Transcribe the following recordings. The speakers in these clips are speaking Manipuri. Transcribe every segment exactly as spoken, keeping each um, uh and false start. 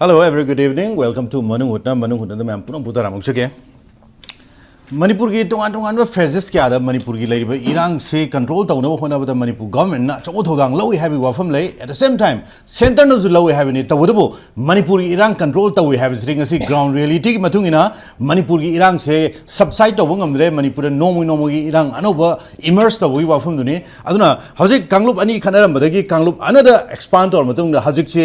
Hello, a very good evening. Welcome to ꯃꯅꯨꯡ ꯍꯨꯠꯅ, ꯃꯅꯨꯡ ꯍꯨꯠꯅꯗ ꯃꯌꯥꯝ ꯄꯨꯝꯅꯃꯛꯄꯨ ꯇꯔꯥꯝꯅ ꯑꯣꯛꯆꯒꯦ꯫ ꯃꯅꯤꯄꯨꯔꯒꯤ ꯇꯣꯉꯥꯟ ꯇꯣꯉꯥꯟꯕ phases ꯀꯌꯥꯗ ꯃꯅꯤꯄꯨꯔꯒꯤ ꯂꯩꯔꯤꯕ ꯏꯔꯥꯡꯁꯤ control ꯇꯧꯅꯕ ꯍꯣꯠꯅꯕꯗ ꯃꯅꯤꯄꯨꯔ governmentꯅ ꯑꯆꯧꯕ ꯊꯧꯗꯥꯡ ꯂꯧꯏ ꯍꯥꯏꯕꯒꯤ ꯋꯥꯐꯝ ꯂꯩ꯫ At the same time, centreꯅꯁꯨ ꯂꯧꯏ ꯍꯥꯏꯕꯅꯤ꯫ ꯇꯧꯕꯇꯕꯨ ꯃꯅꯤꯄꯨꯔꯒꯤ ꯏꯔꯥꯡ control ꯇꯧꯏ ꯍꯥꯏꯕꯁꯤꯗꯤ ꯉꯁꯤ ground realityꯒꯤ ꯃꯇꯨꯡ ꯏꯟꯅ ꯃꯅꯤꯄꯨꯔꯒꯤ ꯏꯔꯥꯡꯁꯦ subside ꯇꯧꯕ ꯉꯝꯗ꯭ꯔꯦ꯫ ꯃꯅꯤꯄꯨꯔꯗ ꯅꯣꯡꯃ ꯅꯣꯡꯃꯒꯤ ꯏꯔꯥꯡ ꯑꯅꯧꯕ emerge ꯇꯧꯕꯒꯤ ꯋꯥꯐꯝꯗꯨꯅꯤ꯫ ꯑꯗꯨꯅ ꯍꯧꯖꯤꯛ ꯀꯥꯡꯂꯨꯞ ꯑꯅꯤ ꯈꯠꯅꯔꯝꯕꯗꯒꯤ ꯀꯥꯡꯂꯨꯞ ꯑꯅꯗ expand ꯇꯧꯔ ꯃꯇꯨꯡꯗ ꯍꯧꯖꯤꯛꯁꯦ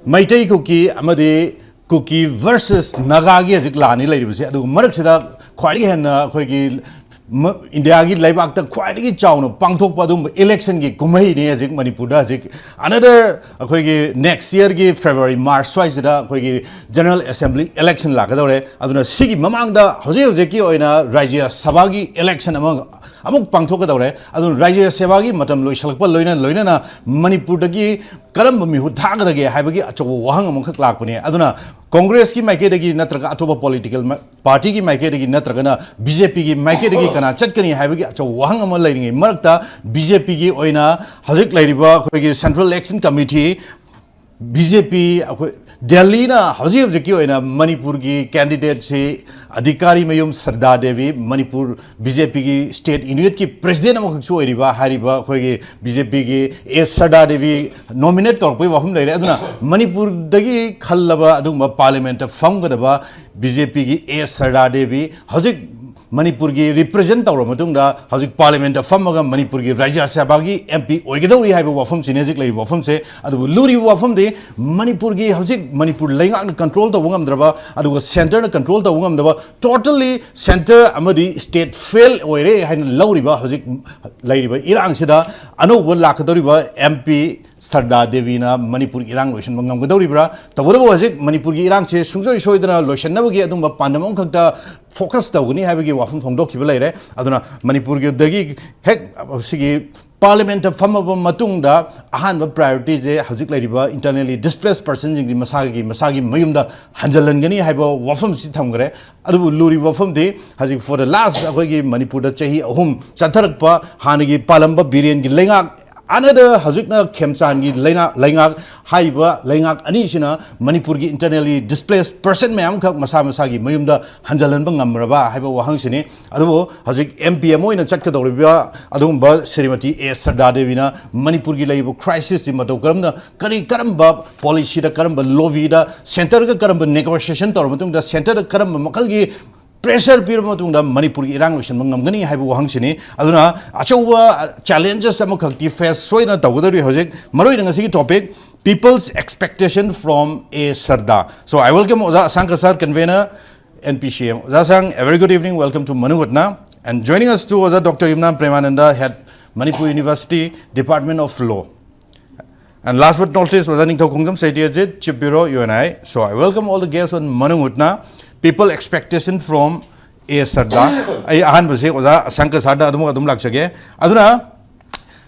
ꯃꯩꯇꯩ ꯀꯨꯀꯤ ꯑꯃꯗꯤ ꯀꯨꯀꯤ versus ꯅꯥꯒꯥꯒꯤ ꯍꯧꯖꯤꯛ ꯂꯥꯟꯅꯤ ꯂꯩꯔꯤꯕꯁꯦ꯫ ꯑꯗꯨꯒ ꯃꯔꯛꯁꯤꯗ ꯈ꯭ꯋꯥꯏꯗꯒꯤ ꯍꯦꯟꯅ ꯑꯩꯈꯣꯏꯒꯤ ꯃ-, ꯏꯟꯗꯤꯌꯥꯒꯤ ꯂꯩꯕꯥꯛꯇ ꯈ꯭ꯋꯥꯏꯗꯒꯤ ꯆꯥꯎꯅ ꯄꯥꯡꯊꯣꯛꯄ ꯑꯗꯨꯒꯨꯝꯕ electionꯒꯤ ꯀꯨꯝꯍꯩꯅꯤ ꯍꯧꯖꯤꯛ ꯃꯅꯤꯄꯨꯔꯗ ꯍꯧꯖꯤꯛ another ꯑꯩꯈꯣꯏꯒꯤ next yearꯒꯤ February, March ꯁ꯭ꯋꯥꯏꯁꯤꯗ ꯑꯩꯈꯣꯏꯒꯤ General Assembly election ꯂꯥꯛꯀꯗꯧꯔꯦ꯫ ꯑꯗꯨꯅ ꯁꯤꯒꯤ ꯃꯃꯥꯡꯗ ꯍꯧꯖꯤꯛ ꯍꯧꯖꯤꯛꯀꯤ ꯑꯣꯏꯅ ꯔꯥꯖ꯭ꯌ ꯁꯚꯥꯒꯤ election ꯑꯃ ꯑꯃꯨꯛ ꯄꯥꯡꯊꯣꯛꯀꯗꯧꯔꯦ꯫ ꯑꯗꯨꯅ ꯔꯥꯖ꯭ꯌ ꯁꯦꯕꯥꯒꯤ ꯃꯇꯝ ꯂꯣꯏꯁꯤꯜꯂꯛꯄ ꯂꯣꯏꯅ ꯂꯣꯏꯅꯅ ꯃꯅꯤꯄꯨꯔꯗꯒꯤ ꯀꯔꯝꯕ ꯃꯤꯍꯨꯠ ꯊꯥꯒꯗꯒꯦ ꯍꯥꯏꯕꯒꯤ ꯑꯆꯧꯕ ꯋꯥꯍꯪ ꯑꯃꯈꯛ ꯂꯥꯛꯄꯅꯦ꯫ ꯑꯗꯨꯅ ꯀꯣꯡꯒ꯭ꯔꯦꯁꯀꯤ ꯃꯥꯏꯀꯩꯗꯒꯤ ꯅꯠꯇ꯭ꯔꯒ ꯑꯇꯣꯞꯄ political ꯃ-, partyꯒꯤ ꯃꯥꯏꯀꯩꯗꯒꯤ ꯅꯠꯇ꯭ꯔꯒꯅ BJPꯒꯤ ꯃꯥꯏꯀꯩꯗꯒꯤ ꯀꯅꯥ ꯆꯠꯀꯅꯤ ꯍꯥꯏꯕꯒꯤ ꯑꯆꯧꯕ ꯋꯥꯍꯪ ꯑꯃ ꯂꯩꯔꯤꯉꯩ ꯃꯔꯛꯇ BJPꯒꯤ ꯑꯣꯏꯅ ꯍꯧꯖꯤꯛ ꯂꯩꯔꯤꯕ ꯑꯩꯈꯣꯏꯒꯤ Central Election Committee, BJP, ꯑꯩꯈꯣꯏ ꯗꯦꯜꯂꯤꯅ ꯍꯧꯖꯤꯛ ꯍꯧꯖꯤꯛꯀꯤ ꯑꯣꯏꯅ ꯃꯅꯤꯄꯨꯔꯒꯤ candidateꯁꯤ ꯑꯙꯤꯀꯥꯔꯤ ꯃꯌꯨꯝ ꯁꯔꯗꯥ ꯗꯦꯕꯤ, ꯃꯅꯤꯄꯨꯔ BJPꯒꯤ state unitꯀꯤ president ꯑꯃꯈꯛꯁꯨ ꯑꯣꯏꯔꯤꯕ ꯍꯥꯏꯔꯤꯕ ꯑꯩꯈꯣꯏꯒꯤ BJPꯒꯤ ꯑꯦ ꯁꯔꯗꯥ ꯗꯦꯕꯤ nominate ꯇꯧꯔꯛꯄꯒꯤ ꯋꯥꯐꯝ ꯂꯩꯔꯦ꯫ ꯑꯗꯨꯅ ꯃꯅꯤꯄꯨꯔꯗꯒꯤ ꯈꯜꯂꯕ ꯑꯗꯨꯒꯨꯝꯕ parliamentꯇ ꯐꯝꯒꯗꯕ BJPꯒꯤ ꯑꯦ ꯁꯔꯗꯥ ꯗꯦꯕꯤ ꯍꯧꯖꯤꯛ ꯃꯅꯤꯄꯨꯔꯒꯤ represent ꯇꯧꯔꯕ ꯃꯇꯨꯡꯗ ꯍꯧꯖꯤꯛ parliamentꯇ ꯐꯝꯃꯒ ꯃꯅꯤꯄꯨꯔꯒꯤ ꯔꯥꯖ꯭ꯌ ꯁꯚꯥꯒꯤ MP ꯑꯣꯏꯒꯗꯧꯔꯤ ꯍꯥꯏꯕ ꯋꯥꯐꯝꯁꯤꯅꯤ ꯍꯧꯖꯤꯛ ꯂꯩꯔꯤꯕ ꯋꯥꯐꯝꯁꯦ꯫ ꯑꯗꯨꯕꯨ ꯂꯨꯔꯤꯕ ꯋꯥꯐꯝꯗꯤ ꯃꯅꯤꯄꯨꯔꯒꯤ ꯍꯧꯖꯤꯛ ꯃꯅꯤꯄꯨꯔ ꯂꯩꯉꯥꯛꯅ control ꯇꯧꯕ ꯉꯝꯗ꯭ꯔꯕ, ꯑꯗꯨꯒ centreꯅ control ꯇꯧꯕ ꯉꯝꯗꯕ, totally centre ꯑꯃꯗꯤ state fail ꯑꯣꯏꯔꯦ ꯍꯥꯏꯅ ꯂꯧꯔꯤꯕ ꯍꯧꯖꯤꯛ ꯂꯩꯔꯤꯕ ꯏꯔꯥꯡꯁꯤꯗ ꯑꯅꯧꯕ ꯂꯥꯛꯀꯗꯧꯔꯤꯕ MP ꯁꯔꯗꯥ ꯗꯦꯕꯤꯅ ꯃꯅꯤꯄꯨꯔ ꯏꯔꯥꯡ ꯂꯣꯏꯁꯤꯟꯕ ꯉꯝꯒꯗꯧꯔꯤꯕ꯭ꯔꯥ? ꯇꯧꯕꯇꯕꯨ ꯍꯧꯖꯤꯛ ꯃꯅꯤꯄꯨꯔꯒꯤ ꯏꯔꯥꯡꯁꯦ ꯁꯨꯡꯁꯣꯏ ꯁꯣꯏꯗꯅ ꯂꯣꯏꯁꯤꯟꯅꯕꯒꯤ ꯑꯗꯨꯝꯕ ꯄꯥꯟꯗꯝ ꯑꯃꯈꯛꯇ focus ꯇꯧꯒꯅꯤ ꯍꯥꯏꯕꯒꯤ ꯋꯥꯐꯝ ꯐꯣꯡꯗꯣꯛꯈꯤꯕ ꯂꯩꯔꯦ꯫ ꯑꯗꯨꯅ ꯃꯅꯤꯄꯨꯔꯒꯤꯗꯒꯤ ꯍꯦꯛ ꯁꯤꯒꯤ parliamentꯇ ꯐꯝꯃꯕ ꯃꯇꯨꯡꯗ ꯑꯍꯥꯟꯕ priorityꯁꯦ ꯍꯧꯖꯤꯛ ꯂꯩꯔꯤꯕ internally displaced personꯁꯤꯡꯁꯤ ꯃꯁꯥꯒꯤ, ꯃꯁꯥꯒꯤ ꯃꯌꯨꯝꯗ ꯍꯟꯖꯤꯜꯍꯟꯒꯅꯤ ꯍꯥꯏꯕ ꯋꯥꯐꯝꯁꯤ ꯊꯝꯈ꯭ꯔꯦ꯫ ꯑꯗꯨꯕꯨ ꯂꯨꯔꯤꯕ ꯋꯥꯐꯝꯗꯤ ꯍꯧꯖꯤꯛ for the last ꯑꯩꯈꯣꯏꯒꯤ ꯃꯅꯤꯄꯨꯔꯗ ꯆꯍꯤ ꯑꯍꯨꯝ ꯆꯠꯊꯔꯛꯄ ꯍꯥꯟꯅꯒꯤ ꯄꯥꯜꯂꯝꯕ ꯕꯤꯔꯦꯟꯒꯤ ꯂꯩꯉꯥꯛ ꯑꯅꯗ ꯍꯧꯖꯤꯛꯅ ꯈꯦꯝꯆꯥꯟꯒꯤ ꯂꯩꯅꯥ ꯂꯩꯉꯥꯛ ꯍꯥꯏꯔꯤꯕ ꯂꯩꯉꯥꯛ ꯑꯅꯤꯁꯤꯅ ꯃꯅꯤꯄꯨꯔꯒꯤ internally displaced person ꯃꯌꯥꯝ ꯈꯛ ꯃꯁꯥ ꯃꯁꯥꯒꯤ ꯃꯌꯨꯝꯗ ꯍꯟꯖꯤꯜꯍꯟꯕ ꯉꯝꯃꯕ꯭ꯔꯥ ꯍꯥꯏꯕ ꯋꯥꯍꯪꯁꯤꯅꯤ꯫ ꯑꯗꯨꯕꯨ ꯍꯧꯖꯤꯛ M P ꯑꯃ ꯑꯣꯏꯅ ꯆꯠꯀꯗꯧꯔꯤꯕ ꯑꯗꯨꯒꯨꯝꯕ ꯁ꯭ꯔꯤꯃꯇꯤ ꯑꯦ ꯁꯔꯗꯥ ꯗꯦꯕꯤꯅ ꯃꯅꯤꯄꯨꯔꯒꯤ ꯂꯩꯔꯤꯕ crisis ꯁꯤ ꯃꯇꯧ ꯀꯔꯝꯅ, ꯀꯔꯤ ꯀꯔꯝꯕ policy ꯗ, ꯀꯔꯝꯕ lobby ꯗ, centre ꯒ ꯀꯔꯝꯕ negotiation ꯇꯧꯔꯕ ꯃꯇꯨꯡꯗ centre ꯗ ꯀꯔꯝꯕ ꯃꯈꯜꯒꯤ pressure ꯄꯤꯔꯕ ꯃꯇꯨꯡꯗ ꯃꯅꯤꯄꯨꯔꯒꯤ ꯏꯔꯥꯡ ꯂꯣꯏꯁꯤꯟꯕ ꯉꯝꯒꯅꯤ ꯍꯥꯏꯕ ꯋꯥꯍꯪꯁꯤꯅꯤ꯫ ꯑꯗꯨꯅ ꯑꯆꯧꯕ challenges ꯑꯃꯈꯛꯇꯤ face ꯁꯣꯏꯗꯅ ꯇꯧꯒꯗꯧꯔꯤ꯫ ꯍꯧꯖꯤꯛ ꯃꯔꯨꯑꯣꯏꯅ ꯉꯁꯤꯒꯤ topic, people's expectation from A Sarda. So I welcome ꯑꯣꯖꯥ ꯑꯁꯥꯡ Cachar, convener, N P C M. ꯑꯣꯖꯥ ꯑꯁꯥꯡ, a very good evening, welcome to Manuhutna. And joining us too, ꯑꯣꯖꯥ Doctor Yumnam Premananda, head Manipur University, Department of Law. And last but not least, ꯑꯣꯖꯥ ꯅꯤꯡꯊꯧ ꯈꯣꯡꯖꯝ ꯁꯩꯇꯤꯌꯥꯖꯤꯠ, Chief Bureau, U N I. So I welcome all the guests on Manuhutna. People expectation from A Sarda. ꯑꯩ ꯑꯍꯥꯟꯕꯁꯤ ꯑꯣꯖꯥ ꯑꯁꯥꯡ ꯀꯁꯥꯔꯗ ꯑꯗꯨꯝ ꯑꯗꯨꯝ ꯂꯥꯛꯆꯒꯦ꯫ ꯑꯗꯨꯅ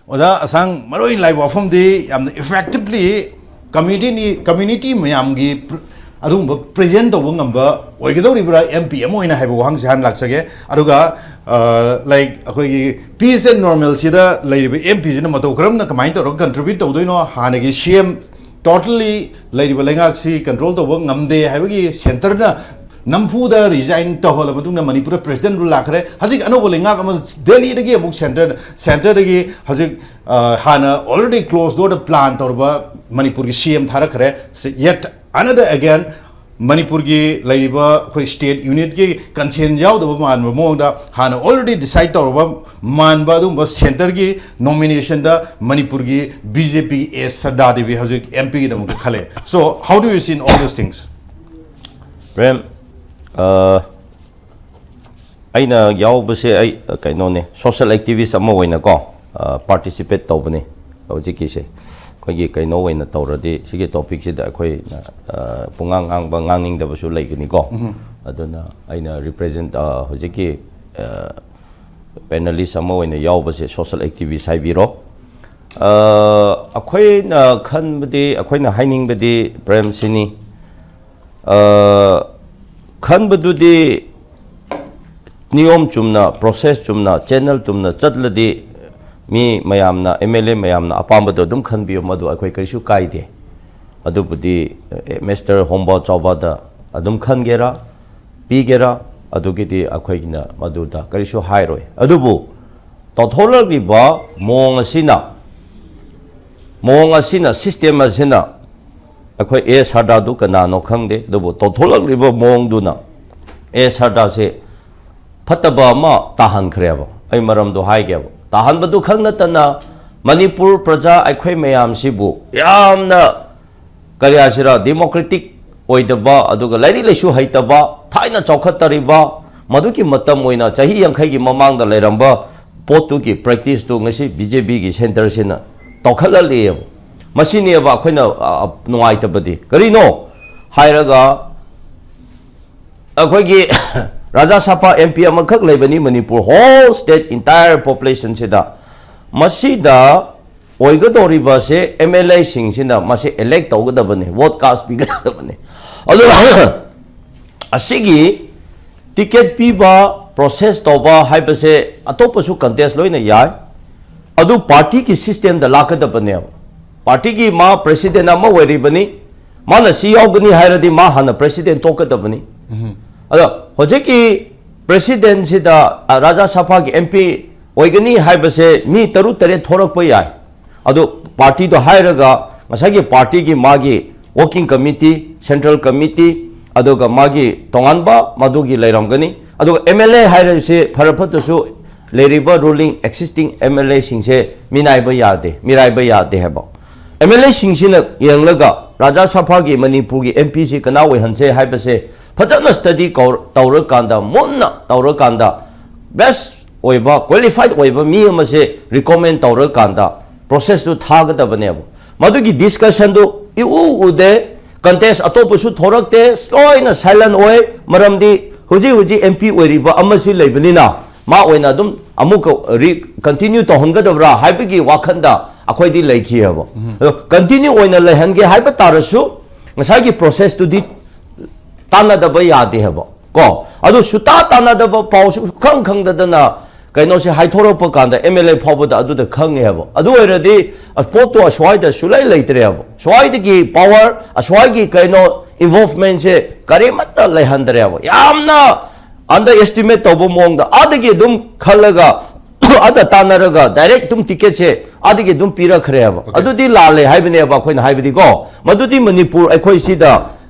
ꯑꯣꯖꯥ ꯑꯁꯥꯡ, ꯃꯔꯨꯑꯣꯏꯅ ꯂꯥꯛꯏꯕ ꯋꯥꯐꯝꯗꯤ ꯌꯥꯝꯅ effectively community, community ꯃꯌꯥꯝꯒꯤ pr-, ꯑꯗꯨꯒꯨꯝꯕ present ꯇꯧꯕ ꯉꯝꯕ ꯑꯣꯏꯒꯗꯧꯔꯤꯕ꯭ꯔꯥ M P ꯑꯃ ꯑꯣꯏꯅ ꯍꯥꯏꯕ ꯋꯥꯍꯪꯁꯦ ꯍꯥꯟꯅ ꯂꯥꯛꯆꯒꯦ꯫ ꯑꯗꯨꯒ, ꯑ, like ꯑꯩꯈꯣꯏꯒꯤ peace and normalcy ꯗ ꯂꯩꯔꯤꯕ M P ꯁꯤꯅ ꯃꯇꯧ ꯀꯔꯝꯅ, ꯀꯃꯥꯏꯅ ꯇꯧꯔꯒ contribute ꯇꯧꯗꯣꯏꯅꯣ? ꯍꯥꯟꯅꯒꯤ C M totally ꯂꯩꯔꯤꯕ ꯂꯩꯉꯥꯛꯁꯤ control ꯇꯧꯕ ꯉꯝꯗꯦ ꯍꯥꯏꯕꯒꯤ centre ꯅ ꯅꯝꯐꯨꯗ resign ꯇꯧꯍꯜꯂꯕ ꯃꯇꯨꯡꯗ ꯃꯅꯤꯄꯨꯔꯗ president rule ꯂꯥꯛꯈ꯭ꯔꯦ꯫ ꯍꯧꯖꯤꯛ ꯑꯅꯧꯕ ꯂꯩꯉꯥꯛ ꯑꯃ ꯗꯦꯜꯂꯤꯗꯒꯤ ꯑꯃꯨꯛ centre, centre ꯗꯒꯤ ꯍꯧꯖꯤꯛ, ꯑ, ꯍꯥꯟꯅ already closed door ꯗ plan ꯇꯧꯔꯕ ꯃꯅꯤꯄꯨꯔꯒꯤ C M ꯊꯥꯔꯛꯈ꯭ꯔꯦ꯫ Yet another again ꯃꯅꯤꯄꯨꯔꯒꯤ ꯂꯩꯔꯤꯕ ꯑꯩꯈꯣꯏ state unit ꯀꯤ consent ꯌꯥꯎꯗꯕ ꯃꯥꯟꯕ ꯃꯑꯣꯡꯗ ꯍꯥꯟꯅ already decide ꯇꯧꯔꯕ ꯃꯥꯟꯕ ꯑꯗꯨꯒꯨꯝꯕ centre ꯒꯤ nomination ꯗ ꯃꯅꯤꯄꯨꯔꯒꯤ B J P A Sarda Devi ꯍꯧꯖꯤꯛ M P ꯒꯤꯗꯃꯛꯇ ꯈꯜꯂꯦ꯫ So how do you see in all these things? Prem, ꯑ, ꯑꯩꯅ ꯌꯥꯎꯕꯁꯦ ꯑꯩ, ꯑ, ꯀꯩꯅꯣꯅꯦ, social activist ꯑꯃ ꯑꯣꯏꯅꯀꯣ, ꯑ, participate ꯇꯧꯕꯅꯤ꯫ ꯍꯧꯖꯤꯛꯀꯤꯁꯦ ꯑꯩꯈꯣꯏꯒꯤ ꯀꯩꯅꯣ ꯑꯣꯏꯅ ꯇꯧꯔꯗꯤ ꯁꯤꯒꯤ topic ꯁꯤꯗ ꯑꯩꯈꯣꯏꯅ, ꯑ, ꯄꯨꯡꯉꯥꯡ ꯉꯥꯡꯕ, ꯉꯥꯡꯅꯤꯡꯗꯕꯁꯨ ꯂꯩꯒꯅꯤꯀꯣ꯫ ꯑꯗꯨꯅ ꯑꯩꯅ represent, ꯑ, ꯍꯧꯖꯤꯛꯀꯤ, ꯑ, panelist ꯑꯃ ꯑꯣꯏꯅ ꯌꯥꯎꯕꯁꯦ social activist ꯍꯥꯏꯕꯤꯔꯣ꯫ ꯑ, ꯑꯩꯈꯣꯏꯅ ꯈꯟꯕꯗꯤ, ꯑꯩꯈꯣꯏꯅ ꯍꯥꯏꯅꯤꯡꯕꯗꯤ ꯄ꯭ꯔꯦꯝ ꯁꯤꯅꯤ꯫ ꯑ, ꯈꯟꯕꯗꯨꯗꯤ ꯅꯤꯌꯣꯝ ꯆꯨꯝꯅ, process ꯆꯨꯝꯅ, channel ꯆꯨꯝꯅ ꯆꯠꯂꯗꯤ ꯃꯤ ꯃꯌꯥꯝꯅ, ꯑꯦꯝ ꯑꯦꯜ ꯑꯦ ꯃꯌꯥꯝꯅ ꯑꯄꯥꯝꯕꯗꯣ ꯑꯗꯨꯝ ꯈꯟꯕꯤꯌꯨ, ꯃꯗꯨ ꯑꯩꯈꯣꯏ ꯀꯔꯤꯁꯨ ꯀꯥꯏꯗꯦ꯫ ꯑꯗꯨꯕꯨꯗꯤ, ꯑꯦ, ꯃꯤꯁꯇꯔ ꯍꯣꯡꯕꯥ ꯆꯥꯎꯕꯥꯗ ꯑꯗꯨꯝ ꯈꯟꯒꯦꯔꯥ, ꯄꯤꯒꯦꯔꯥ, ꯑꯗꯨꯒꯤꯗꯤ ꯑꯩꯈꯣꯏꯒꯤꯅ ꯃꯗꯨꯗ ꯀꯔꯤꯁꯨ ꯍꯥꯏꯔꯣꯏ꯫ ꯑꯗꯨꯕꯨ ꯇꯧꯊꯣꯛꯂꯛꯂꯤꯕ ꯃꯑꯣꯡ ꯑꯁꯤꯅ, ꯃꯑꯣꯡ ꯑꯁꯤꯅ, ꯁꯤꯁꯇꯦꯝ ꯑꯁꯤꯅ ꯑꯩꯈꯣꯏ ꯑꯦ ꯁꯔꯗꯥꯗꯨ ꯀꯅꯥꯅꯣ ꯈꯪꯗꯦ, ꯑꯗꯨꯕꯨ ꯇꯧꯊꯣꯛꯂꯛꯂꯤꯕ ꯃꯑꯣꯡꯗꯨꯅ ꯑꯦ ꯁꯔꯗꯥꯁꯦ ꯐꯠꯇꯕ ꯑꯃ ꯇꯥꯍꯟꯈ꯭ꯔꯦꯕ꯫ ꯑꯩ ꯃꯔꯝꯗꯣ ꯍꯥꯏꯒꯦꯕ꯫ ꯇꯥꯍꯟꯕꯗꯨ ꯈꯛ ꯅꯠꯇꯅ ꯃꯅꯤꯄꯨꯔ ꯄ꯭ꯔꯖꯥ ꯑꯩꯈꯣꯏ ꯃꯌꯥꯝꯁꯤꯕꯨ ꯌꯥꯝꯅ, ꯀꯔꯤ ꯍꯥꯏꯁꯤꯔꯥ, ꯗꯦꯃꯣꯀ꯭ꯔꯦꯇꯤꯛ ꯑꯣꯏꯗꯕ, ꯑꯗꯨꯒ ꯂꯥꯏꯔꯤꯛ ꯂꯥꯏꯁꯨ ꯍꯩꯇꯕ, ꯊꯥꯏꯅ ꯆꯥꯎꯈꯠꯇꯔꯤꯕ, ꯃꯗꯨꯒꯤ ꯃꯇꯝ ꯑꯣꯏꯅ ꯆꯍꯤ ꯌꯥꯡꯈꯩꯒꯤ ꯃꯃꯥꯡꯗ ꯂꯩꯔꯝꯕ ꯄꯣꯠꯇꯨꯒꯤ ꯄ꯭ꯔꯦꯛꯇꯤꯁꯇꯨ ꯉꯁꯤ ꯕꯤ ꯖꯦ ꯄꯤꯒꯤ ꯁꯦꯟꯇꯔꯁꯤꯅ ꯇꯧꯈꯠꯂꯛꯂꯤꯑꯕ꯫ ꯃꯁꯤꯅꯦꯕ ꯑꯩꯈꯣꯏꯅ, ꯑ, ꯑ, ꯅꯨꯡꯉꯥꯏꯇꯕꯗꯤ꯫ ꯀꯔꯤꯅꯣ ꯍꯥꯏꯔꯒ, ꯑꯩꯈꯣꯏꯒꯤ ꯔꯥꯖ꯭ꯌ ꯁꯚꯥ ꯑꯦꯝ ꯄꯤ ꯑꯃꯈꯛ ꯂꯩꯕꯅꯤ ꯃꯅꯤꯄꯨꯔ whole state entire populationꯁꯤꯗ꯫ ꯃꯁꯤꯗ ꯑꯣꯏꯒꯗꯧꯔꯤꯕꯁꯦ ꯑꯦꯝ ꯑꯦꯜ ꯑꯦꯁꯤꯡꯁꯤꯅ ꯃꯁꯤ elect ꯇꯧꯒꯗꯕꯅꯤ, vote cast ꯄꯤꯒꯗꯕꯅꯤ꯫ ꯑꯗꯨꯒ ꯑꯁꯤꯒꯤ ꯇꯤꯀꯦꯠ ꯄꯤꯕ, ꯄ꯭ꯔꯣꯁꯦꯁ ꯇꯧꯕ ꯍꯥꯏꯕꯁꯦ ꯑꯇꯣꯞꯄꯁꯨ ꯀꯟꯇꯦꯁ ꯂꯣꯏꯅ ꯌꯥꯏ꯫ ꯑꯗꯨ ꯄꯥꯔꯇꯤꯒꯤ ꯁꯤꯁꯇꯦꯝꯗ ꯂꯥꯛꯀꯗꯕꯅꯦꯕ꯫ ꯄꯥꯔꯇꯤꯒꯤ ꯃꯥ ꯄ꯭ꯔꯦꯁꯤꯗꯦꯟ ꯑꯃ ꯑꯣꯏꯔꯤꯕꯅꯤ, ꯃꯥꯅ ꯁꯤ ꯌꯥꯎꯒꯅꯤ ꯍꯥꯏꯔꯗꯤ ꯃꯥ ꯍꯥꯟꯅ ꯄ꯭ꯔꯦꯁꯤꯗꯦꯟ ꯊꯣꯛꯀꯗꯕꯅꯤ꯫ ꯑꯗꯣ ꯍꯧꯖꯤꯛꯀꯤ ꯄ꯭ꯔꯦꯁꯤꯗꯦꯟꯁꯤꯗ, ꯑ, ꯔꯥꯖ꯭ꯌ ꯁꯚꯥꯒꯤ ꯑꯦꯝ ꯄꯤ ꯑꯣꯏꯒꯅꯤ ꯍꯥꯏꯕꯁꯦ ꯃꯤ ꯇꯔꯨꯛ ꯇꯔꯦꯠ ꯊꯣꯔꯛꯄ ꯌꯥꯏ꯫ ꯑꯗꯨ ꯄꯥꯔꯇꯤꯗꯣ ꯍꯥꯏꯔꯒ ꯉꯁꯥꯏꯒꯤ ꯄꯥꯔꯇꯤꯒꯤ ꯃꯥꯒꯤ working committee, central committee, ꯑꯗꯨꯒ ꯃꯥꯒꯤ ꯇꯣꯉꯥꯟꯕ ꯃꯗꯨꯒꯤ ꯂꯩꯔꯝꯒꯅꯤ꯫ ꯑꯗꯨꯒ ꯑꯦꯝ ꯑꯦꯜ ꯑꯦ ꯍꯥꯏꯔꯤꯁꯦ ꯐꯔ ꯐꯠꯇꯁꯨ ꯂꯩꯔꯤꯕ ruling existing ꯑꯦꯝ ꯑꯦꯜ ꯑꯦꯁꯤꯡꯁꯦ ꯃꯤꯅꯥꯏꯕ ꯌꯥꯗꯦ, ꯃꯤꯔꯥꯏꯕ ꯌꯥꯗꯦ ꯍꯥꯏꯕ꯫ ꯑꯦꯝ ꯑꯦꯜ ꯑꯦꯁꯤꯡꯁꯤꯅ ꯌꯦꯡꯂꯒ ꯔꯥꯖ꯭ꯌ ꯁꯚꯥꯒꯤ ꯃꯅꯤꯄꯨꯔꯒꯤ ꯑꯦꯝ ꯄꯤꯁꯤ ꯀꯅꯥ ꯑꯣꯏꯍꯟꯁꯦ ꯍꯥꯏꯕꯁꯦ ꯐꯖꯅ ꯁ꯭ꯇꯗꯤ ꯀꯧ-, ꯇꯧꯔꯀꯥꯟꯗ, ꯃꯨꯟꯅ ꯇꯧꯔꯀꯥꯟꯗ, ꯕꯦꯁ ꯑꯣꯏꯕ, ꯀ꯭ꯋꯥꯂꯤꯐꯥꯏꯗ ꯑꯣꯏꯕ ꯃꯤ ꯑꯃꯁꯦ ꯔꯤꯀꯣꯃꯦꯟ ꯇꯧꯔꯀꯥꯟꯗ ꯄ꯭ꯔꯣꯁꯦꯁꯇꯨ ꯊꯥꯒꯗꯕꯅꯦꯕ꯫ ꯃꯗꯨꯒꯤ ꯗꯤꯁꯀꯁꯟꯗꯨ ꯏꯎ ꯎꯗꯦ, ꯀꯟꯇꯦꯁ ꯑꯇꯣꯞꯄꯁꯨ ꯊꯣꯔꯛꯇꯦ, ꯂꯣꯏꯅ ꯁꯥꯏꯂꯦꯟ ꯑꯣꯏ꯫ ꯃꯔꯝꯗꯤ ꯍꯧꯖꯤꯛ ꯍꯧꯖꯤꯛ ꯑꯦꯝ ꯄꯤ ꯑꯣꯏꯔꯤꯕ ꯑꯃꯁꯤ ꯂꯩꯕꯅꯤꯅ, ꯃꯥ ꯑꯣꯏꯅ ꯑꯗꯨꯝ ꯑꯃꯨꯛꯀ ꯔꯤ-, ꯀꯟꯇꯤꯅ꯭ꯌꯨ ꯇꯧꯍꯟꯒꯗꯕ꯭ꯔꯥ ꯍꯥꯏꯕꯒꯤ ꯋꯥꯈꯜꯗ ꯑꯩꯈꯣꯏꯗꯤ ꯂꯩꯈꯤꯑꯕ꯫ ꯑꯗꯣ ꯀꯟꯇꯤꯅ꯭ꯌꯨ ꯑꯣꯏꯅ ꯂꯩꯍꯟꯒꯦ ꯍꯥꯏꯕ ꯇꯥꯔꯁꯨ, ꯉꯁꯥꯏꯒꯤ ꯄ꯭ꯔꯣꯁꯦꯁꯇꯨꯗꯤ ꯇꯥꯟꯅꯗꯕ ꯌꯥꯗꯦ ꯍꯥꯏꯕ ꯀꯣ꯫ ꯑꯗꯨ ꯁꯨꯇꯥ ꯇꯥꯟꯅꯗꯕ, ꯄꯥꯎꯁꯨ ꯈꯪ ꯈꯪꯗꯗꯅ ꯀꯩꯅꯣꯁꯦ ꯍꯥꯏꯊꯣꯔꯛꯄ ꯀꯥꯟꯗ ꯑꯦꯝ ꯑꯦꯜ ꯑꯦ ꯐꯥꯎꯕꯗ ꯑꯗꯨꯗ ꯈꯪꯉꯦꯕ꯫ ꯑꯗꯨ ꯑꯣꯏꯔꯗꯤ ꯄꯣꯠꯇꯣ ꯑꯁ꯭ꯋꯥꯏꯗ ꯁꯨꯂꯩ ꯂꯩꯇ꯭ꯔꯦꯕ꯫ ꯁ꯭ꯋꯥꯏꯗꯒꯤ ꯄꯋꯥꯔ, ꯑꯁ꯭ꯋꯥꯏꯒꯤ ꯀꯩꯅꯣ ꯏꯟꯚꯣꯜꯚꯃꯦꯟꯁꯦ ꯀꯔꯤꯃꯠꯇ ꯂꯩꯍꯟꯗ꯭ꯔꯦꯕ꯫ ꯌꯥꯝꯅ ꯑꯟꯗꯔ ꯑꯦꯁꯇꯤꯃꯦꯠ ꯇꯧꯕ ꯃꯑꯣꯡꯗ ꯑꯥꯗꯒꯤ ꯑꯗꯨꯝ ꯈꯜꯂꯒ ꯑꯗ ꯇꯥꯟꯅꯔꯒ ꯗꯥꯏꯔꯦꯛ ꯑꯗꯨꯝ ꯇꯤꯀꯦꯠꯁꯦ ꯑꯥꯗꯒꯤ ꯑꯗꯨꯝ ꯄꯤꯔꯛꯈ꯭ꯔꯦꯕ꯫ ꯑꯗꯨꯗꯤ ꯂꯥꯜꯂꯦ ꯍꯥꯏꯕꯅꯦꯕ ꯑꯩꯈꯣꯏꯅ ꯍꯥꯏꯕꯗꯤꯀꯣ꯫ ꯃꯗꯨꯗꯤ ꯃꯅꯤꯄꯨꯔ ꯑꯩꯈꯣꯏ ꯁꯤꯗ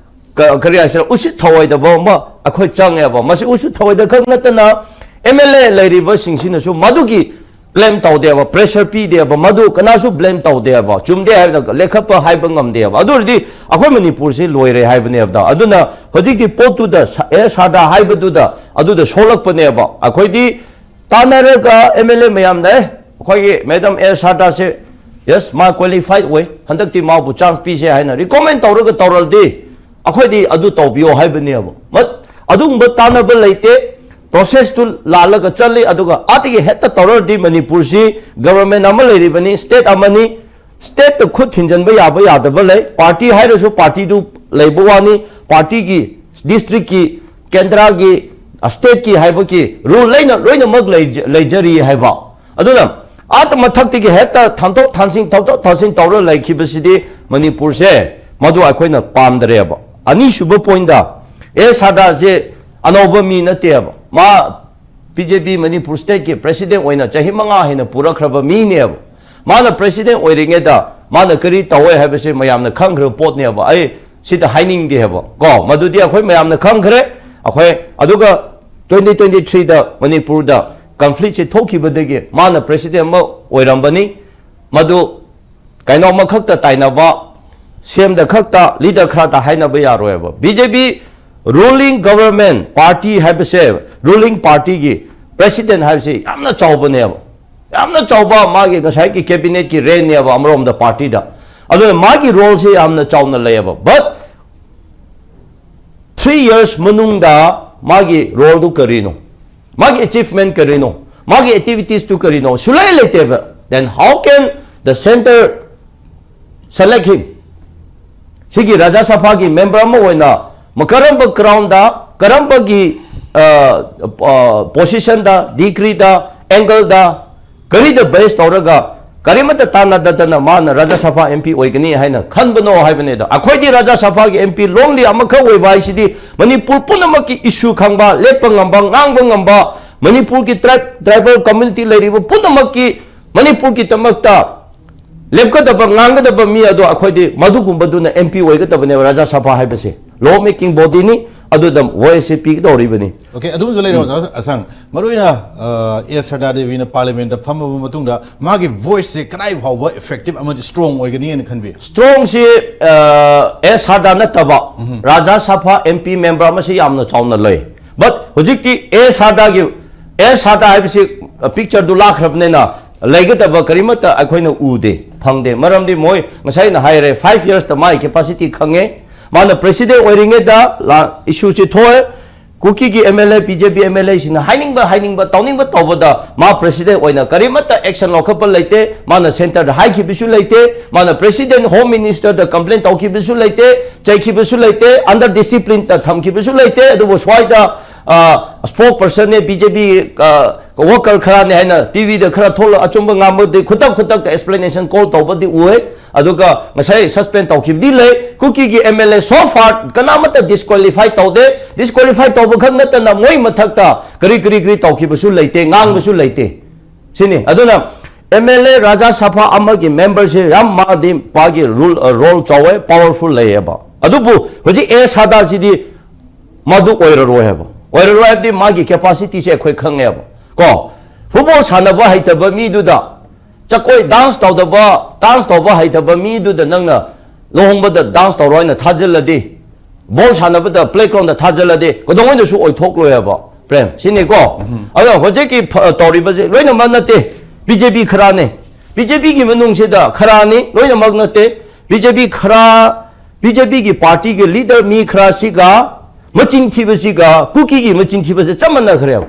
ꯀ-, ꯀꯔꯤ ꯍꯥꯏꯁꯤꯔ, ꯎꯁꯤꯠ ꯊꯑꯣꯏꯗꯕ ꯑꯃ ꯑꯩꯈꯣꯏ ꯆꯪꯉꯦꯕ꯫ ꯃꯁꯤ ꯎꯁꯤꯠ ꯊꯑꯣꯏꯗ ꯈꯛ ꯅꯠꯇꯅ ꯑꯦꯝ ꯑꯦꯜ ꯑꯦ ꯂꯩꯔꯤꯕꯁꯤꯡꯁꯤꯅꯁꯨ ꯃꯗꯨꯒꯤ ꯕ꯭ꯂꯦꯝ ꯇꯧꯗꯦꯕ, ꯄ꯭ꯔꯦꯁꯔ ꯄꯤꯗꯦꯕ, ꯃꯗꯨ ꯀꯅꯥꯁꯨ ꯕ꯭ꯂꯦꯝ ꯇꯧꯗꯦꯕ꯫ ꯆꯨꯝꯗꯦ ꯍꯥꯏꯕꯗ ꯂꯦꯈꯠꯄ ꯍꯥꯏꯕ ꯉꯝꯗꯦꯕ꯫ ꯑꯗꯨ ꯑꯣꯏꯔꯗꯤ ꯑꯩꯈꯣꯏ ꯃꯅꯤꯄꯨꯔꯁꯤ ꯂꯣꯏꯔꯦ ꯍꯥꯏꯕꯅꯦꯕ꯫ ꯑꯗꯨꯅ ꯍꯧꯖꯤꯛꯇꯤ ꯄꯣꯠꯇꯨꯗ ꯁ-, ꯑꯦ ꯁꯥꯗꯥ ꯍꯥꯏꯕꯗꯨꯗ ꯑꯗꯨꯗ ꯁꯣꯛꯂꯛꯄꯅꯦꯕ꯫ ꯑꯩꯈꯣꯏꯗꯤ ꯇꯥꯟꯅꯔꯒ ꯑꯦꯝ ꯑꯦꯜ ꯑꯦ ꯃꯌꯥꯝꯅ, "ꯑꯦ, ꯑꯩꯈꯣꯏꯒꯤ ꯃꯦꯗꯥꯝ ꯑꯦ ꯁꯥꯗꯥꯁꯦ, ꯌꯦꯁ, ꯃꯥ ꯀ꯭ꯋꯥꯂꯤꯐꯥꯏꯗ ꯑꯣꯏ, ꯍꯟꯗꯛꯇꯤ ꯃꯥꯕꯨ ꯆꯥꯟꯁ ꯄꯤꯁꯦ" ꯍꯥꯏꯅ ꯔꯤꯀꯣꯃꯦꯟ ꯇꯧꯔꯒ ꯇꯧꯔꯗꯤ ꯑꯩꯈꯣꯏꯗꯤ ꯑꯗꯨ ꯇꯧꯕꯤꯌꯣ ꯍꯥꯏꯕꯅꯦꯕ꯫ ꯃꯠ-, ꯑꯗꯨꯒꯨꯝꯕ ꯇꯥꯟꯅꯕ ꯂꯩꯇꯦ꯫ ꯄ꯭ꯔꯣꯁꯦꯁꯇꯨ ꯂꯥꯜꯂꯒ ꯆꯠꯂꯤ꯫ ꯑꯗꯨꯒ ꯑꯥꯗꯒꯤ ꯍꯦꯛꯇ ꯇꯧꯔꯗꯤ ꯃꯅꯤꯄꯨꯔꯁꯤ ꯒꯕꯔꯃꯦꯟ ꯑꯃ ꯂꯩꯔꯤꯕꯅꯤ, ꯁ꯭ꯇꯦꯠ ꯑꯃꯅꯤ, ꯁ꯭ꯇꯦꯠꯇ ꯈꯨꯠ ꯊꯤꯟꯖꯤꯟꯕ ꯌꯥꯕ ꯌꯥꯗꯕ ꯂꯩ꯫ ꯄꯥꯔꯇꯤ ꯍꯥꯏꯔꯁꯨ ꯄꯥꯔꯇꯤꯗꯨ ꯂꯩꯕ ꯋꯥꯅꯤ꯫ ꯄꯥꯔꯇꯤꯒꯤ, ꯗꯤꯁꯇ꯭ꯔꯤꯛꯀꯤ, ꯀꯦꯟꯗ꯭ꯔꯒꯤ, ꯑ, ꯁ꯭ꯇꯦꯠꯀꯤ ꯍꯥꯏꯕꯒꯤ ꯔꯨꯜ ꯂꯩꯅ ꯂꯣꯏꯅꯃꯛ ꯂꯩꯖ-, ꯂꯩꯖꯔꯤ ꯍꯥꯏꯕ꯫ ꯑꯗꯨꯅ ꯑꯥꯗ ꯃꯊꯛꯇꯒꯤ ꯍꯦꯛꯇ ꯊꯥꯡꯗꯣꯛ ꯊꯥꯡꯖꯤꯟ, ꯊꯥꯡꯗꯣꯛ ꯊꯥꯡꯖꯤꯟ ꯇꯧꯔ ꯂꯩꯈꯤꯕꯁꯤꯗꯤ ꯃꯅꯤꯄꯨꯔꯁꯦ ꯃꯗꯨ ꯑꯩꯈꯣꯏꯅ ꯄꯥꯝꯗꯔꯦꯕ꯫ ꯑꯅꯤꯁꯨꯕ ꯄꯣꯏꯟꯗ, ꯑꯦ ꯁꯥꯗꯥꯁꯦ ꯑꯅꯧꯕ ꯃꯤ ꯅꯠꯇꯦꯕ꯫ ꯃꯥ ꯕꯤ ꯖꯦ ꯄꯤ ꯃꯅꯤꯄꯨꯔ ꯁ꯭ꯇꯦꯠꯀꯤ ꯄ꯭ꯔꯦꯁꯤꯗꯦꯟ ꯑꯣꯏꯅ ꯆꯍꯤ ꯃꯉꯥ ꯍꯦꯟꯅ ꯄꯨꯔꯛꯈ꯭ꯔꯕ ꯃꯤꯅꯦꯕ꯫ ꯃꯥꯅ ꯄ꯭ꯔꯦꯁꯤꯗꯦꯟ ꯑꯣꯏꯔꯤꯉꯩꯗ ꯃꯥꯅ ꯀꯔꯤ ꯇꯧꯋꯦ ꯍꯥꯏꯕꯁꯦ ꯃꯌꯥꯝꯅ ꯈꯪꯈ꯭ꯔꯕ ꯄꯣꯠꯅꯦꯕ꯫ ꯑꯩ ꯁꯤꯗ ꯍꯥꯏꯅꯤꯡꯗꯦꯕ ꯀꯣ, ꯃꯗꯨꯗꯤ ꯑꯩꯈꯣꯏ ꯃꯌꯥꯝꯅ ꯈꯪꯈ꯭ꯔꯦ꯫ ꯑꯩꯈꯣꯏ, ꯑꯗꯨꯒ ꯇ꯭ꯋꯦꯟꯇꯤ ꯇ꯭ꯋꯦꯟꯇꯤ ꯊ꯭ꯔꯤꯗ ꯃꯅꯤꯄꯨꯔꯗ ꯀꯟꯐ꯭ꯂꯤꯛꯁꯦ ꯊꯣꯛꯈꯤꯕꯗꯒꯤ ꯃꯥꯅ ꯄ꯭ꯔꯦꯁꯤꯗꯦꯟ ꯑꯃ ꯑꯣꯏꯔꯝꯕꯅꯤ꯫ ꯃꯗꯨ ꯀꯩꯅꯣ ꯑꯃꯈꯛꯇ ꯇꯥꯏꯅꯕ, ꯁꯤ ꯑꯦꯝꯗ ꯈꯛꯇ, ꯂꯤꯗꯔ ꯈꯔꯗ ꯍꯥꯏꯅꯕ ꯌꯥꯔꯣꯏꯕ꯫ ꯕꯤ ꯖꯦ ꯄꯤ ꯔꯨꯂꯤꯡ ꯒꯕꯔꯃꯦꯟ ꯄꯥꯔꯇꯤ ꯍꯥꯏꯕꯁꯦ, ꯔꯨꯂꯤꯡ ꯄꯥꯔꯇꯤꯒꯤ ꯄ꯭ꯔꯦꯁꯤꯗꯦꯟ ꯍꯥꯏꯕꯁꯤ ꯌꯥꯝꯅ ꯆꯥꯎꯕꯅꯦꯕ꯫ ꯌꯥꯝꯅ ꯆꯥꯎꯕ ꯃꯥꯒꯤ ꯉꯁꯥꯏꯒꯤ ꯀꯦꯕꯤꯅꯦꯠꯀꯤ ꯔꯦꯟꯅꯦꯕ ꯑꯃꯔꯣꯝꯗ ꯄꯥꯔꯇꯤꯗ꯫ ꯑꯗꯨꯅ ꯃꯥꯒꯤ ꯔꯣꯜꯁꯦ ꯌꯥꯝꯅ ꯆꯥꯎꯅ ꯂꯩꯌꯦꯕ꯫ But three years ꯃꯅꯨꯡꯗ ꯃꯥꯒꯤ ꯔꯣꯜꯗꯨ ꯀꯔꯤꯅꯣ? ꯃꯥꯒꯤ ꯑꯦꯆꯤꯚꯃꯦꯟ ꯀꯔꯤꯅꯣ? ꯃꯥꯒꯤ ꯑꯦꯛꯇꯤꯚꯤꯇꯤꯁꯇꯨ ꯀꯔꯤꯅꯣ? ꯁꯨꯂꯩ ꯂꯩꯇꯦꯕ꯫ Then how can the centre select him? ꯁꯤꯒꯤ ꯔꯥꯖ꯭ꯌ ꯁꯚꯥꯒꯤ ꯃꯦꯝꯕꯔ ꯑꯃ ꯑꯣꯏꯅ ꯃ-, ꯀꯔꯝꯕ ꯒ꯭ꯔꯥꯎꯟꯗ, ꯀꯔꯝꯕꯒꯤ, ꯑ, ꯑ, ꯄꯣꯖꯤꯁꯟꯗ, ꯗꯤꯒ꯭ꯔꯤꯗ ꯑꯦꯡꯒꯜꯗ, ꯀꯔꯤꯗ ꯕꯦꯁ ꯇꯧꯔꯒ ꯀꯔꯤꯃꯠꯇ ꯇꯥꯟꯅꯗꯗꯅ ꯃꯥꯅ ꯔꯥꯖ꯭ꯌ ꯁꯚꯥ ꯑꯦꯝ ꯄꯤ ꯑꯣꯏꯒꯅꯤ ꯍꯥꯏꯅ ꯈꯟꯕꯅꯣ ꯍꯥꯏꯕꯅꯤꯗ꯫ ꯑꯩꯈꯣꯏꯗꯤ ꯔꯥꯖ꯭ꯌ ꯁꯚꯥꯒꯤ ꯑꯦꯝ ꯄꯤ ꯂꯣꯟꯂꯤ ꯑꯃꯈꯛ ꯑꯣꯏꯕ ꯍꯥꯏꯁꯤꯗꯤ ꯃꯅꯤꯄꯨꯔ ꯄꯨꯝꯅꯃꯛꯀꯤ ꯏꯁꯨ ꯈꯪꯕ, ꯂꯦꯞꯄ ꯉꯝꯕ, ꯉꯥꯡꯕ ꯉꯝꯕ, ꯃꯅꯤꯄꯨꯔꯒꯤ ꯇ꯭ꯔꯥꯏꯕ, ꯇ꯭ꯔꯥꯏꯕꯦꯜ ꯀꯝꯃ꯭ꯌꯨꯅꯤꯇꯤ ꯂꯩꯔꯤꯕ ꯄꯨꯝꯅꯃꯛꯀꯤ, ꯃꯅꯤꯄꯨꯔꯒꯤꯗꯃꯛꯇ ꯂꯦꯞꯀꯗꯕ, ꯉꯥꯡꯒꯗꯕ ꯃꯤ ꯑꯗꯣ ꯑꯩꯈꯣꯏꯗꯤ ꯃꯗꯨꯒꯨꯝꯕꯗꯨꯅ ꯑꯦꯝ ꯄꯤ ꯑꯣꯏꯒꯗꯕꯅꯦꯕ꯫ ꯔꯥꯖ꯭ꯌ ꯁꯚꯥ ꯍꯥꯏꯕꯁꯦ ꯂꯣ ꯃꯦꯀꯤꯡ ꯕꯣꯗꯤꯅꯤ, ꯑꯗꯨꯗ ꯚꯣꯏꯁꯁꯦ ꯄꯤꯒꯗꯧꯔꯤꯕꯅꯤ꯫ ꯑꯣꯀꯦ, ꯑꯗꯨꯝꯁꯨ ꯂꯩꯔꯦ ꯑꯣꯖꯥ ꯑꯁꯥꯡ꯫ ꯃꯔꯨꯑꯣꯏꯅ ꯑꯦꯁ ꯁꯔꯗꯥ ꯗꯦꯕꯤꯅ ꯄꯥꯔꯂꯤꯌꯥꯃꯦꯟꯠꯇ ꯐꯝꯃꯕ ꯃꯇꯨꯡꯗ ꯃꯥꯒꯤ ꯚꯣꯏꯁꯁꯦ ꯀꯗꯥꯏ ꯐꯥꯎꯕ ꯏꯐꯦꯛꯇꯤꯚ ꯑꯃꯗꯤ ꯁ꯭ꯇ꯭ꯔꯣꯡ ꯑꯣꯏꯒꯅꯤꯅ ꯈꯟꯕꯤ? ꯁ꯭ꯇ꯭ꯔꯣꯡꯁꯤ ꯑꯦꯁ ꯁꯔꯗꯥ ꯅꯠꯇꯕ ꯔꯥꯖ꯭ꯌ ꯁꯚꯥ ꯑꯦꯝ ꯄꯤ ꯃꯦꯝꯕꯔ ꯑꯃꯁꯤ ꯌꯥꯝꯅ ꯆꯥꯎꯅ ꯂꯩ꯫ ꯕꯠ ꯍꯧꯖꯤꯛꯇꯤ ꯑꯦꯁ ꯁꯔꯗꯥꯒꯤ, ꯑꯦꯁ ꯁꯔꯗꯥ ꯍꯥꯏꯕꯁꯤ ꯄꯤꯛꯆꯔꯗꯨ ꯂꯥꯛꯈ꯭ꯔꯕꯅꯤꯅ ꯂꯩꯒꯗꯕ ꯀꯔꯤꯃꯠꯇ ꯑꯩꯈꯣꯏꯅ ꯎꯗꯦ, ꯐꯪꯗꯦ꯫ ꯃꯔꯝꯗꯤ ꯃꯣꯏ ꯉꯁꯥꯏ ꯑꯩꯅ ꯍꯥꯏꯔꯦ, ꯐꯥꯏꯚ ꯌꯔꯁꯇ ꯃꯥꯒꯤ ꯀꯦꯄꯥꯁꯤꯇꯤ ꯈꯪꯉꯦ꯫ ꯃꯥꯅ ꯄ꯭ꯔꯦꯁꯤꯗꯦꯟꯠ ꯑꯣꯏꯔꯤꯉꯩꯗ ꯏꯁꯨꯁꯤ ꯊꯣꯛꯑꯦ꯫ ꯀꯨꯀꯤꯒꯤ M L A, B J P M L ꯑꯦꯁꯤꯡꯅ ꯍꯥꯏꯅꯤꯡꯕ ꯍꯥꯏꯅꯤꯡꯕ ꯇꯧꯅꯤꯡꯕ ꯇꯧꯕꯗ ꯃꯥ ꯄ꯭ꯔꯦꯁꯤꯗꯦꯟꯠ ꯑꯣꯏꯅ ꯀꯔꯤꯃꯠꯇ ꯑꯦꯛꯁꯟ ꯂꯧꯈꯠꯄ ꯂꯩꯇꯦ꯫ ꯃꯥꯅ ꯁꯦꯟꯇꯔꯗ ꯍꯥꯏꯈꯤꯕꯁꯨ ꯂꯩꯇꯦ꯫ ꯃꯥꯅ ꯄ꯭ꯔꯦꯁꯤꯗꯦꯟꯠ, ꯍꯣꯝ ꯃꯤꯅꯤꯁꯇꯔꯗ ꯀꯝꯄ꯭ꯂꯦꯟ ꯇꯧꯈꯤꯕꯁꯨ ꯂꯩꯇꯦ, ꯆꯩꯈꯤꯕꯁꯨ ꯂꯩꯇꯦ, ꯑꯟꯗꯔ ꯗꯤꯁꯤꯄ꯭ꯂꯤꯟꯗ ꯊꯝꯈꯤꯕꯁꯨ ꯂꯩꯇꯦ꯫ ꯑꯗꯨꯕꯨ ꯁ꯭ꯋꯥꯏꯗ ꯁ꯭ꯄꯣꯛ ꯄꯔꯁꯟꯅꯦ, ꯕꯤ ꯖꯦ ꯄꯤ ꯋꯥꯀꯔ ꯈꯔꯅꯦ ꯍꯥꯏꯅ ꯇꯤ ꯚꯤꯗ ꯈꯔ ꯊꯣꯛꯂ ꯑꯆꯨꯝꯕ ꯉꯥꯡꯕꯗꯤ ꯈꯨꯗꯛ ꯈꯨꯗꯛꯇ ꯑꯦꯛꯁꯄ꯭ꯂꯦꯅꯦꯁꯟ ꯀꯣꯜ ꯇꯧꯕꯗꯤ ꯎꯏ꯫ ꯑꯗꯨꯒ ꯉꯁꯥꯏ ꯁꯁꯄꯦꯟ ꯇꯧꯈꯤꯕꯗꯤ ꯂꯩ꯫ ꯀꯨꯀꯤꯒꯤ M L A so far ꯀꯅꯥꯃꯠꯇ ꯗꯤꯁꯀ꯭ꯋꯥꯂꯤꯐꯥꯏ ꯇꯧꯗꯦ꯫ ꯗꯤꯁꯀ꯭ꯋꯥꯂꯤꯐꯥꯏ ꯇꯧꯕ ꯈꯛ ꯅꯠꯇꯅ ꯃꯣꯏ ꯃꯊꯛꯇ ꯀꯔꯤ ꯀꯔꯤ ꯀꯔꯤ ꯇꯧꯈꯤꯕꯁꯨ ꯂꯩꯇꯦ, ꯉꯥꯡꯕꯁꯨ ꯂꯩꯇꯦ꯫ ꯁꯤꯅꯤ꯫ ꯑꯗꯨꯅ ꯑꯦꯝ ꯑꯦꯜ ꯑꯦ ꯔꯥꯖ꯭ꯌ ꯁꯚꯥ ꯑꯃꯒꯤ ꯃꯦꯝꯕꯔꯁꯦ ꯌꯥꯝ ꯃꯥꯗꯤ ꯃꯥꯒꯤ ꯔꯨꯜ, ꯔꯣꯜ ꯆꯥꯎꯋꯦ, ꯄꯥꯋꯔꯐꯨꯜ ꯂꯩꯌꯦꯕ꯫ ꯑꯗꯨꯕꯨ ꯍꯧꯖꯤꯛ ꯑꯦꯁ ꯁꯔꯗꯥꯁꯤꯗꯤ ꯃꯗꯨ ꯑꯣꯏꯔꯔꯣꯏ ꯍꯥꯏꯕ꯫ ꯑꯣꯏꯔꯔꯣꯏ ꯍꯥꯏꯕꯗꯤ ꯃꯥꯒꯤ ꯀꯦꯄꯥꯁꯤꯇꯤꯁꯦ ꯑꯩꯈꯣꯏ ꯈꯪꯉꯦꯕ꯫ ꯀꯣ, ꯐꯨꯠꯕꯣꯜ ꯁꯥꯟꯅꯕ ꯍꯩꯇꯕ ꯃꯤꯗꯨꯗ, ꯖꯒꯣꯏ ꯗꯥꯟꯁ ꯇꯧꯗꯕ, ꯗꯥꯟꯁ ꯇꯧꯕ ꯍꯩꯇꯕ ꯃꯤꯗꯨꯗ ꯅꯪꯅ ꯂꯨꯍꯣꯡꯕꯗ ꯗꯥꯟꯁ ꯇꯧꯔꯣ ꯍꯥꯏꯅ ꯊꯥꯖꯤꯜꯂꯗꯤ, ꯕꯣꯜ ꯁꯥꯟꯅꯕꯗ ꯄ꯭ꯂꯦꯒ꯭ꯔꯥꯎꯟꯗ ꯊꯥꯖꯤꯜꯂꯗꯤ ꯀꯩꯗꯧꯉꯩꯗꯁꯨ ꯑꯣꯏꯊꯣꯛꯂꯣꯏ ꯍꯥꯏꯕ꯫ ꯄ꯭ꯔꯦꯝ, ꯁꯤꯅꯤꯀꯣ꯫ ꯑꯗꯣ ꯍꯧꯖꯤꯛꯀꯤ ꯐ-, ꯇꯧꯔꯤꯕꯁꯦ ꯂꯣꯏꯅꯃꯛ ꯅꯠꯇꯦ, ꯕꯤ ꯖꯦ ꯄꯤ ꯈꯔꯅꯦ꯫ ꯕꯤ ꯖꯦ ꯄꯤꯒꯤ ꯃꯅꯨꯡꯁꯤꯗ ꯈꯔꯅꯤ, ꯂꯣꯏꯅꯃꯛ ꯅꯠꯇꯦ꯫ ꯕꯤ ꯖꯦ ꯄꯤ ꯈꯔ, ꯕꯤ ꯖꯦ ꯄꯤꯒꯤ ꯄꯥꯔꯇꯤꯒꯤ ꯂꯤꯗꯔ ꯃꯤ ꯈꯔꯁꯤꯒ ꯃꯆꯤꯟ ꯊꯤꯕꯁꯤꯒ ꯀꯨꯀꯤꯒꯤ ꯃꯆꯤꯟ ꯊꯤꯕꯁꯦ ꯆꯞ ꯃꯥꯟꯅꯈ꯭ꯔꯦꯕ꯫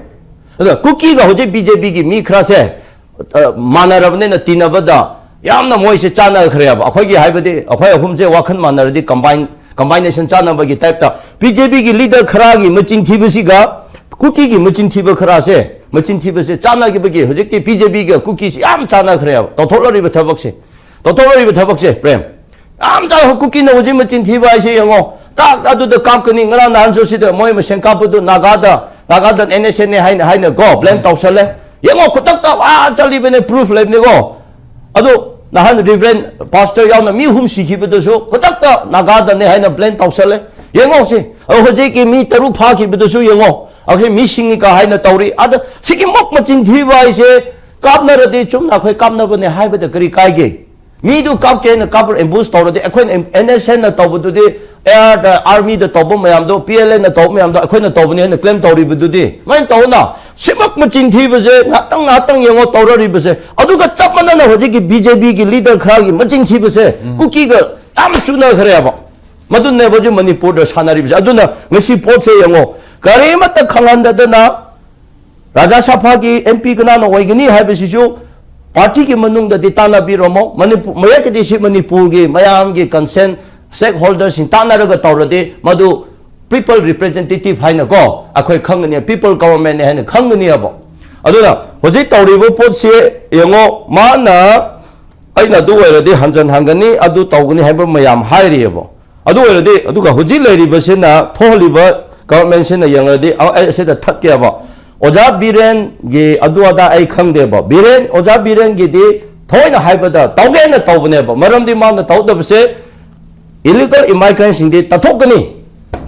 ꯑꯗ ꯀꯨꯀꯤꯒ ꯍꯧꯖꯤꯛ ꯕꯤ ꯖꯦ ꯄꯤꯒꯤ ꯃꯤ ꯈꯔꯁꯦ ꯑ, ꯃꯥꯟꯅꯔꯕꯅꯤꯅ ꯇꯤꯟꯅꯕꯗ ꯌꯥꯝꯅ ꯃꯣꯏꯁꯦ ꯆꯥꯟꯅꯈ꯭ꯔꯦꯕ꯫ ꯑꯩꯈꯣꯏꯒꯤ ꯍꯥꯏꯕꯗꯤ ꯑꯩꯈꯣꯏ ꯑꯍꯨꯝꯁꯦ ꯋꯥꯈꯜ ꯃꯥꯟꯅꯔꯗꯤ ꯀꯝꯕꯥꯏꯟ, ꯀꯝꯕꯥꯏꯅꯦꯁꯟ ꯆꯥꯟꯅꯕꯒꯤ ꯇꯥꯏꯞꯇ ꯕꯤ ꯖꯦ ꯄꯤꯒꯤ ꯂꯤꯗꯔ ꯈꯔꯒꯤ ꯃꯆꯤꯟ ꯊꯤꯕꯁꯤꯒ ꯀꯨꯀꯤꯒꯤ ꯃꯆꯤꯟ ꯊꯤꯕ ꯈꯔꯁꯦ ꯃꯆꯤꯟ ꯊꯤꯕꯁꯦ ꯆꯥꯟꯅꯈꯤꯕꯒꯤ ꯍꯧꯖꯤꯛꯇꯤ ꯕꯤ ꯖꯦ ꯄꯤꯒ ꯀꯨꯀꯤꯁꯤ ꯌꯥꯝ ꯆꯥꯟꯅꯈ꯭ꯔꯦꯕ, ꯇꯧꯊꯣꯛꯂꯔꯤꯕ ꯊꯕꯛꯁꯦ꯫ ꯇꯧꯊꯣꯛꯂꯔꯤꯕ ꯊꯕꯛꯁꯦ, ꯄ꯭ꯔꯦꯝ, ꯌꯥꯝ ꯆꯥꯟꯅ꯫ ꯀꯨꯀꯤꯅ ꯍꯧꯖꯤꯛ ꯃꯆꯤꯟ ꯊꯤꯕ ꯍꯥꯏꯁꯦ ꯌꯦꯡꯉꯣ꯫ ꯇꯥꯛ ꯑꯗꯨꯗ ꯀꯥꯞꯀꯅꯤ꯫ ꯉꯔꯥꯡ ꯅꯍꯥꯟꯁꯨ ꯁꯤꯗ ꯃꯣꯏ ꯃꯁꯦꯟ ꯀꯥꯞꯄꯗꯨ ꯅꯥꯒꯥꯗ, ꯅꯥꯒꯥꯗ ꯑꯦꯟ ꯑꯦꯁ ꯑꯦꯟ ꯑꯦ ꯍꯥꯏꯅ, ꯍꯥꯏꯅ ꯀꯣ ꯕ꯭ꯂꯦꯝ ꯇꯧꯁꯜꯂꯦ꯫ ꯌꯦꯡꯉꯣ, ꯈꯨꯗꯛꯇ ꯋꯥ ꯆꯠꯂꯤꯕꯅꯦ, ꯄ꯭ꯔꯨꯐ ꯂꯩꯕꯅꯤꯀꯣ꯫ ꯑꯗꯨ ꯅꯍꯥꯟ ꯔꯤꯚꯔꯦꯟ ꯄꯥꯁꯇꯔ ꯌꯥꯎꯅ ꯃꯤ ꯑꯍꯨꯝ ꯁꯤꯈꯤꯕꯗꯨꯁꯨ ꯈꯨꯗꯛꯇ ꯅꯥꯒꯥꯗꯅꯦ ꯍꯥꯏꯅ ꯕ꯭ꯂꯦꯝ ꯇꯧꯁꯜꯂꯦ꯫ ꯌꯦꯡꯉꯣ ꯁꯤ꯫ ꯑꯗꯣ ꯍꯧꯖꯤꯛꯀꯤ ꯃꯤ ꯇꯔꯨꯛ ꯐꯥꯈꯤꯕꯗꯨꯁꯨ ꯌꯦꯡꯉꯣ꯫ ꯑꯩꯈꯣꯏ ꯃꯤꯁꯤꯡꯅꯤ ꯀ ꯍꯥꯏꯅ ꯇꯧꯔꯤ꯫ ꯑꯗ ꯁꯤꯒꯤꯃꯨꯛ ꯃꯆꯤꯟ ꯊꯤꯕ ꯍꯥꯏꯁꯦ, ꯀꯥꯞꯅꯔꯗꯤ ꯆꯨꯝꯅ ꯑꯩꯈꯣꯏ ꯀꯥꯞꯅꯕꯅꯦ ꯍꯥꯏꯕꯗ ꯀꯔꯤ ꯀꯥꯏꯒꯦ? ꯃꯤꯗꯨ ꯀꯥꯞꯀꯦ ꯍꯥꯏꯅ ꯀꯥꯞꯄ ꯑꯦꯝꯕꯨꯁ ꯇꯧꯔꯗꯤ, ꯑꯩꯈꯣꯏꯅ ꯑꯦꯟ ꯑꯦꯁ ꯑꯦꯟꯅ ꯇꯧꯕꯗꯨꯗꯤ, ꯑꯦꯌꯥꯔꯗ ꯑꯥꯔꯃꯤꯗ ꯇꯧꯕ ꯃꯌꯥꯝꯗꯣ, ꯄꯤ ꯑꯦꯜ ꯑꯦꯅ ꯇꯧꯕ ꯃꯌꯥꯝꯗꯣ ꯑꯩꯈꯣꯏꯅ ꯇꯧꯕꯅꯤ ꯍꯥꯏꯅ ꯀ꯭ꯂꯦꯝ ꯇꯧꯔꯤꯕꯗꯨꯗꯤ꯫ ꯁꯨꯃꯥꯏꯅ ꯇꯧꯅ ꯁꯤꯃꯛ ꯃꯆꯤꯟ ꯊꯤꯕꯁꯦ ꯉꯥꯛꯇꯪ ꯉꯥꯛꯇꯪ ꯌꯦꯡꯉꯣ ꯇꯧꯔꯔꯤꯕꯁꯦ꯫ ꯑꯗꯨꯒ ꯆꯞ ꯃꯥꯟꯅꯅ ꯍꯧꯖꯤꯛꯀꯤ ꯕꯤ ꯖꯦ ꯄꯤꯒꯤ ꯂꯤꯗꯔ ꯈꯔꯒꯤ ꯃꯆꯤꯟ ꯊꯤꯕꯁꯦ ꯀꯨꯀꯤꯒ ꯌꯥꯝ ꯆꯨꯅꯈ꯭ꯔꯦꯕ꯫ ꯃꯗꯨꯅꯦꯕ ꯍꯧꯖꯤꯛ ꯃꯅꯤꯄꯨꯔꯗ ꯁꯥꯟꯅꯔꯤꯕꯁꯦ꯫ ꯑꯗꯨꯅ ꯉꯁꯤ ꯄꯣꯠꯁꯦ ꯌꯦꯡꯉꯣ, ꯀꯔꯤꯃꯠꯇ ꯈꯪꯍꯟꯗꯗꯅ ꯔꯥꯖ꯭ꯌ ꯁꯚꯥꯒꯤ ꯑꯦꯝ ꯄꯤ ꯀꯅꯥꯅ ꯑꯣꯏꯒꯅꯤ ꯍꯥꯏꯕꯁꯤꯁꯨ ꯄꯥꯔꯇꯤꯒꯤ ꯃꯅꯨꯡꯗꯗꯤ ꯇꯥꯟꯅꯕꯤꯔꯝꯃꯣ꯫ ꯃꯅꯤꯄꯨꯔ, ꯃꯌꯦꯛꯀꯤꯗꯤ ꯁꯤ ꯃꯅꯤꯄꯨꯔꯒꯤ ꯃꯌꯥꯝꯒꯤ ꯀꯟꯁꯦꯟ ꯁ꯭ꯇꯦꯛ ꯍꯣꯜꯗꯔꯁꯤꯡ ꯇꯥꯟꯅꯔꯒ ꯇꯧꯔꯗꯤ ꯃꯗꯨ ꯄꯤꯄꯜ ꯔꯤꯄ꯭ꯔꯦꯖꯦꯟꯇꯦꯇꯤꯚ ꯍꯥꯏꯅꯀꯣ ꯑꯩꯈꯣꯏ ꯈꯪꯒꯅꯤ, ꯄꯤꯄꯜ ꯒꯕꯔꯟꯃꯦꯟꯅꯤ ꯍꯥꯏꯅ ꯈꯪꯒꯅꯤꯕ꯫ ꯑꯗꯨꯅ ꯍꯧꯖꯤꯛ ꯇꯧꯔꯤꯕ ꯄꯣꯠꯁꯤ ꯌꯦꯡꯉꯣ, ꯃꯥꯅ ꯑꯩꯅ ꯑꯗꯨ ꯑꯣꯏꯔꯗꯤ ꯍꯟꯖꯟ ꯍꯟꯒꯅꯤ, ꯑꯗꯨ ꯇꯧꯒꯅꯤ ꯍꯥꯏꯕ ꯃꯌꯥꯝ ꯍꯥꯏꯔꯤꯑꯕ꯫ ꯑꯗꯨ ꯑꯣꯏꯔꯗꯤ, ꯑꯗꯨꯒ ꯍꯧꯖꯤꯛ ꯂꯩꯔꯤꯕꯁꯤꯅ, ꯊꯣꯛꯍꯜꯂꯤꯕ ꯒꯕꯔꯟꯃꯦꯟꯁꯤꯅ ꯌꯦꯡꯂꯗꯤ, ꯑ-, ꯑꯩ ꯑꯁꯤꯗ ꯊꯠꯀꯦꯕ꯫ ꯑꯣꯖꯥ ꯕꯤꯔꯦꯟꯒꯤ ꯑꯗꯨ ꯑꯗꯥ ꯑꯩ ꯈꯪꯗꯦꯕ꯫ ꯕꯤꯔꯦꯟ, ꯑꯣꯖꯥ ꯕꯤꯔꯦꯟꯒꯤꯗꯤ ꯊꯑꯣꯏꯅ ꯍꯥꯏꯕꯗ ꯇꯧꯒꯦꯅ ꯇꯧꯕꯅꯦꯕ꯫ ꯃꯔꯝꯗꯤ ꯃꯥꯅ ꯇꯧꯗꯕꯁꯦ ꯏꯂꯤꯒꯜ ꯏꯃꯥꯏꯒ꯭ꯔꯦꯟꯁꯤꯡꯗꯤ ꯇꯥꯟꯊꯣꯛꯀꯅꯤ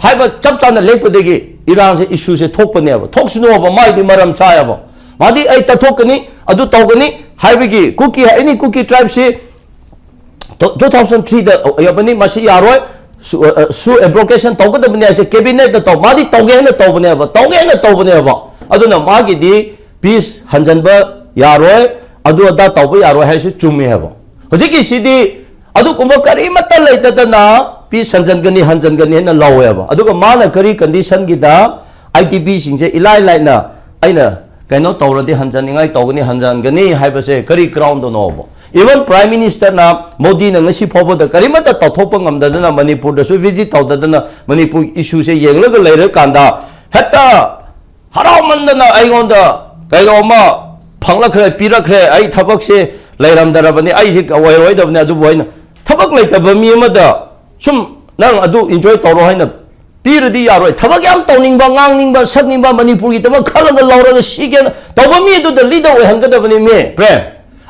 ꯍꯥꯏꯕ ꯆꯞ ꯆꯥꯅ ꯂꯦꯞꯄꯗꯒꯤ ꯏꯔꯥꯡꯁꯦ, ꯏꯁꯨꯁꯦ ꯊꯣꯛꯄꯅꯦꯕ꯫ ꯊꯣꯛꯁꯅꯨꯕ, ꯃꯥꯏꯗꯤ ꯃꯔꯝ ꯆꯥꯏꯑꯕ꯫ ꯃꯥꯗꯤ ꯑꯩ ꯇꯥꯟꯊꯣꯛꯀꯅꯤ, ꯑꯗꯨ ꯇꯧꯒꯅꯤ ꯍꯥꯏꯕꯒꯤ ꯀꯨꯀꯤ, ꯑꯦꯅꯤ ꯀꯨꯀꯤ ꯇ꯭ꯔꯥꯏꯕꯁꯤ ꯇꯨ ꯊꯥꯎꯖꯟ ꯊ꯭ꯔꯤꯗ ꯌꯧꯕꯅꯤ, ꯃꯁꯤ ꯌꯥꯔꯣꯏ, ꯁꯨ, ꯑ, ꯁꯨ ꯑꯦꯕ꯭ꯔꯣꯒꯦꯁꯟ ꯇꯧꯒꯗꯕꯅꯤ ꯍꯥꯏꯁꯦ ꯀꯦꯕꯤꯅꯦꯠꯅ ꯇꯧ-, ꯃꯥꯗꯤ ꯇꯧꯒꯦ ꯍꯥꯏꯅ ꯇꯧꯕꯅꯦꯕ, ꯇꯧꯒꯦ ꯍꯥꯏꯅ ꯇꯧꯕꯅꯦꯕ꯫ ꯑꯗꯨꯅ ꯃꯥꯒꯤꯗꯤ ꯄꯤꯁ ꯍꯟꯖꯟꯕ ꯌꯥꯔꯣꯏ, ꯑꯗꯨ ꯑꯗꯥ ꯇꯧꯕ ꯌꯥꯔꯣꯏ ꯍꯥꯏꯁꯨ ꯆꯨꯝꯃꯦ ꯍꯥꯏꯕ꯫ ꯍꯧꯖꯤꯛꯀꯤꯁꯤꯗꯤ ꯑꯗꯨꯒꯨꯝꯕ ꯀꯔꯤꯃꯠꯇ ꯂꯩꯇꯗꯅ ꯄꯤꯁ ꯍꯟꯖꯟꯒꯅꯤ, ꯍꯟꯖꯟꯒꯅꯤ ꯍꯥꯏꯅ ꯂꯧꯋꯦꯕ꯫ ꯑꯗꯨꯒ ꯃꯥꯅ ꯀꯔꯤ ꯀꯟꯗꯤꯁꯟꯒꯤꯗ ꯑꯥꯏ ꯗꯤ ꯕꯤꯁꯤꯡꯁꯦ ꯏꯂꯥꯏ ꯂꯥꯏꯅ ꯑꯩꯅ ꯀꯩꯅꯣ ꯇꯧꯔꯗꯤ ꯍꯟꯖꯟꯅꯤꯡꯉꯥꯏ ꯇꯧꯒꯅꯤ, ꯍꯟꯖꯟꯒꯅꯤ ꯍꯥꯏꯕꯁꯦ ꯀꯔꯤ ꯒ꯭ꯔꯥꯎꯟꯗꯅꯣꯕ? ꯏꯚꯟ ꯄ꯭ꯔꯥꯏꯝ ꯃꯤꯅꯤꯁꯇꯔꯅ, ꯃꯣꯗꯤꯅ ꯉꯁꯤ ꯐꯥꯎꯕꯗ ꯀꯔꯤꯃꯠꯇ ꯇꯧꯊꯣꯛꯄ ꯉꯝꯗꯗꯅ, ꯃꯅꯤꯄꯨꯔꯗꯁꯨ ꯚꯤꯖꯤꯠ ꯇꯧꯗꯗꯅ, ꯃꯅꯤꯄꯨꯔ ꯏꯁꯨꯁꯦ ꯌꯦꯡꯂꯒ ꯂꯩꯔꯀꯥꯟꯗ ꯍꯦꯛꯇ ꯍꯔꯥꯎꯃꯟꯗꯅ ꯑꯩꯉꯣꯟꯗ ꯀꯩꯅꯣꯝꯃ ꯐꯪꯂꯛꯈ꯭ꯔꯦ, ꯄꯤꯔꯛꯈ꯭ꯔꯦ, ꯑꯩ ꯊꯕꯛꯁꯦ ꯂꯩꯔꯝꯗꯔꯕꯅꯤ, ꯑꯩꯁꯦ ꯑꯣꯏꯔꯣꯏꯗꯕꯅꯤ, ꯑꯗꯨꯕꯨ ꯑꯩꯅ ꯊꯕꯛ ꯂꯩꯇꯕ ꯃꯤ ꯑꯃꯗ ꯁꯨꯝ ꯅꯪ ꯑꯗꯨ ꯏꯟꯖꯣꯏ ꯇꯧꯔꯣ ꯍꯥꯏꯅ ꯄꯤꯔꯗꯤ ꯌꯥꯔꯣꯏ꯫ ꯊꯕꯛ ꯌꯥꯝ ꯇꯧꯅꯤꯡꯕ, ꯉꯥꯡꯅꯤꯡꯕ, ꯁꯛꯅꯤꯡꯕ, ꯃꯅꯤꯄꯨꯔꯒꯤꯗꯃꯛ ꯈꯜꯂꯒ ꯂꯧꯔꯒ ꯁꯤꯒꯦꯅ ꯇꯧꯕ ꯃꯤ ꯑꯗꯨꯗ ꯂꯤꯗꯔ ꯑꯣꯏꯍꯟꯒꯗꯕꯅꯤ ꯃꯤ ꯄ꯭ꯔꯦꯝ꯫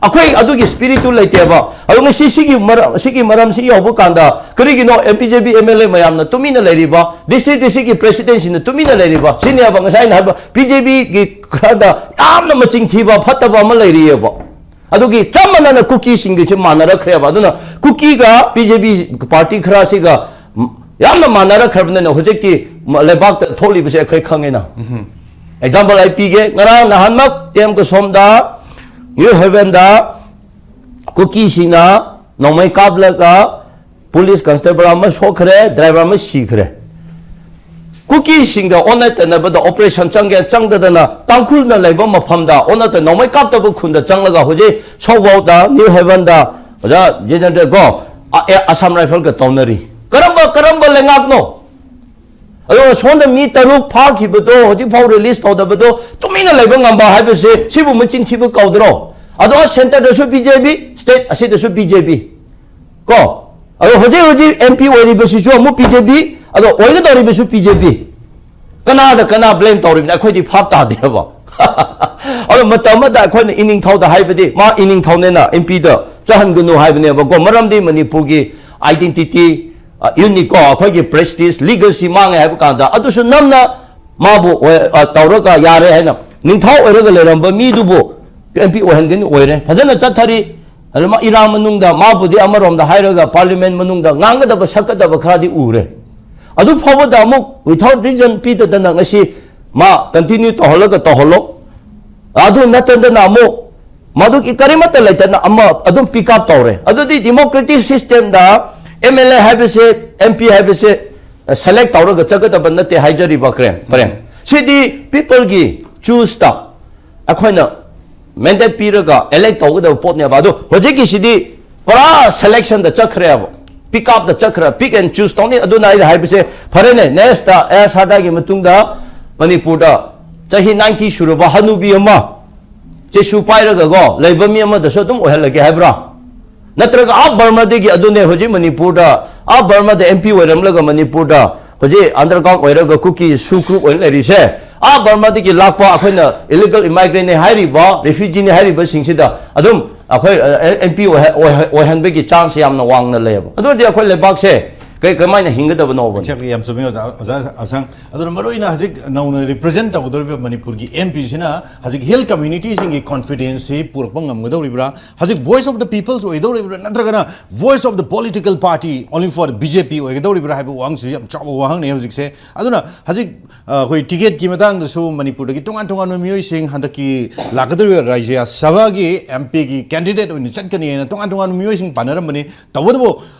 ꯑꯩꯈꯣꯏ ꯑꯗꯨꯒꯤ ꯁ꯭ꯄꯤꯔꯤꯠꯇꯨ ꯂꯩꯇꯦꯕ꯫ ꯑꯗꯣ ꯉꯁꯤ ꯁꯤꯒꯤ ꯃꯔꯝ, ꯁꯤꯒꯤ ꯃꯔꯝꯁꯤ ꯌꯧꯕ ꯀꯥꯟꯗ ꯀꯔꯤꯒꯤꯅꯣ B J P M L ꯑꯦ ꯃꯌꯥꯝꯅ ꯇꯨꯃꯤꯟꯅ ꯂꯩꯔꯤꯕ, ꯗꯤꯁꯇ꯭ꯔꯤꯛ ꯗꯤꯁꯇ꯭ꯔꯤꯛꯀꯤ ꯄ꯭ꯔꯦꯁꯤꯗꯦꯟꯁꯤꯡꯅ ꯇꯨꯃꯤꯟꯅ ꯂꯩꯔꯤꯕ? ꯁꯤꯅꯦꯕ ꯉꯁꯥꯏ ꯑꯩꯅ ꯍꯥꯏꯕ ꯕꯤ ꯖꯦ ꯄꯤꯒꯤ ꯈꯔꯗ ꯌꯥꯝꯅ ꯃꯆꯤꯡ ꯊꯤꯕ, ꯐꯠꯇꯕ ꯑꯃ ꯂꯩꯔꯤꯑꯕ꯫ ꯑꯗꯨꯒꯤ ꯆꯞ ꯃꯥꯟꯅꯅ ꯀꯨꯀꯤꯁꯤꯡꯒꯤꯁꯨ ꯃꯥꯟꯅꯔꯛꯈ꯭ꯔꯦꯕ꯫ ꯑꯗꯨꯅ ꯀꯨꯀꯤꯒ ꯕꯤ ꯖꯦ ꯄꯤ ꯄꯥꯔꯇꯤ ꯈꯔꯁꯤꯒ ꯌꯥꯝꯅ ꯃꯥꯟꯅꯔꯛꯈ꯭ꯔꯕꯅꯤꯅ ꯍꯧꯖꯤꯛꯇꯤ ꯂꯩꯕꯥꯛꯇ ꯊꯣꯛꯂꯤꯕꯁꯦ ꯑꯩꯈꯣꯏ ꯈꯪꯉꯤꯅ꯫ ꯑꯦꯛꯖꯥꯝꯄꯜ ꯑꯩ ꯄꯤꯒꯦ, ꯉꯔꯥꯡ ꯅꯍꯥꯟꯃꯛ ꯇꯦꯝ ꯀꯁꯣꯝꯗ, ꯅ꯭ꯌꯨ ꯍꯦꯚꯦꯟꯗ ꯀꯨꯀꯤꯁꯤꯡꯅ ꯅꯣꯡꯃꯩ ꯀꯥꯞꯂꯒ ꯄꯨꯂꯤꯁ ꯀꯟꯁꯇꯦꯕꯜ ꯑꯃ ꯁꯣꯛꯈ꯭ꯔꯦ, ꯗ꯭ꯔꯥꯏꯚꯔ ꯑꯃ ꯁꯤꯈ꯭ꯔꯦ꯫ ꯀꯨꯀꯤꯁꯤꯡꯗ ꯑꯣꯟꯅ ꯇꯩꯅꯕꯗ ꯑꯣꯄꯔꯦꯁꯟ ꯆꯪꯒꯦ ꯆꯪꯗꯗꯅ ꯇꯥꯡꯈꯨꯜꯅ ꯂꯩꯕ ꯃꯐꯝꯗ ꯑꯣꯟꯅ ꯇꯩꯅ ꯅꯣꯡꯃꯩ ꯀꯥꯞꯇꯕ ꯈꯨꯟꯗ ꯆꯪꯂꯒ ꯍꯧꯖꯤꯛ ꯁꯣꯐꯥꯎꯗ, ꯅ꯭ꯌꯨ ꯍꯦꯚꯦꯟꯗ, ꯑꯣꯖꯥ ꯖꯦꯅꯦꯟꯗ꯭ꯔ ꯀꯣ, ꯑ-, ꯑꯦ, ꯑꯁꯥꯝ ꯔꯥꯏꯐꯜꯒ ꯇꯧꯅꯔꯤ꯫ ꯀꯔꯝꯕ, ꯀꯔꯝꯕ ꯂꯩꯉꯥꯛꯅꯣ? ꯑꯗꯨꯒ ꯁꯣꯝꯗ ꯃꯤ ꯇꯔꯨꯛ ꯐꯥꯈꯤꯕꯗꯣ ꯍꯧꯖꯤꯛꯐꯥꯎ ꯔꯤꯂꯤꯁ ꯇꯧꯗꯕꯗꯣ ꯇꯨꯃꯤꯟꯅ ꯂꯩꯕ ꯉꯝꯕ ꯍꯥꯏꯕꯁꯦ ꯁꯤꯕꯨ ꯃꯆꯤꯟ ꯊꯤꯕ ꯀꯧꯗ꯭ꯔꯣ? ꯑꯗꯣ ꯁꯦꯟꯇꯔꯗꯁꯨ ꯕꯤ ꯖꯦ ꯄꯤ, ꯁ꯭ꯇꯦꯠ ꯑꯁꯤꯗꯁꯨ ꯕꯤ ꯖꯦ ꯄꯤ꯫ ꯀꯣ? ꯑꯗꯣ ꯍꯧꯖꯤꯛ ꯍꯧꯖꯤꯛ ꯑꯦꯝ ꯄꯤ ꯑꯣꯏꯔꯤꯕꯁꯤꯁꯨ ꯑꯃꯨꯛ ꯕꯤ ꯖꯦ ꯄꯤ, ꯑꯗꯣ ꯑꯣꯏꯒꯗꯧꯔꯤꯕꯁꯨ ꯕꯤ ꯖꯦ ꯄꯤ꯫ ꯀꯅꯥꯗ ꯀꯅꯥ ꯕ꯭ꯂꯦꯝ ꯇꯧꯔꯤꯕꯅꯣ? ꯑꯩꯈꯣꯏꯗꯤ ꯚꯥꯞ ꯇꯥꯗꯦꯕ꯫ ꯑꯗꯣ ꯃꯇꯝ ꯑꯃꯗ ꯑꯩꯈꯣꯏꯅ ꯏꯅꯤꯡꯊꯧꯗ ꯍꯥꯏꯕꯗꯤ, ꯃꯥ ꯏꯅꯤꯡꯊꯧꯅꯦꯅ ꯑꯦꯝ ꯄꯤꯗ ꯆꯠꯍꯟꯒꯅꯨ ꯍꯥꯏꯕꯅꯦꯕꯀꯣ꯫ ꯃꯔꯝꯗꯤ ꯃꯅꯤꯄꯨꯔꯒꯤ identity, ꯑ, ꯌꯨꯅꯤꯠ ꯀꯣ, ꯑꯩꯈꯣꯏꯒꯤ ꯄ꯭ꯔꯦꯁꯇꯤꯖ, ꯂꯤꯒꯦꯁꯤ ꯃꯥꯡꯉꯦ ꯍꯥꯏꯕ ꯀꯥꯟꯗ ꯑꯗꯨꯁꯨ ꯅꯝꯅ ꯃꯥꯕꯨ ꯑꯣꯏ-, ꯑ, ꯇꯧꯔꯒ ꯌꯥꯔꯦ ꯍꯥꯏꯅ ꯅꯤꯡꯊꯧ ꯑꯣꯏꯔꯒ ꯂꯩꯔꯝꯕ ꯃꯤꯗꯨꯕꯨ ꯑꯦꯝ ꯄꯤ ꯑꯣꯏꯍꯟꯒꯅꯤ, ꯑꯣꯏꯔꯦ꯫ ꯐꯖꯅ ꯆꯠꯊꯔꯤ꯫ ꯑꯗꯨ ꯃꯥ ꯏꯔꯥꯡ ꯃꯅꯨꯡꯗ ꯃꯥꯕꯨꯗꯤ ꯑꯃꯔꯣꯝꯗ ꯍꯥꯏꯔꯒ ꯄꯥꯔꯂꯤꯌꯥꯃꯦꯟ ꯃꯅꯨꯡꯗ ꯉꯥꯡꯒꯗꯕ ꯁꯛꯀꯗꯕ ꯈꯔꯗꯤ ꯎꯔꯦ꯫ ꯑꯗꯨ ꯐꯥꯎꯕꯗ ꯑꯃꯨꯛ without reason ꯄꯤꯗꯗꯅ ꯉꯁꯤ ꯃꯥ continue ꯇꯧꯍꯜꯂꯒ ꯇꯧꯍꯜꯂꯣ꯫ ꯑꯗꯨ ꯅꯠꯇꯗꯅ ꯑꯃꯨꯛ ꯃꯗꯨꯒꯤ ꯀꯔꯤꯃꯠꯇ ꯂꯩꯇꯅ ꯑꯃ ꯑꯗꯨꯝ pick up ꯇꯧꯔꯦ꯫ ꯑꯗꯨꯗꯤ democratic system ꯗ ꯑꯦꯝ ꯑꯦꯜ ꯑꯦ ꯍꯥꯏꯕꯁꯦ, ꯑꯦꯝ ꯄꯤ ꯍꯥꯏꯕꯁꯦ select ꯇꯧꯔꯒ ꯆꯠꯀꯗꯕ ꯅꯠꯇꯦ ꯍꯥꯏꯖꯔꯤꯕ ꯀ꯭ꯔꯦꯝ, ꯄꯔꯦꯝ꯫ ꯁꯤꯗꯤ people ꯒꯤ choose ꯇ ꯑꯩꯈꯣꯏꯅ mandate ꯄꯤꯔꯒ elect ꯇꯧꯒꯗꯕ ꯄꯣꯠꯅꯦꯕ꯫ ꯑꯗꯣ ꯍꯧꯖꯤꯛꯀꯤꯁꯤꯗꯤ ꯄꯨꯔꯥ selection ꯗ ꯆꯠꯈ꯭ꯔꯦꯕ, pick up ꯇ ꯆꯠꯈ꯭ꯔꯦ, pick and choose ꯇꯧꯅꯤ꯫ ꯑꯗꯨꯅ ꯑꯩꯅ ꯍꯥꯏꯕꯁꯦ, ꯐꯔꯦꯅꯦ, next ꯇ ꯑꯦꯁ ꯍꯔꯗꯥꯒꯤ ꯃꯇꯨꯡꯗ ꯃꯅꯤꯄꯨꯔꯗ ꯆꯍꯤ ꯅꯥꯏꯟꯇꯤ ꯁꯨꯔꯕ ꯍꯅꯨꯕꯤ ꯑꯃ ꯆꯦꯁꯨ ꯄꯥꯏꯔꯒꯀꯣ ꯂꯩꯕ ꯃꯤ ꯑꯃꯗꯁꯨ ꯑꯗꯨꯝ ꯑꯣꯏꯍꯜꯂꯒꯦ ꯍꯥꯏꯕ꯭ꯔꯥ? ꯅꯠꯇ꯭ꯔꯒ ꯑꯥ ꯕꯔꯃꯥꯗꯒꯤ, ꯑꯗꯨꯅꯦ ꯍꯧꯖꯤꯛ ꯃꯅꯤꯄꯨꯔꯗ, ꯑꯥ ꯕꯔꯃꯥꯗ ꯑꯦꯝ ꯄꯤ ꯑꯣꯏꯔꯝꯂꯒ ꯃꯅꯤꯄꯨꯔꯗ ꯍꯧꯖꯤꯛ ꯑꯟꯗꯔꯒ꯭ꯔꯥꯎꯟ ꯑꯣꯏꯔꯒ ꯀꯨꯀꯤ ꯁꯨ ꯒ꯭ꯔꯨꯞ ꯑꯣꯏꯅ ꯂꯩꯔꯤꯁꯦ, ꯑꯥ ꯕꯔꯃꯥꯗꯒꯤ ꯂꯥꯛꯄ ꯑꯩꯈꯣꯏꯅ ꯏꯂꯤꯒꯦꯜ ꯏꯃꯥꯏꯒ꯭ꯔꯦꯟꯅꯦ ꯍꯥꯏꯔꯤꯕ, ꯔꯤꯐ꯭ꯌꯨꯖꯤꯅꯦ ꯍꯥꯏꯔꯤꯕꯁꯤꯡꯁꯤꯗ ꯑꯗꯨꯝ ꯑꯩꯈꯣꯏ ꯑꯦꯝ ꯄꯤ ꯑꯣꯏꯍꯟꯕꯒꯤ ꯆꯥꯟꯁ ꯌꯥꯝꯅ ꯋꯥꯡꯅ ꯂꯩꯌꯦꯕ꯫ ꯑꯗꯨ ꯑꯣꯏꯔꯗꯤ ꯑꯩꯈꯣꯏ ꯂꯩꯕꯥꯛꯁꯦ ꯀꯩ, ꯀꯃꯥꯏꯅ ꯍꯤꯡꯒꯗꯕꯅꯣꯕ? Exactly, ꯌꯥꯝ ꯆꯨꯝꯃꯤ ꯑꯣꯖꯥ, ꯑꯣꯖꯥ ꯑꯁꯥꯡ꯫ ꯑꯗꯨꯅ ꯃꯔꯨꯑꯣꯏꯅ ꯍꯧꯖꯤꯛ ꯅꯧꯅ represent ꯇꯧꯒꯗꯧꯔꯤꯕ ꯃꯅꯤꯄꯨꯔꯒꯤ ꯑꯦꯝ ꯄꯤꯁꯤꯅ ꯍꯧꯖꯤꯛ ꯍꯤꯜ ꯀꯝꯃ꯭ꯌꯨꯅꯤꯇꯤꯁꯤꯡꯒꯤ ꯀꯣꯟꯐꯤꯗꯦꯟꯁꯁꯤ ꯄꯨꯔꯛꯄ ꯉꯝꯒꯗꯧꯔꯤꯕ꯭ꯔꯥ? ꯍꯧꯖꯤꯛ voice of the peoples ꯑꯣꯏꯗꯧꯔꯤꯕ꯭ꯔꯥ, ꯅꯠꯇ꯭ꯔꯒꯅ voice of the political party only for the B J P ꯑꯣꯏꯒꯗꯧꯔꯤꯕ꯭ꯔꯥ ꯍꯥꯏꯕ ꯋꯥꯍꯪꯁꯤꯁꯨ ꯌꯥꯝ ꯆꯥꯎꯕ ꯋꯥꯍꯪꯅꯤ ꯍꯧꯖꯤꯛꯁꯦ꯫ ꯑꯗꯨꯅ ꯍꯧꯖꯤꯛ ꯑ, ꯑꯩꯈꯣꯏ ꯇꯤꯀꯦꯠꯀꯤ ꯃꯇꯥꯡꯗꯁꯨ ꯃꯅꯤꯄꯨꯔꯗꯒꯤ ꯇꯣꯉꯥꯟ ꯇꯣꯉꯥꯟꯕ ꯃꯤꯑꯣꯏꯁꯤꯡ ꯍꯟꯗꯛꯀꯤ ꯂꯥꯛꯀꯗꯧꯔꯤꯕ ꯔꯥꯖ꯭ꯌ ꯁꯚꯥꯒꯤ ꯑꯦꯝ ꯄꯤꯒꯤ ꯀꯦꯟꯗꯤꯗꯦꯠ ꯑꯣꯏꯅ ꯆꯠꯀꯅꯤ ꯍꯥꯏꯅ ꯇꯣꯉꯥꯟ ꯇꯣꯉꯥꯟꯕ ꯃꯤꯑꯣꯏꯁꯤꯡ ꯄꯥꯅꯔꯝꯕꯅꯤ꯫ ꯇꯧꯕꯇꯕꯨ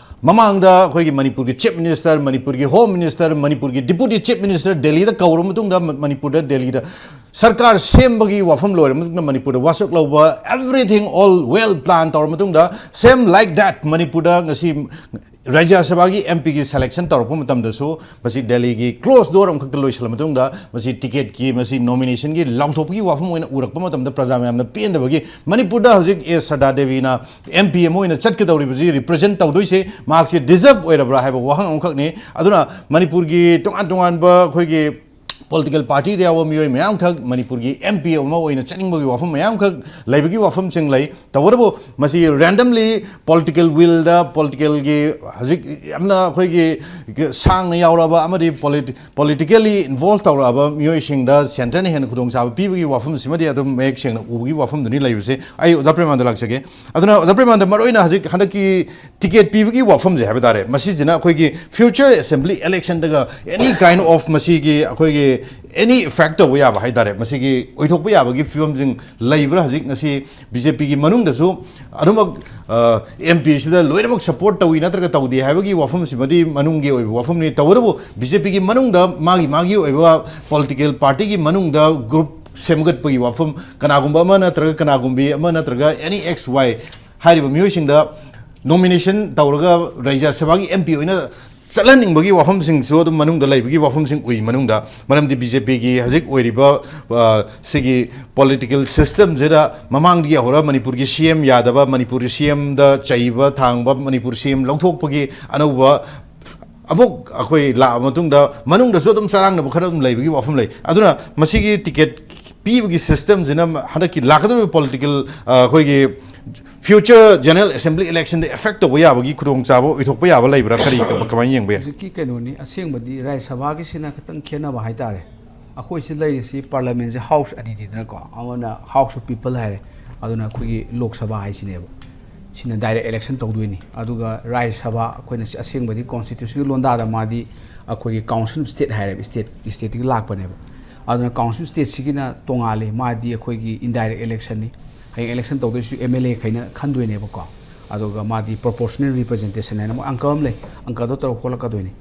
ꯃꯃꯥꯡꯗ ꯑꯩꯈꯣꯏꯒꯤ ꯃꯅꯤꯄꯨꯔꯒꯤ ꯆꯤꯐ ꯃꯤꯅꯤꯁꯇꯔ, ꯃꯅꯤꯄꯨꯔꯒꯤ ꯍꯣꯝ ꯃꯤꯅꯤꯁꯇꯔ, ꯃꯅꯤꯄꯨꯔꯒꯤ ꯗꯤꯄꯨꯇꯤ ꯆꯤꯐ ꯃꯤꯅꯤꯁꯇꯔ ꯗꯦꯜꯂꯤꯗ ꯀꯧꯔꯕ ꯃꯇꯨꯡꯗ ꯃ-, ꯃꯅꯤꯄꯨꯔꯗ ꯗꯦꯜꯂꯤꯗ ꯁꯔꯀꯥꯔ ꯁꯦꯝꯕꯒꯤ ꯋꯥꯐꯝ ꯂꯣꯏꯔꯕ ꯃꯇꯨꯡꯗ ꯃꯅꯤꯄꯨꯔꯗ ꯋꯥꯁꯛ ꯂꯧꯕ, everything all well plan ꯇꯧꯔꯕ ꯃꯇꯨꯡꯗ, same like that ꯃꯅꯤꯄꯨꯔꯗ ꯉꯁꯤ ꯔꯥꯖ꯭ꯌ ꯁꯚꯥꯒꯤ ꯑꯦꯝ ꯄꯤꯒꯤ ꯁꯦꯂꯦꯛꯁꯟ ꯇꯧꯔꯛꯄ ꯃꯇꯝꯗꯁꯨ ꯃꯁꯤ ꯗꯦꯜꯂꯤꯒꯤ ꯀ꯭ꯂꯣꯖ ꯗꯣꯔ ꯑꯃꯈꯛꯇ ꯂꯣꯏꯁꯤꯜꯂ ꯃꯇꯨꯡꯗ ꯃꯁꯤ ꯇꯤꯀꯦꯠꯀꯤ, ꯃꯁꯤ ꯅꯣꯃꯤꯅꯦꯁꯟꯒꯤ ꯂꯥꯎꯊꯣꯛꯄꯒꯤ ꯋꯥꯐꯝ ꯑꯣꯏꯅ ꯎꯔꯛꯄ ꯃꯇꯝꯗ ꯄ꯭ꯔꯖꯥ ꯃꯌꯥꯝꯅ ꯄꯦꯟꯗꯕꯒꯤ ꯃꯅꯤꯄꯨꯔꯗ ꯍꯧꯖꯤꯛ ꯑꯦꯁ ꯁꯔꯗꯥ ꯗꯦꯕꯤꯅ ꯑꯦꯝ ꯄꯤ ꯑꯃ ꯑꯣꯏꯅ ꯆꯠꯀꯗꯧꯔꯤꯕꯁꯤ, ꯔꯤꯄ꯭ꯔꯖꯦꯟ ꯇꯧꯗꯣꯏꯁꯦ ꯃꯍꯥꯛꯁꯦ ꯗꯤꯖꯔꯕ ꯑꯣꯏꯔꯕ꯭ꯔꯥ ꯍꯥꯏꯕ ꯋꯥꯍꯪ ꯑꯃꯈꯛꯅꯤ꯫ ꯑꯗꯨꯅ ꯃꯅꯤꯄꯨꯔꯒꯤ ꯇꯣꯉꯥꯟ ꯇꯣꯉꯥꯟꯕ ꯑꯩꯈꯣꯏꯒꯤ ꯄꯣꯂꯤꯇꯤꯀꯦꯜ ꯄꯥꯔꯇꯤꯗ ꯌꯥꯎꯕ ꯃꯤꯑꯣꯏ ꯃꯌꯥꯝꯈꯛ ꯃꯅꯤꯄꯨꯔꯒꯤ ꯑꯦꯝ ꯄꯤ ꯑꯃ ꯑꯣꯏꯅ ꯆꯠꯅꯤꯡꯕꯒꯤ ꯋꯥꯐꯝ ꯃꯌꯥꯝꯈꯛ ꯂꯩꯕꯒꯤ ꯋꯥꯐꯝꯁꯤꯡ ꯂꯩ꯫ ꯇꯧꯕꯇꯕꯨ ꯃꯁꯤ ꯔꯦꯟꯗꯝꯂꯤ ꯄꯣꯂꯤꯇꯤꯀꯦꯜ ꯋꯤꯜꯗ, ꯄꯣꯂꯤꯇꯤꯀꯦꯜꯒꯤ ꯍꯧꯖꯤꯛ ꯌꯥꯝꯅ ꯑꯩꯈꯣꯏꯒꯤ ꯁꯥꯡꯅ ꯌꯥꯎꯔꯛꯑꯕ ꯑꯃꯗꯤ ꯄꯣꯂꯤꯇꯤꯀꯦꯜꯂꯤ ꯏꯟꯚꯣꯜꯕ ꯇꯧꯔꯛꯑꯕ ꯃꯤꯑꯣꯏꯁꯤꯡꯗ ꯁꯦꯟꯇꯔꯅ ꯍꯦꯟꯅ ꯈꯨꯗꯣꯡꯆꯥꯕ ꯄꯤꯕꯒꯤ ꯋꯥꯐꯝꯁꯤꯃꯗꯤ ꯑꯗꯨꯝ ꯃꯌꯦꯛ ꯁꯦꯡꯅ ꯎꯕꯒꯤ ꯋꯥꯐꯝꯗꯨꯅꯤ ꯂꯩꯕꯁꯦ꯫ ꯑꯩ ꯑꯣꯖꯥ ꯄ꯭ꯔꯦꯃꯥꯟꯗ ꯂꯥꯛꯆꯒꯦ꯫ ꯑꯗꯨꯅ ꯑꯣꯖꯥ ꯄ꯭ꯔꯦꯃꯥꯟꯗ, ꯃꯔꯨꯑꯣꯏꯅ ꯍꯧꯖꯤꯛ ꯍꯟꯗꯛꯀꯤ ꯇꯤꯀꯦꯠ ꯄꯤꯕꯒꯤ ꯋꯥꯐꯝꯁꯦ ꯍꯥꯏꯕ ꯇꯥꯔꯦ, ꯃꯁꯤꯁꯤꯅ ꯑꯩꯈꯣꯏꯒꯤ ꯐ꯭ꯌꯨꯆꯔ ꯑꯦꯁꯦꯝꯕ꯭ꯂꯤ ꯏꯂꯦꯛꯁꯟꯗꯒ ꯑꯦꯅꯤ ꯀꯥꯏꯟ ꯑꯣꯐ ꯃꯁꯤꯒꯤ ꯑꯩꯈꯣꯏꯒꯤ ꯑꯦꯅꯤ ꯏꯐꯦꯛ ꯇꯧꯕ ꯌꯥꯕ ꯍꯥꯏ ꯇꯥꯔꯦ, ꯃꯁꯤꯒꯤ ꯑꯣꯏꯊꯣꯛꯄ ꯌꯥꯕꯒꯤ ꯐꯤꯕꯝꯁꯤꯡ ꯂꯩꯕ꯭ꯔꯥ? ꯍꯧꯖꯤꯛ ꯉꯁꯤ ꯕꯤ ꯖꯦ ꯄꯤꯒꯤ ꯃꯅꯨꯡꯗꯁꯨ ꯑꯗꯨꯃꯛ ꯑꯦꯝ ꯄꯤꯁꯤꯗ ꯂꯣꯏꯅꯃꯛ ꯁꯄꯣꯔꯠ ꯇꯧꯏ ꯅꯠꯇ꯭ꯔꯒ ꯇꯧꯗꯦ ꯍꯥꯏꯕꯒꯤ ꯋꯥꯐꯝꯁꯤꯃꯗꯤ ꯃꯅꯨꯡꯒꯤ ꯑꯣꯏꯕ ꯋꯥꯐꯝꯅꯤ꯫ ꯇꯧꯕꯇꯕꯨ ꯕꯤ ꯖꯦ ꯄꯤꯒꯤ ꯃꯅꯨꯡꯗ ꯃꯥꯒꯤ ꯃꯥꯒꯤ ꯑꯣꯏꯕ ꯄꯣꯂꯤꯇꯤꯀꯦꯜ ꯄꯥꯔꯇꯤꯒꯤ ꯃꯅꯨꯡꯗ ꯒ꯭ꯔꯨꯞ ꯁꯦꯝꯒꯠꯄꯒꯤ ꯋꯥꯐꯝ, ꯀꯅꯥꯒꯨꯝꯕ ꯑꯃ ꯅꯠꯇ꯭ꯔꯒ ꯀꯅꯥꯒꯨꯝꯕꯤ ꯑꯃ ꯅꯠꯇ꯭ꯔꯒ ꯑꯦꯅꯤ ꯑꯦꯛꯁ ꯋꯥꯏ ꯍꯥꯏꯔꯤꯕ ꯃꯤꯑꯣꯏꯁꯤꯡꯗ ꯅꯣꯃꯤꯅꯦꯁꯟ ꯇꯧꯔꯒ ꯔꯥꯖ꯭ꯌ ꯁꯚꯥꯒꯤ ꯑꯦꯝ ꯄꯤ ꯑꯣꯏꯅ ꯆꯠꯍꯟꯅꯤꯡꯕꯒꯤ ꯋꯥꯐꯝꯁꯤꯡꯁꯨ ꯑꯗꯨꯝ ꯃꯅꯨꯡꯗ ꯂꯩꯕꯒꯤ ꯋꯥꯐꯝꯁꯤꯡ ꯎꯏ ꯃꯅꯨꯡꯗ꯫ ꯃꯔꯝꯗꯤ ꯕꯤ ꯖꯦ ꯄꯤꯒꯤ ꯍꯧꯖꯤꯛ ꯑꯣꯏꯔꯤꯕ, ꯑ, ꯁꯤꯒꯤ ꯄꯣꯂꯤꯇꯤꯀꯦꯜ ꯁꯤꯁꯇꯦꯝꯁꯤꯗ ꯃꯃꯥꯡꯗꯒꯤ ꯍꯧꯔ ꯃꯅꯤꯄꯨꯔꯒꯤ ꯁꯤ ꯑꯦꯝ ꯌꯥꯗꯕ, ꯃꯅꯤꯄꯨꯔꯒꯤ ꯁꯤ ꯑꯦꯝꯗ ꯆꯩꯕ ꯊꯥꯡꯕ, ꯃꯅꯤꯄꯨꯔ ꯁꯤ ꯑꯦꯝ ꯂꯧꯊꯣꯛꯄꯒꯤ ꯑꯅꯧꯕ ꯑꯃꯨꯛ ꯑꯩꯈꯣꯏ ꯂꯥꯛꯑ ꯃꯇꯨꯡꯗ ꯃꯅꯨꯡꯗꯁꯨ ꯑꯗꯨꯝ ꯆꯔꯥꯡꯅꯕ ꯈꯔ ꯑꯗꯨꯝ ꯂꯩꯕꯒꯤ ꯋꯥꯐꯝ ꯂꯩ꯫ ꯑꯗꯨꯅ ꯃꯁꯤꯒꯤ ꯇꯤꯀꯦꯠ ꯄꯤꯕꯒꯤ ꯁꯤꯁꯇꯦꯝꯁꯤꯅ ꯍꯟꯗꯛꯀꯤ ꯂꯥꯛꯀꯗꯧꯔꯤꯕ ꯄꯣꯂꯤꯇꯤꯀꯦꯜ, ꯑ, ꯑꯩꯈꯣꯏꯒꯤ future General Assembly election ꯗ effect ꯇꯧꯕ ꯌꯥꯕꯒꯤ ꯈꯨꯗꯣꯡꯆꯥꯕ ꯑꯣꯏꯊꯣꯛꯄ ꯌꯥꯕ ꯂꯩꯕ꯭ꯔꯥ? ꯀꯔꯤ, ꯀꯃꯥꯏꯅ ꯌꯦꯡꯕ ꯌꯥꯏ? ꯍꯧꯖꯤꯛꯀꯤ ꯀꯩꯅꯣꯅꯤ, ꯑꯁꯦꯡꯕꯗꯤ ꯔꯥꯖ꯭ꯌ ꯁꯚꯥꯒꯤꯁꯤꯅ ꯈꯤꯇꯪ ꯈꯦꯠꯅꯕ ꯍꯥꯏꯇꯥꯔꯦ꯫ ꯑꯩꯈꯣꯏ ꯁꯤ ꯂꯩꯔꯤꯁꯤ ꯄꯥꯔꯂꯤꯌꯥꯃꯦꯟꯁꯦ ꯍꯥꯎꯁ ꯑꯅꯤꯅꯤꯗꯅꯀꯣ, ꯑꯃꯅ House of People ꯍꯥꯏꯔꯦ, ꯑꯗꯨꯅ ꯑꯩꯈꯣꯏꯒꯤ ꯂꯣꯛ ꯁꯚꯥ ꯍꯥꯏꯁꯤꯅꯦꯕ꯫ ꯁꯤꯅ direct election ꯇꯧꯗꯣꯏꯅꯤ꯫ ꯑꯗꯨꯒ ꯔꯥꯖ꯭ꯌ ꯁꯚꯥ ꯑꯩꯈꯣꯏꯅ ꯑꯁꯦꯡꯕꯗꯤ constitution ꯒꯤ ꯂꯣꯟꯗꯥꯗ ꯃꯥꯗꯤ ꯑꯩꯈꯣꯏꯒꯤ council of state ꯍꯥꯏꯔꯦꯕ, state, state ꯇꯒꯤ ꯂꯥꯛꯄꯅꯦꯕ꯫ ꯑꯗꯨꯅ council state ꯁꯤꯒꯤꯅ ꯇꯣꯉꯥꯜꯂꯤ, ꯃꯥꯗꯤ ꯑꯩꯈꯣꯏꯒꯤ indirect election ꯅꯤ꯫ ꯍꯌꯦꯡ election ꯇꯧꯗꯣꯏꯁꯨ M L A ꯈꯩꯅ ꯈꯟꯗꯣꯏꯅꯦꯕꯀꯣ꯫ ꯑꯗꯨꯒ ꯃꯥꯗꯤ proportional representation ꯍꯥꯏꯅ ꯃꯣꯏ ꯑꯪꯀ ꯑꯃ ꯂꯩ, ꯑꯪꯀꯗꯣ ꯇꯧꯔ ꯈꯣꯠꯂꯛꯀꯗꯣꯏꯅꯤ꯫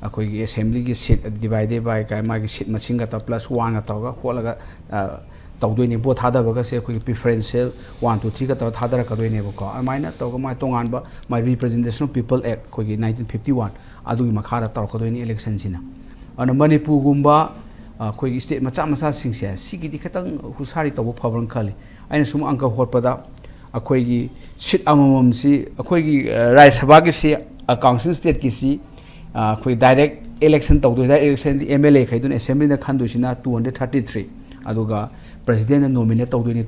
ꯑꯩꯈꯣꯏꯒꯤ assembly ꯒꯤ seat divided by ꯀꯥꯏ, ꯃꯥꯒꯤ seat ꯃꯁꯤꯡꯒ ꯇꯧꯔ plus one ꯒ ꯇꯧꯔꯒ ꯈꯣꯠꯂꯒ, ꯑ, ꯇꯧꯗꯣꯏꯅꯤ꯫ Vote ꯊꯥꯗꯕꯒꯁꯦ ꯑꯩꯈꯣꯏꯒꯤ preferential one, two, three ꯒ ꯇꯧꯔ ꯊꯥꯗꯔꯛꯀꯗꯣꯏꯅꯦꯕꯀꯣ꯫ ꯑꯗꯨꯃꯥꯏꯅ ꯇꯧꯔꯒ ꯃꯥꯏ ꯇꯣꯉꯥꯟꯕ ꯃꯥꯏ Representation of People Act ꯑꯩꯈꯣꯏꯒꯤ nineteen fifty one ꯑꯗꯨꯒꯤ ꯃꯈꯥꯗ ꯇꯧꯔꯛꯀꯗꯣꯏꯅꯤ election ꯁꯤꯅ꯫ ꯑꯗꯨꯅ ꯃꯅꯤꯄꯨꯔꯒꯨꯝꯕ, ꯑ, ꯑꯩꯈꯣꯏꯒꯤ state ꯃꯆꯥ ꯃꯆꯥꯁꯤꯡꯁꯦ ꯁꯤꯒꯤꯗꯤ ꯈꯤꯇꯪ ꯍꯨꯁꯥꯔꯤ ꯇꯧꯕ ꯐꯕ꯭ꯔꯅ ꯈꯜꯂꯤ꯫ ꯑꯩꯅ ꯁꯨꯝ ꯑꯪꯀ ꯍꯣꯠꯄꯗ ꯑꯩꯈꯣꯏꯒꯤ seat ꯑꯃꯃꯝꯁꯤ, ꯑꯩꯈꯣꯏꯒꯤ, ꯑ, ꯔꯥꯖ꯭ꯌ ꯁꯚꯥꯒꯤꯁꯤ, ꯑ, council state ꯀꯤꯁꯤ, ꯑ, ꯑꯩꯈꯣꯏ direct election ꯇꯧꯗꯣꯏ, direct election D M L A ꯈꯩꯗꯨꯅ assembly ꯅ ꯈꯟꯗꯣꯏꯁꯤꯅ two hundred thirty three, ꯑꯗꯨꯒ president ꯅ nominate ꯇꯧꯗꯣꯏꯅꯤ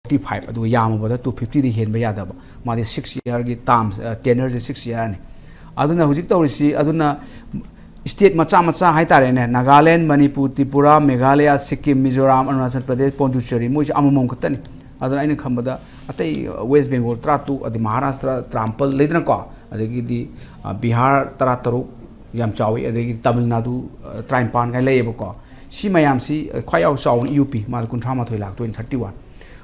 forty five, ꯑꯗꯨꯒ ꯌꯥꯝꯃꯕꯗ two fifty ꯗꯤ ꯍꯦꯟꯕ ꯌꯥꯗꯕ꯫ ꯃꯥꯗꯤ six year ꯒꯤ terms, ꯑ, tenure ꯁꯦ six year ꯅꯤ꯫ ꯑꯗꯨꯅ ꯍꯧꯖꯤꯛ ꯇꯧꯔꯤꯁꯤ, ꯑꯗꯨꯅ state ꯃꯆꯥ ꯃꯆꯥ ꯍꯥꯏꯇꯥꯔꯦꯅꯦ, ꯅꯥꯒꯥꯂꯦꯟ, ꯃꯅꯤꯄꯨꯔ, ꯇ꯭ꯔꯤꯄꯨꯔꯥ, ꯃꯦꯘꯥꯂꯌꯥ, ꯁꯤꯛꯀꯤꯝ, ꯃꯤꯖꯣꯔꯥꯝ, ꯑꯔꯨꯅꯥꯆꯜ ꯄ꯭ꯔꯗꯦꯁ, ꯄꯣꯟꯗꯨꯆꯦꯔꯤ, ꯃꯣꯏꯁꯦ ꯑꯃꯃꯝ ꯈꯛꯇꯅꯤ꯫ ꯑꯗꯨꯅ ꯑꯩꯅ ꯈꯟꯕꯗ ꯑꯇꯩ West Bengal ꯇꯔꯥꯇꯔꯨꯛ, ꯑꯗꯩ ꯃꯍꯥꯔꯥꯁꯇ꯭ꯔ ꯇꯔꯥꯃꯥꯄꯜ ꯂꯩꯗꯅꯀꯣ, ꯑꯗꯒꯤꯗꯤ, ꯑ, ꯕꯤꯍꯥꯔ ꯇꯔꯥꯇꯔꯨꯛ ꯌꯥꯝ ꯆꯥꯎꯋꯤ, ꯑꯗꯒꯤ ꯇꯥꯃꯤꯜ ꯅꯥꯗꯨ, ꯑ, ꯇꯔꯥꯅꯤꯄꯥꯟ ꯀꯥꯏꯅ ꯂꯩꯌꯦꯕꯀꯣ꯫ ꯁꯤ ꯃꯌꯥꯝꯁꯤ, ꯑ, ꯈ꯭ꯋꯥꯏ ꯌꯥꯎ ꯆꯥꯎꯅ U P, ꯃꯥꯗ ꯀꯨꯟꯊ꯭ꯔꯥ ꯃꯥꯊꯣꯏ ꯂꯥꯛꯇꯣꯏꯅꯤ, thirty one꯫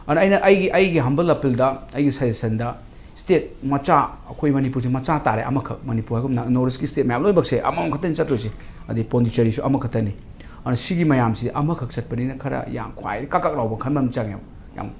ꯑꯗꯨꯅ ꯑꯩꯅ ꯑꯩꯒꯤ, ꯑꯩꯒꯤ humble appeal ꯗ, ꯑꯩꯒꯤ suggestion ꯗ, state ꯃꯆꯥ, ꯑꯩꯈꯣꯏ ꯃꯅꯤꯄꯨꯔꯁꯦ ꯃꯆꯥ ꯇꯥꯔꯦ ꯑꯃꯈꯛ, ꯃꯅꯤꯄꯨꯔ ꯍꯥꯏꯒꯨꯝꯅ North East ꯀꯤ state ꯃꯌꯥꯝ ꯂꯣꯏꯅꯃꯛꯁꯦ ꯑꯃꯃꯝ ꯈꯛꯇꯅꯤ ꯆꯠꯇꯣꯏꯁꯦ, ꯑꯗꯩ ꯄꯣꯟꯗꯤꯆꯦꯔꯤꯁꯨ ꯑꯃꯈꯛꯇꯅꯤ꯫ ꯑꯗꯨꯅ ꯁꯤꯒꯤ ꯃꯌꯥꯝꯁꯤ ꯑꯃꯈꯛ ꯆꯠꯄꯅꯤꯅ ꯈꯔ ꯌꯥꯝ ꯈ꯭ꯋꯥꯏꯗꯒꯤ ꯀꯛ ꯀꯛ ꯂꯥꯎꯕ ꯈꯟꯕ ꯑꯃ ꯆꯪꯉꯦꯕ꯫ ꯌꯥꯝ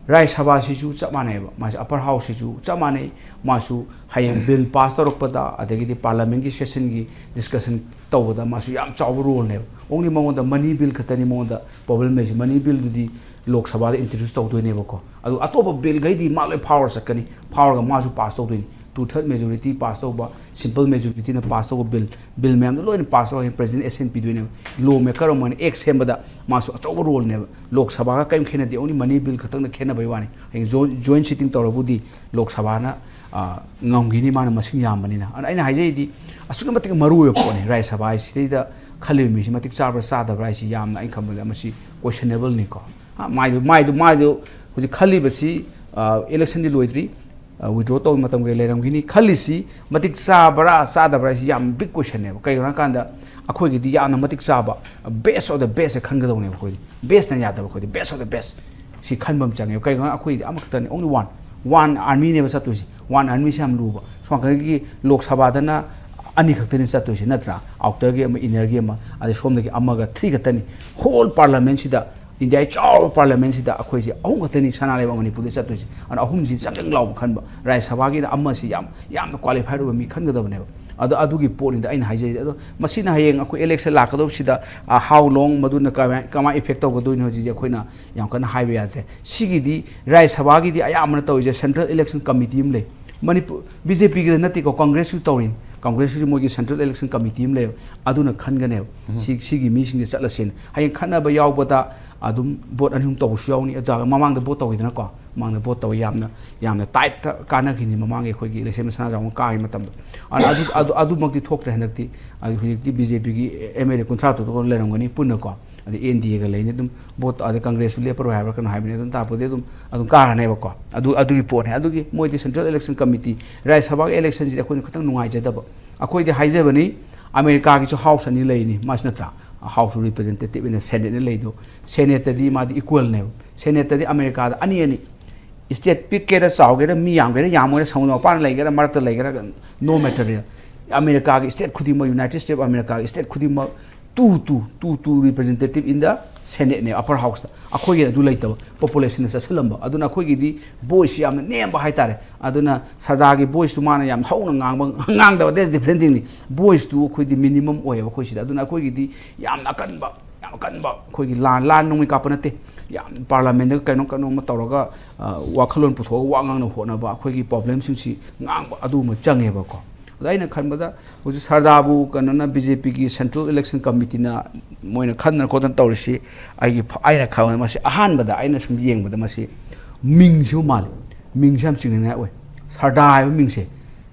ꯔꯥꯖ꯭ꯌ ꯁꯚꯥꯁꯤꯁꯨ ꯆꯞ ꯃꯥꯟꯅꯩꯕ, ꯃꯥꯁꯦ upper house ꯁꯤꯁꯨ ꯆꯞ ꯃꯥꯟꯅꯩ꯫ ꯃꯥꯁꯨ ꯍꯌꯦꯡ bill pass ꯇꯧꯔꯛꯄꯗ, ꯑꯗꯒꯤꯗꯤ parliament ꯀꯤ session ꯒꯤ discussion ꯇꯧꯕꯗ ꯃꯥꯁꯨ ꯌꯥꯝ ꯆꯥꯎꯕ role ꯅꯦꯕ꯫ Only ꯃꯉꯣꯟꯗ money bill ꯈꯛꯇꯅꯤ ꯃꯉꯣꯟꯗ problem ꯂꯩꯁꯦ꯫ Money bill ꯗꯨꯗꯤ ꯂꯣꯛ ꯁꯚꯥꯗ introduce ꯇꯧꯗꯣꯏꯅꯦꯕꯀꯣ꯫ ꯑꯗꯨ ꯑꯇꯣꯞꯄ bill ꯈꯩꯗꯤ ꯃꯥ ꯂꯣꯏ ꯐꯥꯎꯔ ꯆꯠꯀꯅꯤ, ꯐꯥꯎꯔꯒ ꯃꯥꯁꯨ pass ꯇꯧꯗꯣꯏꯅꯤ꯫ Two third majority pass ꯇꯧꯕ, simple majority ꯅ pass ꯇꯧꯕ bill, bill ꯃꯌꯥꯝꯗꯣ ꯂꯣꯏꯅ pass ꯇꯧꯔꯒ president assent ꯄꯤꯗꯣꯏꯅꯦꯕ꯫ Law maker ꯑꯃꯅ act ꯁꯦꯝꯕꯗ ꯃꯥꯁꯨ ꯑꯆꯧꯕ role ꯅꯦꯕ꯫ ꯂꯣꯛ ꯁꯚꯥꯒ ꯀꯔꯤꯝ ꯈꯦꯠꯅꯗꯦ, only money bill ꯈꯛꯇꯪꯗ ꯈꯦꯠꯅꯕꯩ ꯋꯥꯅꯤ꯫ ꯍꯌꯦꯡ joint, joint sitting ꯇꯧꯔꯕꯨꯗꯤ ꯂꯣꯛ ꯁꯚꯥꯅ, ꯑ, ꯉꯝꯈꯤꯅꯤ, ꯃꯥꯅ ꯃꯁꯤꯡ ꯌꯥꯝꯕꯅꯤꯅ꯫ ꯑꯗꯨꯅ ꯑꯩꯅ ꯍꯥꯏꯖꯩꯗꯤ, ꯑꯁꯨꯛꯀꯤ ꯃꯇꯤꯛ ꯃꯔꯨ ꯑꯣꯏꯕ ꯄꯣꯠꯅꯤ ꯔꯥꯖ꯭ꯌ ꯁꯚꯥ ꯍꯥꯏꯁꯤꯗꯩꯗ ꯈꯜꯂꯤꯕ ꯃꯤꯁꯤ ꯃꯇꯤꯛ ꯆꯥꯕ꯭ꯔꯥ ꯆꯥꯗꯕ꯭ꯔꯥ ꯍꯥꯏꯁꯤ ꯌꯥꯝꯅ, ꯑꯩꯅ ꯈꯟꯕꯗ, ꯃꯁꯤ questionable ꯅꯤꯀꯣ꯫ ꯑ, ꯃꯥꯏꯗꯨ, ꯃꯥꯏꯗꯨ, ꯃꯥꯏꯗꯨ ꯍꯧꯖꯤꯛ ꯈꯜꯂꯤꯕꯁꯤ, ꯑ, election ꯗꯤ ꯂꯣꯏꯗ꯭ꯔꯤ, ꯑ, withdraw ꯇꯧꯕ ꯃꯇꯝ ꯀꯩ ꯂꯩꯔꯝꯈꯤꯅꯤ꯫ ꯈꯜꯂꯤꯁꯤ ꯃꯇꯤꯛ ꯆꯥꯕ꯭ꯔꯥ ꯆꯥꯗꯕ꯭ꯔꯥ ꯍꯥꯏꯁꯤ ꯌꯥꯝ big question ꯅꯦꯕ꯫ ꯀꯩꯒꯤꯅꯣ ꯍꯥꯏꯀꯥꯟꯗ ꯑꯩꯈꯣꯏꯒꯤꯗꯤ ꯌꯥꯝꯅ ꯃꯇꯤꯛ ꯆꯥꯕ, best of the best ꯁꯦ ꯈꯟꯒꯗꯧꯅꯦꯕ ꯑꯩꯈꯣꯏꯗꯤ꯫ Best ꯅ ꯌꯥꯗꯕ ꯑꯩꯈꯣꯏꯗꯤ, best of the best ꯁꯤ ꯈꯟꯕ ꯑꯃ ꯆꯪꯉꯦꯕ꯫ ꯀꯩꯒꯤꯅꯣ ꯍꯥꯏꯀꯥꯟꯗ ꯑꯩꯈꯣꯏꯗꯤ ꯑꯃꯈꯛꯇꯅꯤ, only one, one army ꯅꯦꯕ ꯆꯠꯇꯣꯏꯁꯦ꯫ One army ꯁꯦ ꯌꯥꯝ ꯂꯨꯕ꯫ ꯁꯣꯝ ꯅꯥꯀꯟꯒꯤ ꯂꯣꯛ ꯁꯚꯥꯗꯅ ꯑꯅꯤ ꯈꯛꯇꯅꯤ ꯆꯠꯇꯣꯏꯁꯦ, ꯅꯠꯇ꯭ꯔꯥ? Outer ꯒꯤ ꯑꯃ, inner ꯒꯤ ꯑꯃ, ꯑꯗꯩ ꯁꯣꯝꯗꯒꯤ ꯑꯃꯒ, three ꯈꯛꯇꯅꯤ꯫ Whole parliament ꯁꯤꯗ, ꯏꯟꯗꯤꯌꯥꯒꯤ ꯆꯥꯎꯔꯕ parliament ꯁꯤꯗ ꯑꯩꯈꯣꯏꯁꯦ ꯑꯍꯨꯝ ꯈꯛꯇꯅꯤ ꯁꯅꯥ ꯂꯩꯕꯥꯛ ꯃꯅꯤꯄꯨꯔꯗ ꯆꯠꯇꯣꯏꯁꯦ꯫ ꯑꯗꯨꯅ ꯑꯍꯨꯝꯁꯤ ꯆꯪ ꯆꯪ ꯂꯥꯎꯕ ꯈꯟꯕ꯫ ꯔꯥꯖ꯭ꯌ ꯁꯚꯥꯒꯤꯗ ꯑꯃꯁꯤ ꯌꯥꯝ, ꯌꯥꯝꯅ qualified ꯑꯣꯏꯕ ꯃꯤ ꯈꯟꯒꯗꯕꯅꯦꯕ꯫ ꯑꯗꯣ ꯑꯗꯨꯒꯤ ꯄꯣꯠꯅꯤꯗ ꯑꯩꯅ ꯍꯥꯏꯖꯔꯤꯗꯤ꯫ ꯑꯗꯣ ꯃꯁꯤꯅ ꯍꯌꯦꯡ ꯑꯩꯈꯣꯏ election ꯂꯥꯛꯀꯗꯧꯕꯁꯤꯗ, ꯑ, how long, ꯃꯗꯨꯅ ꯀꯃꯥꯏ, ꯀꯃꯥꯏ effect ꯇꯧꯒꯗꯣꯏꯅꯣ ꯍꯥꯏꯗꯨꯗꯤ ꯑꯩꯈꯣꯏꯅ ꯌꯥꯝ ꯀꯟꯅ ꯍꯥꯏꯕ ꯌꯥꯗ꯭ꯔꯦ꯫ ꯁꯤꯒꯤꯗꯤ ꯔꯥꯖ꯭ꯌ ꯁꯚꯥꯒꯤꯗꯤ ꯑꯌꯥꯝꯕꯅ ꯇꯧꯔꯤꯁꯦ Central Election Committee ꯑꯃ ꯂꯩ꯫ ꯃꯅꯤꯄꯨꯔ, ꯕꯤ ꯖꯦ ꯄꯤꯒꯤꯗ ꯅꯠꯇꯦꯀꯣ, ꯀꯪꯒ꯭ꯔꯦꯁꯁꯨ ꯇꯧꯔꯤꯅꯤ꯫ ꯀꯪꯒ꯭ꯔꯦꯁꯁꯨ ꯃꯣꯏꯒꯤ Central Election Committee ꯑꯃ ꯂꯩꯌꯦꯕ, ꯑꯗꯨꯅ ꯈꯟꯒꯅꯦꯕ꯫ ꯁꯤ, ꯁꯤꯒꯤ ꯃꯤꯁꯤꯡꯁꯦ ꯆꯠꯂꯁꯦꯅ꯫ ꯍꯌꯦꯡ ꯈꯠꯅꯕ ꯌꯥꯎꯕꯗ ꯑꯗꯨꯝ vote ꯑꯅꯤ ꯑꯍꯨꯝ ꯇꯧꯕꯁꯨ ꯌꯥꯎꯅꯤ꯫ ꯑꯗꯨꯒ ꯃꯃꯥꯡꯗ vote ꯇꯧꯈꯤꯗꯅꯀꯣ, ꯃꯃꯥꯡꯗ vote ꯇꯧꯋꯤ, ꯌꯥꯝꯅ, ꯌꯥꯝꯅ tight ꯇ ꯀꯥꯟꯅꯈꯤꯅꯤ ꯃꯃꯥꯡꯒꯤ ꯑꯩꯈꯣꯏꯒꯤ election ꯁꯅꯥꯖꯥꯎꯕ ꯀꯥꯈꯤꯕ ꯃꯇꯝꯗ꯫ ꯑꯗꯨ, ꯑꯗꯨ, ꯑꯗꯨ, ꯑꯗꯨꯃꯛꯇꯤ ꯊꯣꯛꯇ꯭ꯔꯦ ꯍꯟꯗꯛꯇꯤ꯫ ꯑꯗꯨ ꯍꯧꯖꯤꯛꯇꯤ ꯕꯤ ꯖꯦ ꯄꯤꯒꯤ ꯑꯦꯝ ꯑꯦꯜ ꯑꯦ ꯀꯨꯟꯊ꯭ꯔꯥ ꯇꯔꯨꯛ ꯂꯩꯔꯝꯒꯅꯤ ꯄꯨꯟꯅꯀꯣ꯫ ꯑꯗꯩ ꯑꯦꯟ ꯗꯤ ꯑꯦꯒ ꯂꯩꯅꯤ ꯑꯗꯨꯝ꯫ Vote ꯑꯗꯩ ꯀꯪꯒ꯭ꯔꯦꯁꯁꯨ ꯂꯦꯞꯄꯔꯣꯏ ꯍꯥꯏꯕ꯭ꯔꯥ ꯀꯩꯅꯣ ꯍꯥꯏꯕꯅꯤ꯫ ꯑꯗꯨꯝ ꯇꯥꯛꯄꯗꯤ ꯑꯗꯨꯝ, ꯑꯗꯨꯝ ꯀꯥꯔꯅꯦꯕꯀꯣ꯫ ꯑꯗꯨ, ꯑꯗꯨꯒꯤ ꯄꯣꯠꯅꯦ꯫ ꯑꯗꯨꯒꯤ ꯃꯣꯏꯗꯤ Central Election Committee, ꯔꯥꯖ꯭ꯌ ꯁꯚꯥꯒꯤ election ꯁꯤꯗꯤ ꯑꯩꯈꯣꯏꯅ ꯈꯤꯇꯪ ꯅꯨꯡꯉꯥꯏꯖꯗꯕ꯫ ꯑꯩꯈꯣꯏꯗꯤ ꯍꯥꯏꯖꯕꯅꯤ, ꯑꯃꯦꯔꯤꯀꯥꯒꯤꯁꯨ house ꯑꯅꯤ ꯂꯩꯔꯤꯅꯤ, ꯃꯥꯁꯨ ꯅꯠꯇ꯭ꯔꯥ? House of Representative ꯑꯅ Senate ꯅ ꯂꯩꯗꯣ, Senate ꯇꯗꯤ ꯃꯥꯗꯤ equal ꯅꯦꯕ꯫ Senate ꯇꯗꯤ ꯑꯃꯦꯔꯤꯀꯥꯗ ꯑꯅꯤ ꯑꯅꯤ, state ꯄꯤꯛꯀꯦꯔꯥ ꯆꯥꯎꯒꯦꯔꯥ, ꯃꯤ ꯌꯥꯝꯒꯦꯔꯥ ꯌꯥꯝꯃꯣꯏꯔꯥ, ꯁꯃꯨꯗ꯭ꯔ ꯃꯄꯥꯟ ꯂꯩꯒꯦꯔꯥ ꯃꯔꯛꯇ ꯂꯩꯒꯦꯔꯥ, no matter꯫ ꯑꯃꯦꯔꯤꯀꯥꯒꯤ state ꯈꯨꯗꯤꯡꯃꯛ, United States of America ꯒꯤ state ꯈꯨꯗꯤꯡꯃꯛ two two two two representative in the Senate ꯅꯦ, upper house ꯇ꯫ ꯑꯩꯈꯣꯏꯒꯤꯅ ꯑꯗꯨ ꯂꯩꯇꯕ, population ꯅ ꯆꯠꯁꯤꯜꯂꯝꯕ꯫ ꯑꯗꯨꯅ ꯑꯩꯈꯣꯏꯒꯤꯗꯤ voice ꯁꯤ ꯌꯥꯝꯅ ꯅꯦꯝꯕ ꯍꯥꯏꯇꯥꯔꯦ꯫ ꯑꯗꯨꯅ ꯁꯔꯗꯥꯒꯤ voice ꯇꯨ ꯃꯥꯅ ꯌꯥꯝ ꯍꯧꯅ ꯉꯥꯡꯕ, ꯉꯥꯡꯗꯕ, that's different thing ꯅꯤ꯫ Voice ꯇꯨ ꯑꯩꯈꯣꯏꯗꯤ minimum ꯑꯣꯏꯌꯦꯕ ꯑꯩꯈꯣꯏ ꯁꯤꯗ꯫ ꯑꯗꯨꯅ ꯑꯩꯈꯣꯏꯒꯤꯗꯤ ꯌꯥꯝꯅ ꯑꯀꯟꯕ, ꯌꯥꯝ ꯑꯀꯟꯕ, ꯑꯩꯈꯣꯏꯒꯤ ꯂꯥꯟ, ꯂꯥꯟ ꯅꯣꯡꯃꯩ ꯀꯥꯞꯄ ꯅꯠꯇꯦ꯫ ꯌꯥꯝ parliament ꯗ ꯀꯩꯅꯣ, ꯀꯩꯅꯣꯝꯃ ꯇꯧꯔꯒ, ꯑ, ꯋꯥꯈꯜꯂꯣꯟ ꯄꯨꯊꯣꯛꯑꯒ ꯋꯥ ꯉꯥꯡꯅꯕ ꯍꯣꯠꯅꯕ, ꯑꯩꯈꯣꯏꯒꯤ problem ꯁꯤꯡꯁꯤ ꯉꯥꯡꯕ, ꯑꯗꯨꯒꯨꯝꯕ ꯆꯪꯉꯦꯕꯀꯣ꯫ ꯑꯗꯣ ꯑꯩꯅ ꯈꯟꯕꯗ ꯍꯧꯖꯤꯛ ꯁꯔꯗꯥꯕꯨ ꯀꯩꯅꯣꯅ, B J P ꯒꯤ Central Election Committee ꯅ ꯃꯣꯏꯅ ꯈꯟꯗꯅ ꯈꯣꯠꯇꯅ ꯇꯧꯔꯤꯁꯤ, ꯑꯩꯒꯤ ꯐ-, ꯑꯩꯅ ꯈꯟꯕꯗ ꯃꯁꯤ ꯑꯍꯥꯟꯕꯗ ꯑꯩꯅ ꯁꯨꯝ ꯌꯦꯡꯕꯗ ꯃꯁꯤ ꯃꯤꯡꯁꯤꯕꯨ ꯃꯥꯜꯂꯤ꯫ ꯃꯤꯡꯁꯤ ꯌꯥꯝ ꯆꯤꯡꯅꯅꯤꯡꯉꯥꯏ ꯑꯣꯏ꯫ ꯁꯔꯗꯥ ꯍꯥꯏꯕ ꯃꯤꯡꯁꯦ,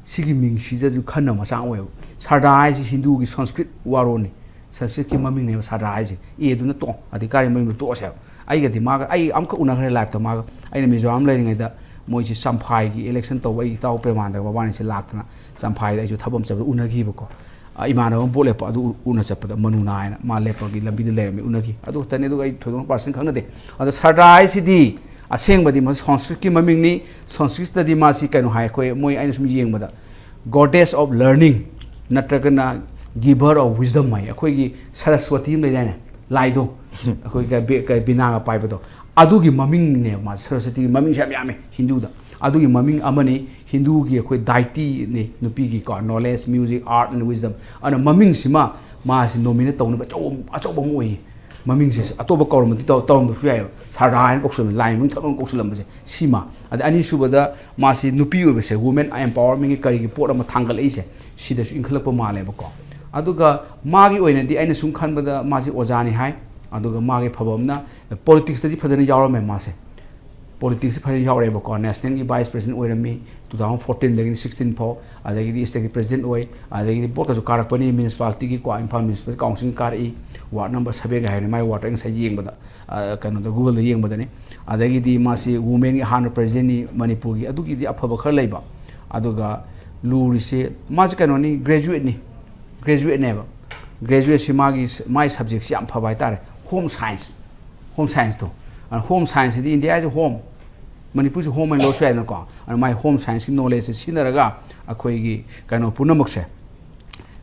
ꯁꯤꯒꯤ ꯃꯤꯡꯁꯤꯗꯁꯨ ꯈꯟꯅꯕ ꯃꯆꯥꯛ ꯑꯣꯏꯌꯦꯕ꯫ ꯁꯔꯗꯥ ꯍꯥꯏꯁꯤ ꯍꯤꯟꯗꯨꯒꯤ Sanskrit ꯋꯥꯔꯣꯜꯅꯤ꯫ Sanskrit ꯀꯤ ꯃꯃꯤꯡꯅꯦꯕ ꯁꯔꯗꯥ ꯍꯥꯏꯁꯦ꯫ ꯑꯦ ꯗꯨꯅ ꯇꯣꯛꯑꯣ, ꯑꯙꯤꯀꯥꯔꯤ ꯃꯃꯤꯡꯗꯣ ꯇꯣꯛꯑꯁꯦꯕ꯫ ꯑꯩꯒꯗꯤ ꯃꯥꯒ ꯑꯩ ꯑꯃꯈꯛ ꯎꯅꯈ꯭ꯔꯦ live ꯇ ꯃꯥꯒ꯫ ꯑꯩꯅ ꯃꯤꯖꯣꯔꯥꯝ ꯂꯩꯔꯤꯉꯩꯗ ꯃꯣꯏꯁꯤ ꯆꯝꯐꯥꯏꯒꯤ election ꯇꯧꯕ, ꯑꯩ ꯏꯇꯥꯎ ꯄ꯭ꯔꯦꯃꯥꯟꯗꯒ ꯃꯕꯥꯅꯤꯁꯦ ꯂꯥꯛꯇꯅ ꯆꯝꯐꯥꯏꯗ ꯑꯩꯁꯨ ꯊꯕꯛ ꯑꯃ ꯆꯠꯄꯗ ꯎꯅꯈꯤꯕꯀꯣ꯫ ꯑ, ꯏꯃꯥꯟꯅꯕ ꯑꯃ vote ꯂꯦꯞꯄ ꯑꯗꯨ ꯎ-, ꯎꯅ ꯆꯠꯄꯗ ꯃꯅꯨꯅꯥ ꯍꯥꯏꯅ ꯃꯥ ꯂꯦꯞꯄꯒꯤ ꯂꯝꯕꯤꯗ ꯂꯩꯔꯝꯃꯤ, ꯎꯅꯈꯤ꯫ ꯑꯗꯨ ꯈꯛꯇꯅꯤ, ꯑꯗꯨꯒ ꯑꯩ ꯊꯣꯏꯗꯣꯛꯅ personal ꯈꯪꯅꯗꯦ꯫ ꯑꯗꯣ ꯁꯔꯗꯥ ꯍꯥꯏꯁꯤꯗꯤ ꯑꯁꯦꯡꯕꯗꯤ ꯃꯁꯤ Sanskrit ꯀꯤ ꯃꯃꯤꯡꯅꯤ꯫ Sanskrit ꯇꯗꯤ ꯃꯥꯁꯤ ꯀꯩꯅꯣ ꯍꯥꯏ, ꯑꯩꯈꯣꯏ, ꯃꯣꯏ, ꯑꯩꯅ ꯁꯨꯝ ꯌꯦꯡꯕꯗ, goddess of learning ꯅꯠꯇ꯭ꯔꯒꯅ giver of wisdom ꯍꯥꯏ꯫ ꯑꯩꯈꯣꯏꯒꯤ ꯁꯔꯁꯋꯇꯤ ꯑꯃ ꯂꯩꯗꯥꯏꯅꯦ, ꯂꯥꯏꯗꯣ, ꯑꯩꯈꯣꯏ ꯀ-, ꯕꯤ-, ꯀ-, ꯕꯤꯅꯥꯒ ꯄꯥꯏꯕꯗꯣ, ꯑꯗꯨꯒꯤ ꯃꯃꯤꯡꯅꯦꯕ ꯃꯥꯁꯦ꯫ ꯁꯔꯁꯋꯇꯤꯒꯤ ꯃꯃꯤꯡꯁꯦ ꯌꯥꯝ ꯌꯥꯝꯃꯦ ꯍꯤꯟꯗꯨꯗ꯫ ꯑꯗꯨꯒꯤ ꯃꯃꯤꯡ ꯑꯃꯅꯤ, ꯍꯤꯟꯗꯨꯒꯤ ꯑꯩꯈꯣꯏ deity ꯅꯤ, ꯅꯨꯄꯤꯒꯤꯀꯣ, knowledge, music, art and wisdom꯫ ꯑꯗꯨꯅ ꯃꯃꯤꯡꯁꯤꯃ ꯃꯥꯁꯤ nominate ꯇꯧꯅꯕ ꯑꯆꯧꯕ, ꯑꯆꯧꯕ ꯑꯃ ꯑꯣꯏꯌꯦ꯫ ꯃꯃꯤꯡꯁꯦ ꯑꯇꯣꯞꯄ ꯀꯧꯔꯝꯕꯗꯤ ꯇꯧ-, ꯇꯧꯔꯝꯗꯕꯁꯨ ꯌꯥꯏꯑꯕ꯫ ꯁꯔꯗꯥ ꯍꯥꯏꯅ ꯀꯧꯁꯤꯜꯂꯝꯕꯁꯦ, ꯂꯥꯏ ꯃꯃꯤꯡ ꯊꯛꯅ ꯀꯧꯁꯤꯜꯂꯝꯕꯁꯦ, ꯁꯤꯃ꯫ ꯑꯗ ꯑꯅꯤꯁꯨꯕꯗ ꯃꯥꯁꯤ ꯅꯨꯄꯤ ꯑꯣꯏꯕꯁꯦ, women empowerment ꯀꯤ ꯀꯔꯤꯒꯤ ꯄꯣꯠ ꯑꯃ ꯊꯥꯡꯒꯠꯂꯛꯏꯁꯦ, ꯁꯤꯗꯁꯨ ꯏꯟꯈꯠꯂꯛꯄ ꯃꯥꯜꯂꯦꯕꯀꯣ꯫ ꯑꯗꯨꯒ ꯃꯥꯒꯤ ꯑꯣꯏꯅꯗꯤ ꯑꯩꯅ ꯁꯨꯝ ꯈꯟꯕꯗ ꯃꯥꯁꯤ ꯑꯣꯖꯥꯅꯤ ꯍꯥꯏ꯫ ꯑꯗꯨꯒ ꯃꯥꯒꯤ ꯐꯕ ꯑꯃꯅ politics ꯇꯗꯤ ꯐꯖꯅ ꯌꯥꯎꯔꯝꯃꯦ ꯃꯥꯁꯦ꯫ Politics ꯁꯦ ꯐꯖꯅ ꯌꯥꯎꯔꯛꯑꯦꯕꯀꯣ꯫ National ꯒꯤ vice president ꯑꯣꯏꯔꯝꯃꯤ, two thousand fourteen ꯗꯒꯤꯅ sixteen ꯐꯥꯎ꯫ ꯑꯗꯒꯤꯗꯤ state ꯀꯤ president ꯑꯣꯏ, ꯑꯗꯒꯤꯗꯤ board ꯀꯁꯨ ꯀꯥꯔꯛꯄꯅꯤ, municipality ꯒꯤꯀꯣ, Imphal Municipal Council ꯀꯥꯔꯛꯏ, ward number seven ꯒ ꯍꯥꯏꯕꯅꯤ, ꯃꯥꯏ ward ꯇꯣ ꯑꯩ ꯉꯁꯥꯏ ꯌꯦꯡꯕꯗ, ꯑ, ꯀꯩꯅꯣꯗ, Google ꯗ ꯌꯦꯡꯕꯗꯅꯤ꯫ ꯑꯗꯒꯤꯗꯤ ꯃꯥꯁꯤ women ꯒꯤ ꯑꯍꯥꯟꯕ president ꯅꯤ ꯃꯅꯤꯄꯨꯔꯒꯤ, ꯑꯗꯨꯒꯤꯗꯤ ꯑꯐꯕ ꯈꯔ ꯂꯩꯕ꯫ ꯑꯗꯨꯒ ꯂꯨꯔꯤꯁꯦ, ꯃꯥꯁꯦ ꯀꯩꯅꯣꯅꯤ, graduate ꯅꯤ, graduate ꯅꯦꯕ꯫ Graduate ꯁꯤ ꯃꯥꯒꯤ, ꯃꯥꯒꯤ subject ꯁꯤ ꯌꯥꯝ ꯐꯕ ꯍꯥꯏꯇꯥꯔꯦ, home science꯫ Home science ꯇꯣ꯫ ꯑꯗꯨꯅ home science ꯁꯤꯗꯤ India ꯁꯦ home, ꯃꯅꯤꯄꯨꯔꯁꯨ home ꯍꯥꯏꯅ ꯂꯧꯔꯁꯨ ꯌꯥꯏꯗꯅꯀꯣ꯫ ꯑꯗꯨꯅ ꯃꯥꯏ home science ꯀꯤ knowledge ꯁꯦ ꯁꯤꯖꯤꯟꯅꯔꯒ ꯑꯩꯈꯣꯏꯒꯤ ꯀꯩꯅꯣ ꯄꯨꯝꯅꯃꯛꯁꯦ,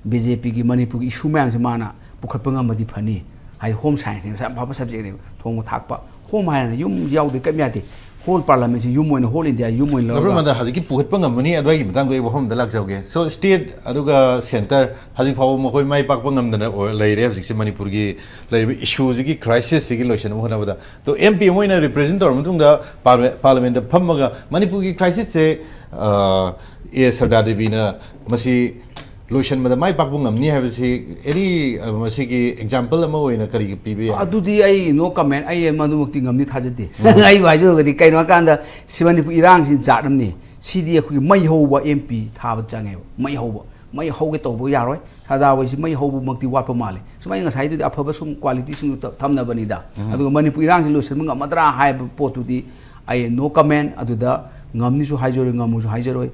B J P ꯒꯤ ꯃꯅꯤꯄꯨꯔꯒꯤ issue ꯃꯌꯥꯝꯁꯦ ꯃꯥꯅ ꯄꯨꯈꯠꯄ ꯉꯝꯃꯗꯤ ꯐꯅꯤ꯫ ꯍꯥꯏꯗꯤ ꯍꯣꯝ ꯁꯥꯏꯟꯁꯅꯦꯕ, ꯌꯥꯝ ꯐꯕ ꯁꯕꯖꯦꯛꯅꯦꯕ꯫ ꯊꯣꯡꯕ ꯊꯥꯛꯄ, ꯍꯣꯝ ꯍꯥꯏꯔꯅ ꯌꯨꯝ ꯌꯥꯎꯗꯦ, ꯀꯩꯝ ꯌꯥꯗꯦ꯫ ꯍꯣꯜ ꯄꯥꯔꯂꯥꯃꯦꯟꯁꯤ ꯌꯨꯝ ꯑꯣꯏꯅ, ꯍꯣꯜ ꯏꯟꯗꯤꯌꯥ ꯌꯨꯝ ꯑꯣꯏꯅ ꯂꯧꯔꯒ꯫ ꯍꯧꯖꯤꯛꯀꯤ ꯄꯨꯈꯠꯄ ꯉꯝꯃꯅꯤ ꯑꯗꯨꯋꯥꯏꯒꯤ ꯃꯇꯥꯡꯗ ꯑꯩ ꯋꯥꯐꯝ ꯑꯝꯗ ꯂꯥꯛꯆꯍꯧꯒꯦ꯫ ꯁꯣ ꯁ꯭ꯇꯦꯠ ꯑꯗꯨꯒ ꯁꯦꯟꯇꯔ ꯍꯧꯖꯤꯛ ꯐꯥꯎꯕ ꯃꯈꯣꯏ ꯃꯥꯏ ꯄꯥꯛꯄ ꯉꯝꯗꯅ ꯂꯩꯔꯦ꯫ ꯍꯧꯖꯤꯛꯁꯦ ꯃꯅꯤꯄꯨꯔꯒꯤ ꯂꯩꯔꯤꯕ ꯏꯁꯨꯁꯤꯒꯤ, ꯀ꯭ꯔꯥꯏꯁꯤꯁꯁꯤꯒꯤ ꯂꯣꯏꯁꯤꯟꯅꯕ ꯍꯣꯠꯅꯕꯗ꯫ ꯑꯗꯣ ꯑꯦꯝ ꯄꯤ ꯑꯃ ꯑꯣꯏꯅ ꯔꯤꯄ꯭ꯔꯖꯦꯟ ꯇꯧꯔꯕ ꯃꯇꯨꯡꯗ ꯄꯥꯔꯂꯥꯃꯦꯟꯗ ꯐꯝꯃꯒ ꯃꯅꯤꯄꯨꯔꯒꯤ ꯀ꯭ꯔꯥꯏꯁꯤꯁꯁꯦ ꯑꯦ ꯁꯔꯗꯥ ꯗꯦꯕꯤꯅ ꯃꯁꯤ ꯂꯣꯏꯁꯤꯟꯕꯗ ꯃꯥꯏ ꯄꯥꯛꯄ ꯉꯝꯅꯤ ꯍꯥꯏꯕꯁꯤ ꯑꯦꯅꯤ ꯃꯁꯤꯒꯤ ꯑꯦꯛꯖꯥꯝꯄꯜ ꯑꯃ ꯑꯣꯏꯅ ꯀꯔꯤꯒꯤ ꯄꯤꯕ ꯌꯥꯏ? ꯑꯗꯨꯗꯤ ꯑꯩ ꯅꯣ ꯀꯃꯦꯟ꯫ ꯑꯩ ꯃꯗꯨꯃꯛꯇꯤ ꯉꯝꯅꯤ ꯊꯥꯖꯗꯦ꯫ ꯑꯩꯕꯨ ꯍꯥꯏꯖꯔꯒꯗꯤ, ꯀꯩꯅꯣ ꯍꯥꯏꯀꯥꯟꯗ, ꯁꯤ ꯃꯅꯤꯄꯨꯔ ꯏꯔꯥꯡꯁꯤ ꯖꯥꯠ ꯑꯃꯅꯤ꯫ ꯁꯤꯗꯤ ꯑꯩꯈꯣꯏꯒꯤ ꯃꯩ ꯍꯧꯕ ꯑꯦꯝ ꯄꯤ ꯊꯥꯕ ꯆꯪꯉꯦꯕ꯫ ꯃꯩ ꯍꯧꯕ, ꯃꯩ ꯍꯧꯒꯦ ꯇꯧꯕ ꯌꯥꯔꯣꯏ꯫ ꯁꯔꯗꯥꯔ ꯍꯣꯏꯁꯤ ꯃꯩ ꯍꯧꯕꯃꯛꯇꯤ ꯋꯥꯠꯄ ꯃꯥꯜꯂꯦ꯫ ꯁꯨꯃꯥꯏꯅ ꯉꯁꯥꯏꯗꯨꯗꯤ ꯑꯐꯕ ꯁꯨꯝ ꯀ꯭ꯋꯥꯂꯤꯇꯤꯁꯤꯡꯗꯨ ꯊꯝꯅꯕꯅꯤꯗ꯫ ꯑꯗꯨꯒ ꯃꯅꯤꯄꯨꯔ ꯏꯔꯥꯡꯁꯤ ꯂꯣꯏꯁꯤꯟꯕ ꯉꯝꯃꯗ꯭ꯔꯥ ꯍꯥꯏꯕ ꯄꯣꯠꯇꯨꯗꯤ ꯑꯩ ꯅꯣ ꯀꯃꯦꯟ꯫ ꯑꯗꯨꯗ ꯉꯝꯅꯤꯁꯨ ꯍꯥꯏꯖꯔꯣꯏ, ꯉꯝꯃꯣꯏꯁꯨ ꯍꯥꯏꯖꯔꯣꯏ꯫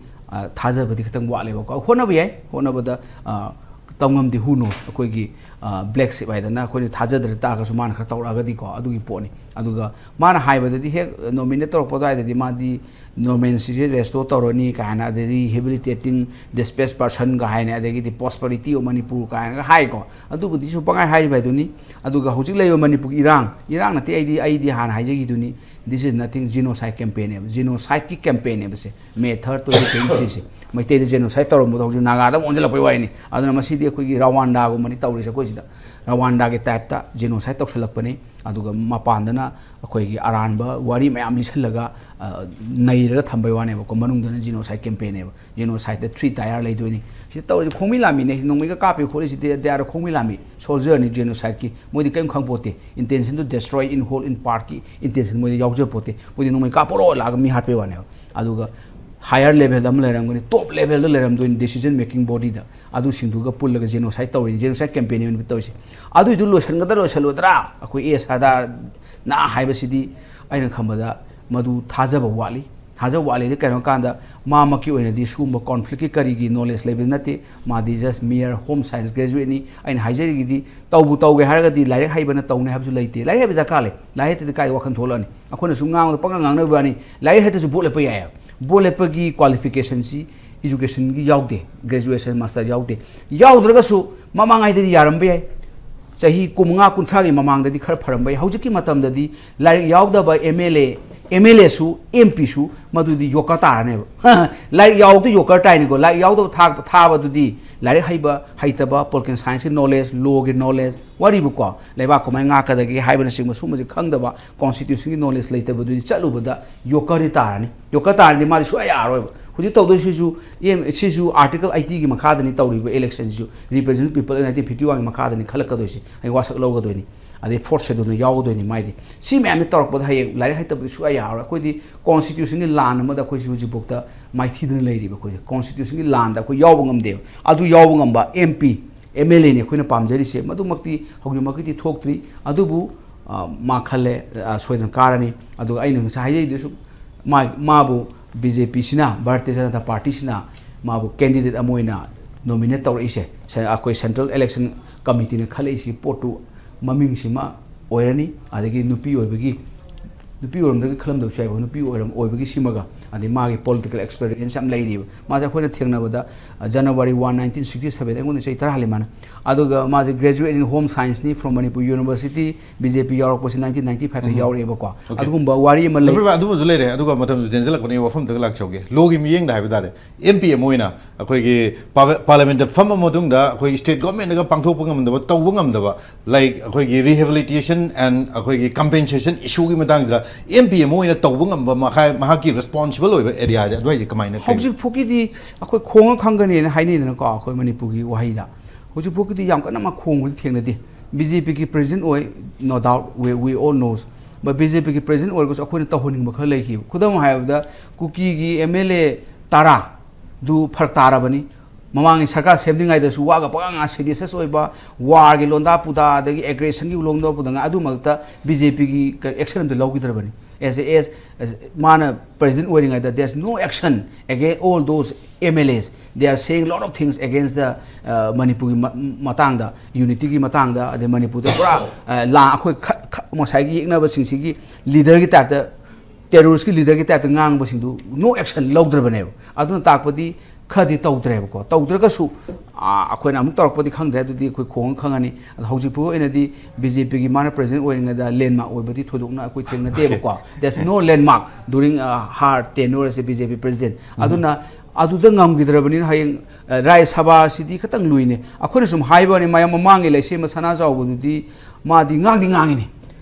ꯊꯥꯖꯕꯗꯤ ꯈꯤꯇꯪ ꯋꯥꯠꯂꯦꯕꯀꯣ꯫ ꯍꯣꯠꯅꯕ ꯌꯥꯏ, ꯍꯣꯠꯅꯕꯗ ꯇꯝ ꯉꯝꯗꯦ꯫ Who knows? ꯑꯩꯈꯣꯏꯒꯤ ꯕ꯭ꯂꯦꯛ ꯁꯤꯞ ꯍꯥꯏꯗꯅ ꯑꯩꯈꯣꯏꯅ ꯊꯥꯖꯗ꯭ꯔ ꯇꯥꯔꯒꯁꯨ ꯃꯥꯅ ꯈꯔ ꯇꯧꯔꯛꯑꯒꯗꯤꯀꯣ, ꯑꯗꯨꯒꯤ ꯄꯣꯠꯅꯤ꯫ ꯑꯗꯨꯒ ꯃꯥꯅ ꯍꯥꯏꯕꯗꯗꯤ ꯍꯦꯛ ꯅꯣꯃꯤꯅꯦꯠ ꯇꯧꯔꯛꯄ ꯑꯗꯨꯋꯥꯏꯗꯗꯤ ꯃꯥꯗꯤ ꯅꯣꯔꯃꯦꯟꯁꯤꯁꯦ ꯔꯦꯁꯇꯣꯔ ꯇꯧꯔꯅꯤ ꯀꯥꯏꯅ, ꯑꯗꯩ rehabilitating displaced personꯒ ꯍꯥꯏꯅ, ꯑꯗꯒꯤꯗꯤ prosperity of Manipur ꯀꯥꯏꯅꯒ ꯍꯥꯏꯀꯣ꯫ ꯑꯗꯨꯕꯨꯗꯤ ꯁꯨꯝ ꯄꯪꯍꯥꯏ ꯍꯥꯏꯔꯤꯕ ꯍꯥꯏꯗꯨꯅꯤ꯫ ꯑꯗꯨꯒ ꯍꯧꯖꯤꯛ ꯂꯩꯔꯤꯕ ꯃꯅꯤꯄꯨꯔꯒꯤ ꯏꯔꯥꯡ, ꯏꯔꯥꯡ ꯅꯠꯇꯦ, ꯑꯩꯗꯤ, ꯑꯩꯗꯤ ꯍꯥꯟꯅ ꯍꯥꯏꯖꯈꯤꯗꯨꯅꯤ, this is nothing, genocide campaignꯅꯦꯕ, genocideꯀꯤ campaignꯅꯦꯕ say. May third, twenty twenty threeꯁꯦ ꯃꯩꯇꯩꯗ genocide ꯇꯧꯔꯝꯕꯗꯣ ꯍꯧꯖꯤꯛ ꯅꯥꯒꯥꯗ ꯑꯃꯨꯛ ꯑꯣꯟꯁꯤꯜꯂꯛꯄꯩ ꯋꯥꯔꯤꯅꯤ꯫ ꯑꯗꯨꯅ ꯃꯁꯤꯗꯤ ꯑꯩꯈꯣꯏꯒꯤ ꯔꯋꯥꯟꯗꯥꯒꯨꯝꯕꯅꯤ ꯇꯧꯔꯤꯁꯦ ꯑꯩꯈꯣꯏ ꯁꯤꯗ꯫ ꯔꯋꯥꯟꯗꯥꯒꯤ typeꯇ genocide ꯇꯧꯁꯜꯂꯛꯄꯅꯤ꯫ ꯑꯗꯨꯒ ꯃꯄꯥꯟꯗꯅ ꯑꯩꯈꯣꯏꯒꯤ ꯑꯔꯥꯟꯕ ꯋꯥꯔꯤ ꯃꯌꯥꯝ ꯂꯤꯁꯜꯂꯒ, ꯑ, ꯅꯩꯔꯒ ꯊꯝꯕꯩ ꯋꯥꯅꯦꯕꯀꯣ꯫ ꯃꯅꯨꯡꯗꯅ genocide campaignꯅꯦꯕ꯫ Genocidetꯇ three tier ꯂꯩꯗꯣꯏꯅꯤ꯫ ꯁꯤꯗ ꯇꯧꯔꯤꯁꯦ ꯈꯣꯡꯃꯤ ꯂꯥꯟꯃꯤꯅꯦ꯫ ꯅꯣꯡꯃꯩꯒ ꯀꯥꯞꯄꯤ ꯈꯣꯠꯂꯤꯁꯤꯗꯤ they are ꯈꯣꯡꯃꯤ ꯂꯥꯟꯃꯤ, soldierꯅꯤ, genocidekꯤ꯫ ꯃꯣꯏꯗꯤ ꯀꯔꯤꯝ ꯈꯪꯄꯣꯠꯇꯦ꯫ Intention to destroy in whole, in partꯀꯤ intention ꯃꯣꯏꯗ ꯌꯥꯎꯖꯄꯣꯠꯇꯦ꯫ ꯃꯣꯏꯗꯤ ꯅꯣꯡꯃꯩ ꯀꯥꯞꯄꯣꯔꯣ ꯂꯥꯛꯑꯒ ꯃꯤ ꯍꯥꯠꯄꯩ ꯋꯥꯅꯦꯕ꯫ ꯑꯗꯨꯒ higher levelꯗ ꯑꯃ ꯂꯩꯔꯝꯒꯅꯤ, top levelꯗ ꯂꯩꯔꯝꯗꯣꯏꯅꯤ, decision making bodyꯗ꯫ ꯑꯗꯨꯁꯤꯡꯗꯨꯒ ꯄꯨꯜꯂꯒ genocide ꯇꯧꯔꯤꯅꯤ, genocide campaignꯅꯦꯕ ꯇꯧꯔꯤꯁꯦ꯫ ꯑꯗꯨꯏꯗꯨ ꯂꯣꯏꯁꯤꯟꯒꯗ꯭ꯔꯥ ꯂꯣꯏꯁꯤꯜꯂꯣꯏꯗ꯭ꯔꯥ? ꯑꯩꯈꯣꯏ ꯑꯦ ꯁꯔꯗꯥꯔꯅ ꯍꯥꯏꯕꯁꯤꯗꯤ ꯑꯩꯅ ꯈꯟꯕꯗ ꯃꯗꯨ ꯊꯥꯖꯕ ꯋꯥꯠꯂꯤ꯫ ꯊꯥꯖꯕ ꯋꯥꯠꯂꯤꯗꯤ ꯀꯩꯅꯣ ꯀꯥꯟꯗ ꯃꯥꯃꯛꯀꯤ ꯑꯣꯏꯅꯗꯤ ꯁꯤꯒꯨꯝꯕ conflictꯀꯤ ꯀꯔꯤꯒꯤ knowledge ꯂꯩꯕ ꯅꯠꯇꯦ꯫ ꯃꯥꯗꯤ just mere home science graduateꯅꯤ꯫ ꯑꯩꯅ ꯍꯥꯏꯖꯔꯤꯒꯤꯗꯤ ꯇꯧꯕꯨ ꯇꯧꯒꯦ ꯍꯥꯏꯔꯒꯗꯤ ꯂꯥꯏꯔꯤꯛ ꯍꯩꯕꯅ ꯇꯧꯅꯤ ꯍꯥꯏꯕꯁꯨ ꯂꯩꯇꯦ꯫ ꯂꯥꯏꯔꯤꯛ ꯍꯩꯕ ꯗꯔꯀꯥꯔ ꯂꯩ꯫ ꯂꯥꯏꯔꯤꯛ ꯍꯩꯇꯗꯤ ꯀꯥꯏꯗ ꯋꯥꯈꯜ ꯊꯣꯛꯂꯛꯑꯅꯤ? ꯑꯩꯈꯣꯏꯅ ꯁꯨꯝ ꯉꯥꯡꯕꯗ ꯄꯪꯉꯥꯡ ꯉꯥꯡꯅꯕ ꯋꯥꯅꯤ꯫ ꯂꯥꯏꯔꯤꯛ ꯍꯩꯇ꯭ꯔꯁꯨ ꯚꯣꯠ ꯂꯦꯞꯄ ꯌꯥꯏꯑꯕ꯫ ꯚꯣꯠ ꯂꯦꯞꯄꯒꯤ qualificationꯁꯤ educationꯒꯤ ꯌꯥꯎꯗꯦ, graduation, master ꯌꯥꯎꯗꯦ꯫ ꯌꯥꯎꯗ꯭ꯔꯒꯁꯨ ꯃꯃꯥꯡꯉꯩꯗꯗꯤ ꯌꯥꯔꯝꯕ ꯌꯥꯏ꯫ ꯆꯍꯤ ꯀꯨꯟꯃꯉꯥ ꯀꯨꯟꯊ꯭ꯔꯥꯒꯤ ꯃꯃꯥꯡꯗꯗꯤ ꯈꯔ ꯐꯔꯝꯕ ꯌꯥꯏ꯫ ꯍꯧꯖꯤꯛꯀꯤ ꯃꯇꯝꯗꯗꯤ ꯂꯥꯏꯔꯤꯛ ꯌꯥꯎꯗꯕ M L A, M L ꯑꯦꯁꯨ, ꯑꯦꯝ ꯄꯤꯁꯨ ꯃꯗꯨꯗꯤ ꯌꯣꯀꯔ ꯇꯥꯔꯅꯦꯕ꯫ ꯂꯥꯏꯔꯤꯛ ꯌꯥꯎꯗ ꯌꯣꯀꯔ ꯇꯥꯏꯅꯤꯀꯣ꯫ ꯂꯥꯏꯔꯤꯛ ꯌꯥꯎꯗꯕ ꯊꯥ-, ꯊꯥꯕꯗꯨꯗꯤ ꯂꯥꯏꯔꯤꯛ ꯍꯩꯕ, ꯍꯩꯇꯕ, political scienceꯀꯤ knowledge, lawꯒꯤ knowledge, ꯋꯥꯔꯤꯕꯀꯣ, ꯂꯩꯕꯥꯛ ꯀꯃꯥꯏꯅ ꯉꯥꯛꯀꯗꯒꯦ ꯍꯥꯏꯕꯅꯆꯤꯡꯕ ꯁꯨꯝꯕꯁꯦ ꯈꯪꯗꯕ, constitutionꯒꯤ knowledge ꯂꯩꯇꯕꯗꯨꯗꯤ ꯆꯠꯂꯨꯕꯗ ꯌꯣꯀꯔꯗꯤ ꯇꯥꯔꯅꯤ꯫ ꯌꯣꯀꯔ ꯇꯥꯔꯗꯤ ꯃꯥꯗꯤ ꯁꯨꯡꯌꯥ ꯌꯥꯔꯔꯣꯏꯕ꯫ ꯍꯧꯖꯤꯛ ꯇꯧꯗꯣꯏꯁꯤꯁꯨ, ꯑꯦꯝ-, ꯁꯤꯁꯨ Article eightyꯒꯤ ꯃꯈꯥꯗꯅꯤ ꯇꯧꯔꯤꯕ electionꯁꯤꯁꯨ, Representative People of nineteen fifty oneꯒꯤ ꯃꯈꯥꯗꯅꯤ ꯈꯜꯂꯛꯀꯗꯣꯏꯁꯤ꯫ ꯑꯩ ꯋꯥꯁꯛ ꯂꯧꯒꯗꯣꯏꯅꯤ, ꯑꯗꯩ fourth schedule ꯌꯥꯎꯒꯗꯣꯏꯅꯤ ꯃꯥꯏꯗꯤ꯫ ꯁꯤ ꯃꯌꯥꯝꯁꯤ ꯇꯧꯔꯛꯄꯗ ꯍꯌꯦꯡ ꯂꯥꯏꯔꯤꯛ ꯍꯩꯇꯕꯗꯤ ꯁꯨꯡꯌꯥ ꯌꯥꯔꯔꯣꯏ꯫ ꯑꯩꯈꯣꯏꯗꯤ constitutionꯒꯤ ꯂꯥꯟ ꯑꯃꯗ ꯑꯩꯈꯣꯏꯁꯤ ꯍꯧꯖꯤꯛꯐꯥꯎꯗ ꯃꯥꯏꯊꯤꯗꯨꯅ ꯂꯩꯔꯤꯕ꯫ ꯑꯩꯈꯣꯏꯁꯦ constitutionꯒꯤ ꯂꯥꯟꯗ ꯑꯩꯈꯣꯏ ꯌꯥꯎꯕ ꯉꯝꯗꯦꯕ꯫ ꯑꯗꯨ ꯌꯥꯎꯕ ꯉꯝꯕ ꯑꯦꯝ ꯄꯤ, ꯑꯦꯝ ꯑꯦꯜ ꯑꯦꯅꯤ ꯑꯩꯈꯣꯏꯅ ꯄꯥꯝꯖꯔꯤꯁꯦ꯫ ꯃꯗꯨꯃꯛꯇꯤ ꯍꯧꯖꯤꯛꯃꯛꯀꯤꯗꯤ ꯊꯣꯛꯇ꯭ꯔꯤ, ꯑꯗꯨꯕꯨ, ꯑ, ꯃꯥ ꯈꯜꯂꯦ, ꯑ, ꯁꯣꯏꯗꯅ ꯀꯥꯔꯅꯤ꯫ ꯑꯗꯨꯒ ꯑꯩꯅ ꯉꯁꯥꯏ ꯍꯥꯏꯖꯩꯗꯨꯁꯨ, ꯃꯥ-, ꯃꯥꯕꯨ ꯕꯤ ꯖꯦ ꯄꯤꯁꯤꯅ, ꯚꯥꯔꯇꯤꯌ ꯖꯅꯇꯥ ꯄꯥꯔꯇꯤꯁꯤꯅ ꯃꯥꯕꯨ candidate ꯑꯃ ꯑꯣꯏꯅ nominate ꯇꯧꯔꯛꯏꯁꯦ, ꯁꯦ-, ꯑꯩꯈꯣꯏ Central Election Committeeꯅ ꯈꯜꯂꯛꯏꯁꯤ ꯄꯣꯠꯇꯨ ꯃꯃꯤꯡꯁꯤꯃ ꯑꯣꯏꯔꯅꯤ꯫ ꯑꯗꯒꯤ ꯅꯨꯄꯤ ꯑꯣꯏꯕꯒꯤ, ꯅꯨꯄꯤ ꯑꯣꯏꯔꯝꯗ꯭ꯔꯒ ꯈꯜꯂꯝꯗꯕꯁꯨ ꯌꯥꯏꯕ, ꯅꯨꯄꯤ ꯑꯣꯏꯔꯝ-, ꯑꯣꯏꯕꯒꯤ ꯁꯤꯃꯒ, ꯑꯗꯩ ꯃꯥꯒꯤ political experience ꯌꯥꯝ ꯂꯩꯔꯤꯕ꯫ ꯃꯥꯁꯦ ꯑꯩꯈꯣꯏꯅ ꯊꯦꯡꯅꯕꯗ, ꯑ, January one, nineteen sixty seven, ꯑꯩꯉꯣꯟꯗ ꯆꯍꯤ ꯇꯔꯥ ꯍꯜꯂꯤ ꯃꯥꯅ꯫ ꯑꯗꯨꯒ ꯃꯥꯁꯦ graduate in Home Scienceꯅꯤ from Manipur University, B J P ꯌꯥꯎꯔꯛꯄꯁꯤ nineteen ninety fiveꯇ ꯌꯥꯎꯔꯛꯑꯦꯕꯀꯣ꯫ ꯑꯗꯨꯒꯨꯝꯕ ꯋꯥꯔꯤ ꯑꯃ ꯂꯩ꯫ ꯄ꯭ꯔꯣꯐꯦꯁꯔ, ꯑꯗꯨꯃꯁꯨ ꯂꯩꯔꯦ꯫ ꯑꯗꯨꯒ ꯃꯇꯝꯁꯨ ꯇꯦꯟꯖꯜꯂꯛꯄꯅꯤꯅ ꯋꯥꯐꯝꯗꯨꯗ ꯂꯥꯛꯆꯧꯒꯦ꯫ ꯂꯣꯒꯤ ꯃꯤꯠꯌꯦꯡꯗ ꯍꯥꯏꯕ ꯇꯥꯔꯦ, ꯑꯦꯝ ꯄꯤ ꯑꯃ ꯑꯣꯏꯅ ꯑꯩꯈꯣꯏꯒꯤ ꯄꯥꯔ-, ꯄꯥꯔꯂꯤꯌꯥꯃꯦꯟꯠꯇ ꯐꯝꯃ ꯃꯇꯨꯡꯗ ꯑꯩꯈꯣꯏꯒꯤ state governmentꯅꯒ ꯄꯥꯡꯊꯣꯛꯄ ꯉꯝꯗꯕ, ꯇꯧꯕ ꯉꯝꯗꯕ, like, ꯑꯩꯈꯣꯏꯒꯤ rehabilitation and ꯑꯩꯈꯣꯏꯒꯤ compensation issueꯒꯤ ꯃꯇꯥꯡꯁꯤꯗ ꯑꯦꯝ ꯄꯤ ꯑꯃ ꯑꯣꯏꯅ ꯇꯧꯕ ꯉꯝꯕ ꯃꯈꯥꯏ-, ꯃꯍꯥꯛꯀꯤ responsible ꯑꯣꯏꯕ areaꯁꯦ ꯑꯗꯨꯋꯥꯏꯗꯤ ꯀꯃꯥꯏꯅ ꯀꯩꯅꯣ? ꯍꯧꯖꯤꯛ ꯐꯥꯎꯒꯤꯗꯤ ꯑꯩꯈꯣꯏ ꯈꯣꯡꯉ ꯈꯪꯒꯅꯤꯅ ꯍꯥꯏꯅꯩꯗꯅꯀꯣ, ꯑꯩꯈꯣꯏ ꯃꯅꯤꯄꯨꯔꯒꯤ ꯋꯥꯍꯩꯗ꯫ ꯍꯧꯖꯤꯛ ꯐꯥꯎꯒꯤꯗꯤ ꯌꯥꯝ ꯀꯟꯅ ꯃꯥ ꯈꯣꯡꯕꯗꯤ ꯊꯦꯡꯅꯗꯦ꯫ ꯕꯤ ꯖꯦ ꯄꯤꯒꯤ president ꯑꯣꯏ, no doubt, we, we all knows꯫ But B J ꯄꯤꯒꯤ president ꯑꯣꯏꯔꯒꯁꯨ ꯑꯩꯈꯣꯏꯅ ꯇꯧꯍꯟꯅꯤꯡꯕ ꯈꯔ ꯂꯩꯈꯤꯕ꯫ ꯈꯨꯗꯝ ꯍꯥꯏꯔꯕꯗ, ꯀꯨꯀꯤꯒꯤ ꯑꯦꯝ ꯑꯦꯜ ꯑꯦ ꯇꯔꯥꯗꯨ ꯐꯔꯛ ꯇꯥꯔꯕꯅꯤ꯫ ꯃꯃꯥꯡꯒꯤ ꯁꯔꯀꯥꯔ ꯁꯦꯝꯗ꯭ꯔꯤꯉꯩꯗꯁꯨ ꯋꯥꯒ ꯄꯉꯥꯡ ꯉꯥꯡ seditious ꯑꯣꯏꯕ, warꯒꯤ ꯂꯣꯟꯗꯥ ꯄꯨꯗꯥ, ꯑꯗꯒꯤ aggressionꯒꯤ ꯂꯣꯟꯗꯥ ꯄꯨꯗꯥ, ꯑꯗꯨꯃꯛꯇ ꯕꯤ ꯖꯦ ꯄꯤꯒꯤ action ꯑꯝꯇ ꯂꯧꯈꯤꯗ꯭ꯔꯕꯅꯤ꯫ As a, as, as ꯃꯥꯅ president ꯑꯣꯏꯔꯤꯉꯩꯗ, there's no action against all those M L As. They are saying lot of things against the, uh, ꯃꯅꯤꯄꯨꯔꯒꯤ ꯃ-, ꯃꯇꯥꯡꯗ, unityꯒꯤ ꯃꯇꯥꯡꯗ, ꯑꯗꯩ ꯃꯅꯤꯄꯨꯔꯗ ꯄꯨꯔꯥ, uh, ꯂꯥ-, ꯑꯩꯈꯣꯏ ꯈ-, ꯈ-, ꯉꯁꯥꯏꯒꯤ ꯌꯦꯛꯅꯕꯁꯤꯡꯁꯤꯒꯤ leaderꯒꯤ typeꯇ, terroristꯀꯤ leaderꯒꯤ typeꯇ ꯉꯥꯡꯕꯁꯤꯡꯗꯨ no action ꯂꯧꯗ꯭ꯔꯕꯅꯦꯕ꯫ ꯑꯗꯨꯅ ꯇꯥꯛꯄꯗꯤ ꯈꯔꯗꯤ ꯇꯧꯗ꯭ꯔꯦꯕꯀꯣ꯫ ꯇꯧꯗ꯭ꯔꯒꯁꯨ, ꯑꯥ, ꯑꯩꯈꯣꯏꯅ ꯑꯃꯨꯛ ꯇꯧꯔꯛꯄꯗꯤ ꯈꯪꯗ꯭ꯔꯦ, ꯑꯗꯨꯗꯤ ꯑꯩꯈꯣꯏ ꯈꯣꯡꯉ ꯈꯪꯉꯅꯤ꯫ ꯑꯗꯣ ꯍꯧꯖꯤꯛ ꯐꯥꯎꯒꯤ ꯑꯣꯏꯅꯗꯤ ꯕꯤ ꯖꯦ ꯄꯤꯒꯤ ꯃꯥꯅ ꯄ꯭ꯔꯦꯁꯤꯗꯦꯟ ꯑꯣꯏꯔꯤꯉꯩꯗ ꯂꯦꯟꯃꯥꯔꯛ ꯑꯣꯏꯕꯗꯤ ꯊꯣꯏꯗꯣꯛꯅ ꯑꯩꯈꯣꯏ ꯊꯦꯡꯅꯗꯦꯕꯀꯣ꯫ There's no landmark during, uh, her tenure as a B J P president. ꯑꯗꯨꯅ ꯑꯗꯨꯗ ꯉꯝꯈꯤꯗ꯭ꯔꯕꯅꯤꯅ ꯍꯌꯦꯡ, ꯑ, ꯔꯥꯖ꯭ꯌ ꯁꯚꯥꯁꯤꯗꯤ ꯈꯤꯇꯪ ꯂꯨꯏꯅꯦ꯫ ꯑꯩꯈꯣꯏꯅ ꯁꯨꯝ ꯍꯥꯏꯕ ꯋꯥꯅꯤ, ꯃꯌꯥꯝ ꯃꯃꯥꯡꯒꯤ ꯂꯩꯁꯦꯝꯕ ꯁꯅꯥꯖꯥꯎꯕꯗꯨꯗꯤ ꯃꯥꯗꯤ ꯉꯥꯡꯗꯤ ꯉꯥꯡꯉꯤꯅꯤ꯫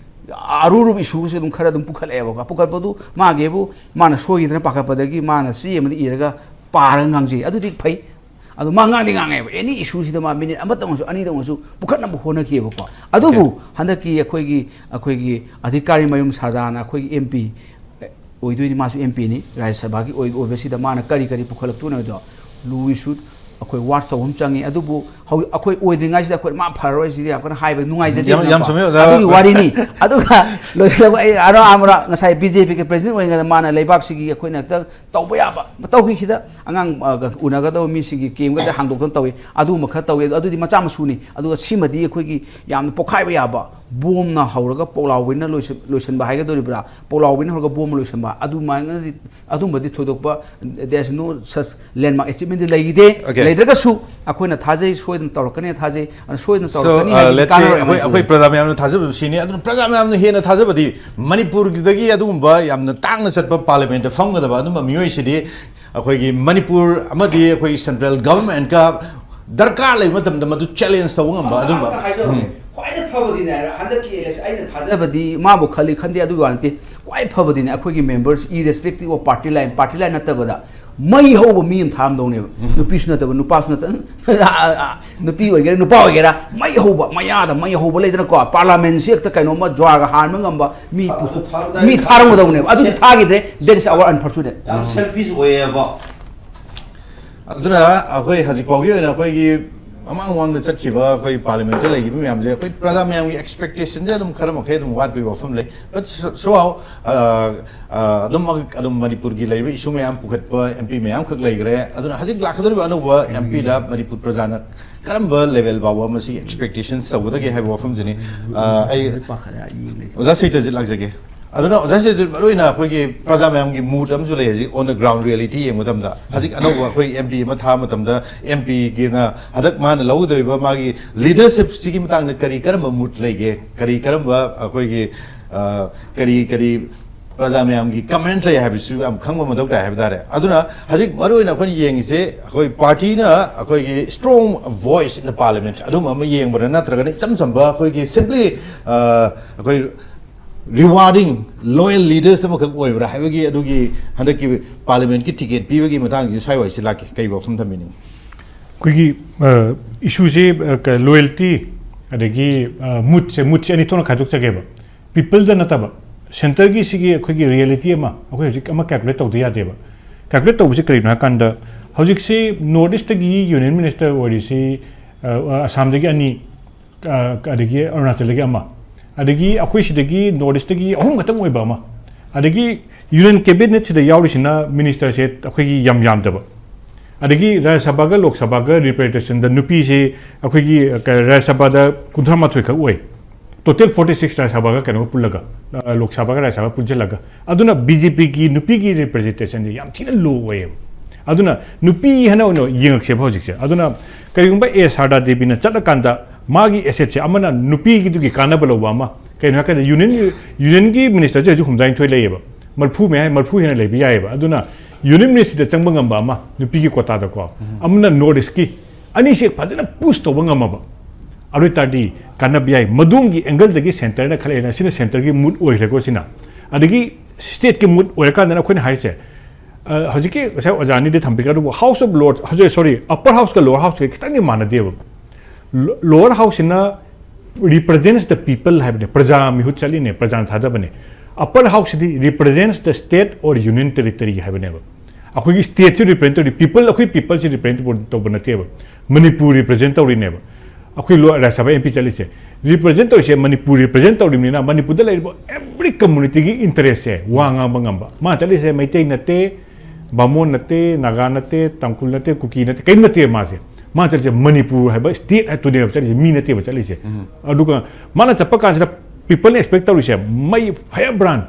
ꯑꯔꯨ ꯑꯔꯨꯕ ꯏꯁꯨꯁꯦ ꯑꯗꯨꯝ ꯈꯔ ꯑꯗꯨꯝ ꯄꯨꯈꯠꯂꯛꯑꯦꯕꯀꯣ꯫ ꯄꯨꯈꯠꯄꯗꯨ ꯃꯥꯒꯤꯕꯨ ꯃꯥꯅ ꯁꯣꯏꯈꯤꯗꯅ ꯄꯥꯈꯠꯄꯗꯒꯤ ꯃꯥꯅ ꯆꯦ ꯑꯃꯗ ꯏꯔꯒ ꯄꯥꯔꯒ ꯉꯥꯡꯖꯩ꯫ ꯑꯗꯨꯗꯤ ꯐꯩ꯫ ꯑꯗꯣ ꯃꯥ ꯉꯥꯡꯗꯤ ꯉꯥꯡꯉꯦꯕ꯫ ꯑꯦꯅꯤ ꯏꯁꯨꯁꯤꯗ ꯃꯥ ꯃꯤꯅꯤꯠ ꯑꯃꯇꯪ ꯑꯣꯏꯔꯁꯨ, ꯑꯅꯤꯗꯪ ꯑꯣꯏꯔꯁꯨ ꯄꯨꯈꯠꯅꯕ ꯍꯣꯠꯅꯈꯤꯑꯕꯀꯣ꯫ ꯑꯗꯨꯕꯨ ꯍꯟꯗꯛꯀꯤ ꯑꯩꯈꯣꯏꯒꯤ, ꯑꯩꯈꯣꯏꯒꯤ ꯑꯙꯤꯀꯥꯔꯤ ꯃꯌꯨꯝ ꯁꯥꯗꯥꯅ ꯑꯩꯈꯣꯏꯒꯤ ꯑꯦꯝ ꯄꯤ ꯑꯣꯏꯗꯣꯏꯅꯤ, ꯃꯥꯁꯨ ꯑꯦꯝ ꯄꯤꯅꯤ, ꯔꯥꯖ꯭ꯌ ꯁꯚꯥꯒꯤ ꯑꯣꯏ-, ꯑꯣꯏꯕꯁꯤꯗ ꯃꯥꯅ ꯀꯔꯤ ꯀꯔꯤ ꯄꯨꯈꯠꯂꯛꯇꯣꯏꯅꯣ ꯍꯥꯏꯗꯣ ꯂꯨ ꯏꯁꯨ ꯑꯩꯈꯣꯏ ꯋꯥꯆ ꯇꯧꯕ ꯑꯃ ꯆꯪꯉꯤ꯫ ꯑꯗꯨꯕꯨ ꯍꯧ-, ꯑꯩꯈꯣꯏ ꯑꯣꯏꯗ꯭ꯔꯤꯉꯩꯁꯤꯗ ꯑꯩꯈꯣꯏ ꯃꯥ ꯐꯔꯔꯣꯏ ꯁꯤꯗꯤ ꯌꯥꯝ ꯀꯟꯅ ꯍꯥꯏꯕ ꯌꯥꯝ, ꯌꯥꯝ ꯅꯨꯡꯉꯥꯏꯖꯗꯦꯗꯅꯀꯣ꯫ ꯆꯨꯝꯃꯤ, ꯑꯣꯖꯥ꯫ ꯑꯗꯨꯒꯤ ꯋꯥꯔꯤꯅꯤ꯫ ꯑꯗꯨꯒ ꯂꯣꯏꯁꯤꯜꯂꯛꯄ ꯑꯩ ꯑꯔꯥ ꯑꯃꯔꯥ ꯉꯁꯥꯏ ꯕꯤ ꯖꯦ ꯄꯤꯒꯤ ꯄ꯭ꯔꯦꯁꯤꯗꯦꯟ ꯑꯣꯏꯔꯤꯉꯩꯗ ꯃꯥꯅ ꯂꯩꯕꯥꯛꯁꯤꯒꯤ ꯑꯩꯈꯣꯏꯅ ꯍꯦꯛꯇ ꯇꯧꯕ ꯌꯥꯕ ꯇꯧꯈꯤ ꯁꯤꯗ꯫ ꯑꯉꯥꯡ, ꯑ, ꯎꯅꯒꯗꯕ ꯃꯤꯁꯤꯡꯒꯤ ꯀꯦꯝꯒꯗ ꯍꯥꯡꯗꯣꯛꯇꯅ ꯇꯧꯏ, ꯑꯗꯨꯒꯨꯝꯕ ꯈꯔ ꯇꯧꯏ꯫ ꯑꯗꯨꯗꯤ ꯃꯆꯥ ꯃꯁꯨꯅꯤ꯫ ꯑꯗꯨꯒ ꯁꯤꯃꯗꯤ ꯑꯩꯈꯣꯏꯒꯤ ꯌꯥꯝꯅ ꯄꯣꯛꯈꯥꯏꯕ ꯌꯥꯕ ꯕꯣꯝꯅ ꯍꯧꯔꯒ ꯄꯣꯛꯂꯥꯎꯕꯤꯅ ꯂꯣꯏꯁꯤꯟ-, ꯂꯣꯏꯁꯤꯟꯕ ꯍꯥꯏꯒꯗꯧꯔꯤꯕ꯭ꯔꯥ, ꯄꯣꯛꯂꯥꯎꯕꯤꯅ ꯍꯧꯔꯒ ꯕꯣꯝꯅ ꯂꯣꯏꯁꯤꯟꯕ, ꯑꯗꯨꯃꯥꯏꯅꯗꯤ, ꯑꯗꯨꯝꯕꯗꯤ ꯊꯣꯏꯗꯣꯛꯄ, there's no such landmark achievement ꯗꯤ ꯂꯩꯈꯤꯗꯦ꯫ Okay. ꯂꯩꯇ꯭ꯔꯒꯁꯨ ꯑꯩꯈꯣꯏꯅ ꯊꯥꯖꯩ, ꯁꯣꯏꯗꯅ ꯇꯧꯔꯛꯀꯅꯤ ꯊꯥꯖꯩ꯫ ꯑꯗꯨ ꯁꯣꯏꯗꯅ So, ꯇꯧꯔꯛꯀꯅꯤ uh, ꯍꯥꯏꯕꯗꯤ let's say, ꯀꯥꯟꯅꯔꯣꯏ ꯑꯩꯈꯣꯏ, ꯑꯩꯈꯣꯏ ꯃꯅꯤꯄꯨꯔꯒꯤ꯫ ꯄ꯭ꯔꯖꯥ ꯃꯌꯥꯝꯅ ꯊꯥꯖꯕꯁꯤꯅꯤ꯫ ꯑꯗꯨꯅ ꯄ꯭ꯔꯖꯥ ꯃꯌꯥꯝꯅ ꯍꯦꯟꯅ ꯊꯥꯖꯕꯗꯤ ꯃꯅꯤꯄꯨꯔꯒꯤꯗꯒꯤ ꯑꯗꯨꯒꯨꯝꯕ ꯌꯥꯝꯅ ꯇꯥꯡꯅ ꯆꯠꯄ ꯄꯥꯔꯂꯤꯌꯥꯃꯦꯟꯠꯇ ꯐꯝꯒꯗꯕ ꯑꯗꯨꯝꯕ ꯃꯤꯑꯣꯏꯁꯤꯗꯤ ꯑꯩꯈꯣꯏꯒꯤ ꯃꯅꯤꯄꯨꯔ ꯑꯃꯗꯤ ꯑꯩꯈꯣꯏꯒꯤ ꯁꯦꯟꯇ꯭ꯔꯦꯜ ꯒꯚꯔꯟꯃꯦꯟꯠꯀ ꯗꯔꯀꯥꯔ ꯂꯩꯕ ꯃꯇꯝꯗ ꯃꯗꯨ ꯆꯦꯂꯦꯟꯖ ꯇꯧꯕ ꯉꯝꯕ ꯑꯗꯨꯝꯕ꯫ ꯑꯝꯇ ꯍꯥꯏꯖꯔꯛꯀꯦ꯫ ꯎꯝ꯫ ꯈ꯭ꯋꯥꯏꯗꯒꯤ ꯐꯕꯗꯤꯅꯦ ꯍꯥꯏꯔ, ꯍꯟꯗꯛꯀꯤ ꯏꯂꯦꯛꯁꯟ ꯑꯩꯅ ꯊꯥꯖꯕꯗꯤ ꯃꯥꯕꯨ ꯈꯜꯂꯤ ꯈꯟꯗꯦ ꯑꯗꯨꯒꯤ ꯋꯥ ꯅꯠꯇꯦ꯫ ꯈ꯭ꯋꯥꯏ ꯐꯕꯗꯤꯅꯦ ꯑꯩꯈꯣꯏꯒꯤ members, irrespective of party line, party line ꯅꯠꯇꯕꯗ ꯃꯩ ꯍꯧꯕ ꯃꯤ ꯑꯃ ꯊꯥꯔꯝꯗꯧꯅꯦꯕ꯫ ꯎꯝ꯫ ꯅꯨꯄꯤꯁꯨ ꯅꯠꯇꯕ, ꯅꯨꯄꯥꯁꯨ ꯅꯠꯇꯕ, ꯅꯨꯄꯤ ꯑꯣꯏꯒꯦꯔꯥ, ꯅꯨꯄꯥ ꯑꯣꯏꯒꯦꯔꯥ, ꯃꯩ ꯍꯧꯕ, ꯃꯌꯥꯗ ꯃꯩ ꯍꯧꯕ ꯂꯩꯗꯅꯀꯣ, ꯄꯥꯔꯂꯤꯌꯥꯃꯦꯟꯠꯁꯤ ꯍꯦꯛꯇ ꯀꯩꯅꯣꯝꯃ ꯖ꯭ꯋꯥꯔꯒ ꯍꯥꯟꯕ ꯉꯝꯕ ꯃꯤ ꯊꯥ-, ꯄꯨꯊꯣꯛ-, ꯊꯥꯔꯝꯗꯥꯏ ꯃꯤ ꯊꯥꯔꯝꯒꯗꯧꯅꯦꯕ꯫ ꯑꯗꯨꯗꯤ ꯁꯦ-, ꯊꯥꯈꯤꯗ꯭ꯔꯦ, that is our unfortunate꯫ ꯌꯥꯝ selfish ꯑꯣꯏꯌꯦꯕ꯫ ꯑꯗꯨꯅ ꯑꯩꯈꯣꯏ ꯍꯧꯖꯤꯛ ꯐꯥꯎꯒꯤ ꯑꯣꯏꯅ ꯑꯩꯈꯣꯏꯒꯤ ꯃꯃꯥꯡ ꯃꯃꯥꯡꯗ ꯆꯠꯈꯤꯕ ꯑꯩꯈꯣꯏ ꯄꯥꯔꯂꯤꯌꯥꯃꯦꯟꯠꯇ ꯂꯩꯈꯤꯕ ꯃꯌꯥꯝꯁꯦ ꯑꯩꯈꯣꯏ ꯄ꯭ꯔꯖꯥ ꯃꯌꯥꯝꯒꯤ ꯑꯦꯛꯁꯄꯦꯛꯇꯦꯁꯟꯁꯦ ꯑꯗꯨꯝ ꯈꯔ ꯃꯈꯩ ꯑꯗꯨꯝ ꯋꯥꯠꯄꯒꯤ ꯋꯥꯐꯝ ꯂꯩ꯫ But so, so how, ꯑ, ꯑ, ꯑꯗꯨꯝ, ꯑꯗꯨꯝ ꯃꯅꯤꯄꯨꯔꯒꯤ ꯂꯩꯔꯤꯕ ꯏꯁꯨ ꯃꯌꯥꯝ ꯄꯨꯈꯠꯄ ꯑꯦꯝ ꯄꯤ ꯃꯌꯥꯝꯈꯛ ꯂꯩꯈ꯭ꯔꯦ꯫ ꯑꯗꯨꯅ ꯍꯧꯖꯤꯛ ꯂꯥꯛꯀꯗꯧꯔꯤꯕ ꯑꯅꯧꯕ ꯑꯦꯝ ꯄꯤꯗ ꯃꯅꯤꯄꯨꯔ ꯄ꯭ꯔꯖꯥꯅ ꯀꯔꯝꯕ ꯂꯦꯚꯦꯜ ꯐꯥꯎꯕ ꯃꯁꯤ ꯑꯦꯛꯁꯄꯦꯛꯇꯦꯁꯟ ꯇꯧꯒꯗꯒꯦ ꯍꯥꯏꯕ ꯋꯥꯐꯝꯁꯤꯅꯤ꯫ ꯑ, ꯑꯩ ꯂꯣꯏ ꯄꯥꯈꯠꯂꯦ, ꯑꯩ ꯌꯦꯡ ꯂꯩ꯫ ꯑꯣꯖꯥ ꯁꯍꯤꯇꯖꯤꯠ ꯂꯥꯛꯆꯒꯦ꯫ ꯑꯗꯨꯅ ꯑꯣꯖꯥꯁꯦ ꯑꯗꯨ ꯃꯔꯨ ꯑꯣꯏꯅ ꯑꯩꯈꯣꯏꯒꯤ ꯄ꯭ꯔꯖꯥ ꯃꯌꯥꯝꯒꯤ ꯃꯨꯠ ꯑꯃꯁꯨ ꯂꯩ ꯍꯧꯖꯤꯛ ꯑꯣꯟ ꯗ ꯒ꯭ꯔꯥꯎꯟ ꯔꯤꯌꯦꯂꯤꯇꯤ ꯌꯦꯡꯕ ꯃꯇꯝꯗ꯫ ꯍꯧꯖꯤꯛ ꯑꯅꯧꯕ ꯑꯩꯈꯣꯏ ꯑꯦꯝ ꯄꯤ ꯑꯃ ꯊꯥꯕ ꯃꯇꯝꯗ ꯑꯦꯝ ꯄꯤꯒꯤꯅ ꯍꯟꯗꯛ ꯃꯥꯅ ꯂꯧꯒꯗꯧꯔꯤꯕ ꯃꯥꯒꯤ ꯂꯤꯗꯔꯁꯤꯞꯁꯤꯒꯤ ꯃꯇꯥꯡꯗ ꯀꯔꯤ ꯀꯔꯝꯕ ꯃꯨꯠ ꯂꯩꯒꯦ, ꯀꯔꯤ ꯀꯔꯝꯕ ꯑꯩꯈꯣꯏꯒꯤ ꯑ, ꯀꯔꯤ ꯀꯔꯤ ꯄ꯭ꯔꯖꯥ ꯃꯌꯥꯝꯒꯤ ꯀꯃꯦꯟ ꯂꯩ ꯍꯥꯏꯕꯁꯨ ꯌꯥꯝ ꯈꯪꯕ ꯃꯊꯧ ꯇꯥꯏ ꯍꯥꯏꯕ ꯇꯥꯔꯦ꯫ ꯑꯗꯨꯅ ꯍꯧꯖꯤꯛ ꯃꯔꯨ ꯑꯣꯏꯅ ꯑꯩꯈꯣꯏꯅ ꯌꯦꯡꯉꯤꯁꯦ ꯑꯩꯈꯣꯏ ꯄꯥꯔꯇꯤꯅ ꯑꯩꯈꯣꯏꯒꯤ strong voice in the parliament ꯑꯗꯨꯝꯕ ꯑꯃ ꯌꯦꯡꯕ꯭ꯔꯥ, ꯅꯠꯇ꯭ꯔꯒꯅ ꯏꯆꯝ ꯆꯝꯕ ꯑꯩꯈꯣꯏꯒꯤ simply ꯑꯩꯈꯣꯏ rewarding loyal leaders ꯑꯃꯈꯛ ꯑꯣꯏꯕ꯭ꯔꯥ ꯍꯥꯏꯕꯒꯤ ꯑꯗꯨꯒꯤ ꯍꯟꯗꯛꯀꯤ ꯄꯥꯔꯂꯤꯌꯥꯃꯦꯟꯠꯀꯤ ꯇꯤꯀꯦꯠ ꯄꯤꯕꯒꯤ ꯃꯇꯥꯡꯁꯤ ꯁ꯭ꯋꯥꯏꯋꯥꯏꯁꯤ ꯂꯥꯛꯀꯦ꯫ ꯀꯩ ꯋꯥꯐꯝ ꯊꯝꯕꯤꯅꯤꯡꯉꯤ? ꯑꯩꯈꯣꯏꯒꯤ ꯏꯁꯨꯁꯦ ꯂꯣꯌꯦꯜꯇꯤ ꯑꯗꯒꯤ ꯃꯨꯠꯁꯦ ꯃꯨꯠꯁꯦ ꯑꯅꯤ ꯊꯣꯛꯅ ꯈꯥꯏꯗꯣꯛꯆꯒꯦꯕ꯫ ꯄꯤꯄꯜꯗ ꯅꯠꯇꯕ, ꯁꯦꯟꯇꯔꯒꯤ ꯁꯤꯒꯤ ꯑꯩꯈꯣꯏꯒꯤ ꯔꯤꯌꯦꯂꯤꯇꯤ ꯑꯃ ꯑꯩꯈꯣꯏ ꯍꯧꯖꯤꯛ ꯑꯃ ꯀꯦꯜꯀꯨꯂꯦꯠ ꯇꯧꯗ ꯌꯥꯗꯦꯕ꯫ ꯀꯦꯜꯀꯨꯂꯦꯠ ꯇꯧꯕꯁꯤ ꯀꯔꯤꯅꯣ ꯍꯥꯏꯀꯥꯟꯗ, ꯍꯧꯖꯤꯛꯁꯤ ꯅꯣꯔꯠ ꯏꯁꯇꯒꯤ ꯌꯨꯅꯤꯌꯟ ꯃꯤꯅꯤꯁꯇꯔ ꯑꯣꯏꯔꯤꯁꯤ ꯑ, ꯑꯁꯥꯝꯗꯒꯤ ꯑꯅꯤ, ꯑ, ꯑꯗꯒꯤ ꯑꯔꯨꯅꯥꯆꯜꯗꯒꯤ ꯑꯃ, ꯑꯗꯒꯤ ꯑꯩꯈꯣꯏ ꯁꯤꯗꯒꯤ ꯅꯣꯔꯠ ꯏꯁꯇꯒꯤ ꯑꯍꯨꯝ ꯈꯛꯇꯪ ꯑꯣꯏꯕ ꯑꯃ, ꯑꯗꯒꯤ ꯌꯨꯅꯤꯌꯟ ꯀꯦꯕꯤꯅꯦꯠꯁꯤꯗ ꯌꯥꯎꯔꯤꯁꯤꯅ ꯃꯤꯅꯤꯁꯇꯔꯁꯦ ꯑꯩꯈꯣꯏꯒꯤ ꯌꯥꯝ ꯌꯥꯝꯗꯕ, ꯑꯗꯒꯤ ꯔꯥꯖ꯭ꯌ ꯁꯚꯥꯒ ꯂꯣꯛ ꯁꯚꯥꯒ ꯔꯤꯄ꯭ꯔꯖꯦꯟꯇꯦꯁꯟꯗ ꯅꯨꯄꯤꯁꯦ ꯑꯩꯈꯣꯏꯒꯤ ꯔꯥꯖ꯭ꯌ ꯁꯚꯥꯗ ꯀꯨꯟꯊ꯭ꯔꯥ ꯃꯥꯊꯣꯏ ꯈꯛ ꯑꯣꯏ꯫ ꯇꯣꯇꯦꯜ ꯐꯣꯔꯇꯤ ꯁꯤꯛꯁ ꯔꯥꯖ꯭ꯌ ꯁꯚꯥꯒ ꯀꯩꯅꯣꯒ ꯄꯨꯜꯂꯒ, ꯑ, ꯂꯣꯛ ꯁꯚꯥꯒ ꯔꯥꯖ꯭ꯌ ꯁꯚꯥ ꯄꯨꯟꯁꯤꯜꯂꯒ꯫ ꯑꯗꯨꯅ ꯕꯤ ꯖꯦ ꯄꯤꯒꯤ ꯅꯨꯄꯤꯒꯤ ꯔꯤꯄ꯭ꯔꯖꯦꯟꯇꯦꯁꯟꯁꯦ ꯌꯥꯝ ꯊꯤꯅ ꯂꯣ ꯑꯣꯏꯌꯦꯕ꯫ ꯑꯗꯨꯅ ꯅꯨꯄꯤ ꯍꯥꯏꯅ ꯑꯣꯏꯅ ꯌꯦꯡꯉꯛꯁꯦꯕ ꯍꯧꯖꯤꯛꯁꯦ꯫ ꯑꯗꯨꯅ ꯀꯔꯤꯒꯨꯝꯕ ꯑꯦ ꯁꯥꯔꯗꯥ ꯗꯦꯕꯤꯅ ꯆꯠꯂꯀꯥꯟꯗ ꯃꯥꯒꯤ ꯑꯦꯁꯦꯠꯁꯦ ꯑꯃꯅ ꯅꯨꯄꯤꯒꯤꯗꯨꯒꯤ ꯀꯥꯟꯅꯕ ꯂꯧꯕ ꯑꯃ, ꯀꯩꯅꯣ ꯍꯥꯏꯔꯀꯥꯟꯗ ꯌꯨꯅꯤꯌꯟ, ꯌꯨꯅꯤꯌꯟꯒꯤ ꯃꯤꯅꯤꯁꯇꯔꯁꯦ ꯍꯧꯖꯤꯛ ꯍꯨꯝꯗ꯭ꯔꯥ ꯅꯤꯊꯣꯏ ꯂꯩꯌꯦꯕ, ꯃꯔꯤꯐꯨ ꯃꯌꯥ, ꯃꯔꯤꯐꯨ ꯍꯦꯟꯅ ꯂꯩꯕ ꯌꯥꯏꯑꯕ꯫ ꯑꯗꯨꯅ ꯌꯨꯅꯤꯌꯟ ꯃꯤꯅꯤꯁꯇ꯭ꯔꯤꯗ ꯆꯪꯕ ꯉꯝꯕ ꯑꯃ ꯅꯨꯄꯤꯒꯤ ꯀꯣꯇꯥꯗꯀꯣ, ꯑꯃꯅ ꯅꯣꯔꯠ ꯏꯁꯀꯤ, ꯑꯅꯤꯁꯦ ꯐꯖꯅ ꯄꯨꯁ ꯇꯧꯕ ꯉꯝꯃꯕ, ꯑꯗꯨ ꯑꯣꯏ ꯇꯥꯔꯗꯤ ꯀꯥꯟꯅꯕ ꯌꯥꯏ꯫ ꯃꯗꯨꯝꯒꯤ ꯑꯦꯡꯒꯜꯗꯒꯤ ꯁꯦꯟꯇꯔꯅ ꯈꯜꯂꯛꯑꯦꯅ, ꯁꯤꯅ ꯁꯦꯟꯇꯔꯒꯤ ꯃꯨꯠ ꯑꯣꯏꯈ꯭ꯔꯦꯀꯣ꯫ ꯁꯤꯅ ꯑꯗꯒꯤ ꯁ꯭ꯇꯦꯠꯀꯤ ꯃꯨꯠ ꯑꯣꯏꯔꯀꯥꯟꯗꯅ ꯑꯩꯈꯣꯏꯅ ꯍꯥꯏꯔꯤꯁꯦ, ꯑ, ꯍꯧꯖꯤꯛꯀꯤ ꯉꯁꯥꯏ ꯑꯣꯖꯥ ꯑꯅꯤꯗꯤ ꯊꯝꯕꯤꯈ꯭ꯔꯦ, ꯑꯗꯨꯕꯨ ꯍꯥꯎꯁ ꯑꯣꯐ ꯂꯣꯔꯗ, ꯍꯧꯖꯤꯛ, ꯁꯣꯔꯤ, ꯑꯄꯔ ꯍꯥꯎꯁꯀ ꯂꯣꯋꯔ ꯍꯥꯎꯁꯀ ꯈꯤꯇꯪꯗꯤ ꯃꯥꯟꯅꯗꯦꯕ꯫ ꯂꯣꯋꯔ ꯍꯥꯎꯁꯁꯤꯅ represents the people ꯍꯥꯏꯕꯅꯦ, ꯄ꯭ꯔꯖꯥ ꯃꯤꯍꯨꯠ ꯆꯠꯂꯤꯅꯦ, ꯄ꯭ꯔꯖꯥꯅ ꯊꯥꯗꯕꯅꯦ꯫ ꯑꯄꯔ ꯍꯥꯎꯁꯁꯤꯗꯤ represents the state or union territory ꯍꯥꯏꯕꯅꯦꯕ꯫ ꯑꯩꯈꯣꯏꯒꯤ ꯁ꯭ꯇꯦꯠꯁꯤ ꯔꯤꯄ꯭ꯔꯖꯦꯟ ꯇꯧꯔꯤ, ꯄꯤꯄꯜ, ꯑꯩꯈꯣꯏ ꯄꯤꯄꯜꯁꯤ ꯔꯤꯄ꯭ꯔꯖꯦꯟ ꯇꯧꯕ ꯅꯠꯇꯦꯕ, ꯃꯅꯤꯄꯨꯔ ꯔꯤꯄ꯭ꯔꯖꯦꯟ ꯇꯧꯔꯤꯅꯦꯕ꯫ ꯑꯩꯈꯣꯏ ꯂꯣ-, ꯔꯥꯖ꯭ꯌ ꯁꯚꯥ ꯑꯦꯝ ꯄꯤ ꯆꯠꯂꯤꯁꯦ, ꯔꯤꯄ꯭ꯔꯖꯦꯟ ꯇꯧꯔꯤꯁꯦ ꯃꯅꯤꯄꯨꯔ ꯔꯤꯄ꯭ꯔꯖꯦꯟ ꯇꯧꯔꯤꯕꯅꯤꯅ ꯃꯅꯤꯄꯨꯔꯗ ꯂꯩꯔꯤꯕ every communityꯒꯤ interestꯁꯦ ꯋꯥ ꯉꯥꯡꯕ ꯉꯝꯕ꯫ ꯃꯥ ꯆꯠꯂꯤꯁꯦ ꯃꯩꯇꯩ ꯅꯠꯇꯦ, ꯕꯥꯃꯣꯟ ꯅꯠꯇꯦ, ꯅꯥꯒꯥ ꯅꯠꯇꯦ, ꯇꯥꯡꯈꯨꯜ ꯅꯠꯇꯦ, ꯀꯨꯀꯤ ꯅꯠꯇꯦ, ꯀꯔꯤꯝ ꯅꯠꯇꯦ ꯃꯥꯁꯦ꯫ ꯃꯥ ꯆꯠꯂꯤꯁꯦ ꯃꯅꯤꯄꯨꯔ ꯍꯥꯏꯕ ꯁ꯭ꯇꯦꯠ ꯍꯥꯏꯗꯨꯅꯦꯕ ꯆꯠꯂꯤꯁꯦ, ꯃꯤ ꯅꯠꯇꯦꯕ ꯆꯠꯂꯤꯁꯦ꯫ ꯑꯗꯨꯒ ꯃꯥꯅ ꯆꯠꯄ ꯀꯥꯟꯁꯤꯗ People expect ꯇꯧꯔꯤꯁꯦ ꯃꯩ fire brand꯫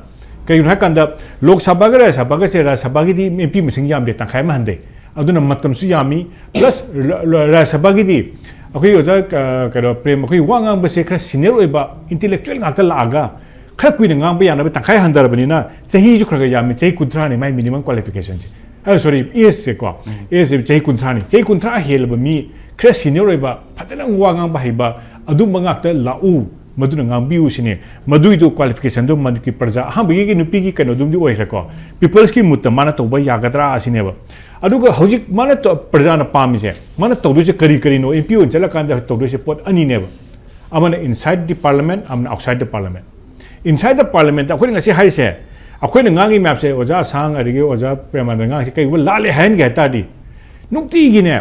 ꯀꯩꯒꯤꯅꯣ ꯍꯥꯏꯀꯥꯟꯗ ꯂꯣꯛ ꯁꯚꯥꯒ ꯔꯥꯖ꯭ꯌ ꯁꯚꯥꯒꯁꯦ, ꯔꯥꯖ꯭ꯌ ꯁꯚꯥꯒꯤꯗꯤ MP ꯃꯁꯤꯡ ꯌꯥꯝꯗꯦ, ꯇꯪꯈꯥꯏ ꯑꯃ ꯍꯟꯊꯩ꯫ ꯑꯗꯨꯅ ꯃꯇꯝꯁꯨ ꯌꯥꯝꯃꯤ, plus ꯔꯥꯖ꯭ꯌ ꯁꯚꯥꯒꯤꯗꯤ ꯑꯩꯈꯣꯏ ꯑꯣꯖꯥ, ꯑ, ꯀꯩꯅꯣ, ꯄ꯭ꯔꯦꯝ, ꯑꯩꯈꯣꯏ ꯋꯥ ꯉꯥꯡꯕꯁꯦ ꯈꯔ senior ꯑꯣꯏꯕ intellectual ꯉꯥꯛꯇ ꯂꯥꯛꯑꯒ ꯈꯔ ꯀꯨꯏꯅ ꯉꯥꯡꯕ ꯌꯥꯅꯕ ꯇꯪꯈꯥꯏ ꯍꯟꯊꯔꯕꯅꯤꯅ ꯆꯍꯤꯁꯨ ꯈꯔ ꯈꯔ ꯌꯥꯝꯃꯤ, ꯆꯍꯤ ꯀꯨꯟꯊ꯭ꯔꯥꯅꯤ ꯃꯥꯏ minimum qualificationꯁꯦ꯫ ꯑ, sorry, ageꯁꯦꯀꯣ꯫ Ageꯁꯦ ꯆꯍꯤ ꯀꯨꯟꯊ꯭ꯔꯥꯅꯤ꯫ ꯆꯍꯤ ꯀꯨꯟꯊ꯭ꯔꯥ ꯍꯦꯜꯂꯕ ꯃꯤ, ꯈꯔ senior ꯑꯣꯏꯕ, ꯐꯖꯅ ꯋꯥ ꯉꯥꯡꯕ ꯍꯩꯕ, ꯑꯗꯨꯝꯕ ꯉꯥꯛꯇ ꯂꯥꯛꯎ, ꯃꯗꯨꯅ ꯉꯥꯡꯕꯤꯌꯨ ꯁꯤꯅꯦ꯫ ꯃꯗꯨꯏꯗꯣ qualificationꯗꯣ ꯃꯅꯤꯄꯨꯔꯒꯤ ꯄ꯭ꯔꯖꯥ ꯑꯍꯥꯟꯕꯒꯤ ꯅꯨꯄꯤꯒꯤ ꯀꯩꯅꯣꯗꯨꯝꯗꯤ ꯑꯣꯏꯈ꯭ꯔꯦꯀꯣ꯫ Peopleꯁꯀꯤ moodꯇ ꯃꯥꯅ ꯇꯧꯕ ꯌꯥꯒꯗ꯭ꯔꯥ ꯁꯤꯅꯦꯕ꯫ ꯑꯗꯨꯒ ꯍꯧꯖꯤꯛ ꯃꯥꯅ ꯇ-, ꯄ꯭ꯔꯖꯥꯅ ꯄꯥꯝꯃꯤꯁꯦ, ꯃꯥꯅ ꯇꯧꯗꯣꯏꯁꯦ ꯀꯔꯤ ꯀꯔꯤꯅꯣ? MP ꯑꯣꯏꯅ ꯆꯠꯂꯀꯥꯟꯗ ꯇꯧꯗꯣꯏꯁꯦ ꯄꯣꯠ ꯑꯅꯤꯅꯦꯕ꯫ ꯑꯃꯅ inside the parliament, ꯑꯃꯅ outside the parliament꯫ Inside the parliament ꯑꯩꯈꯣꯏꯅ ꯉꯁꯤ ꯍꯥꯏꯔꯤꯁꯦ, ꯑꯩꯈꯣꯏꯅ ꯉꯥꯡꯉꯤ ꯃꯌꯥꯝꯁꯦ, ꯑꯣꯖꯥ ꯑꯁꯥꯡ ꯑꯗꯒꯤ ꯑꯣꯖꯥ ꯄ꯭ꯔꯦꯃꯥꯅꯟꯗ ꯉꯥꯡꯉꯤꯁꯦ ꯀꯩꯒꯨꯝꯕ ꯂꯥꯜꯂꯦ ꯍꯥꯏꯍꯟꯒꯦ ꯍꯥꯏ ꯇꯥꯔꯗꯤ, ꯅꯨꯡꯇꯤꯒꯤꯅꯦ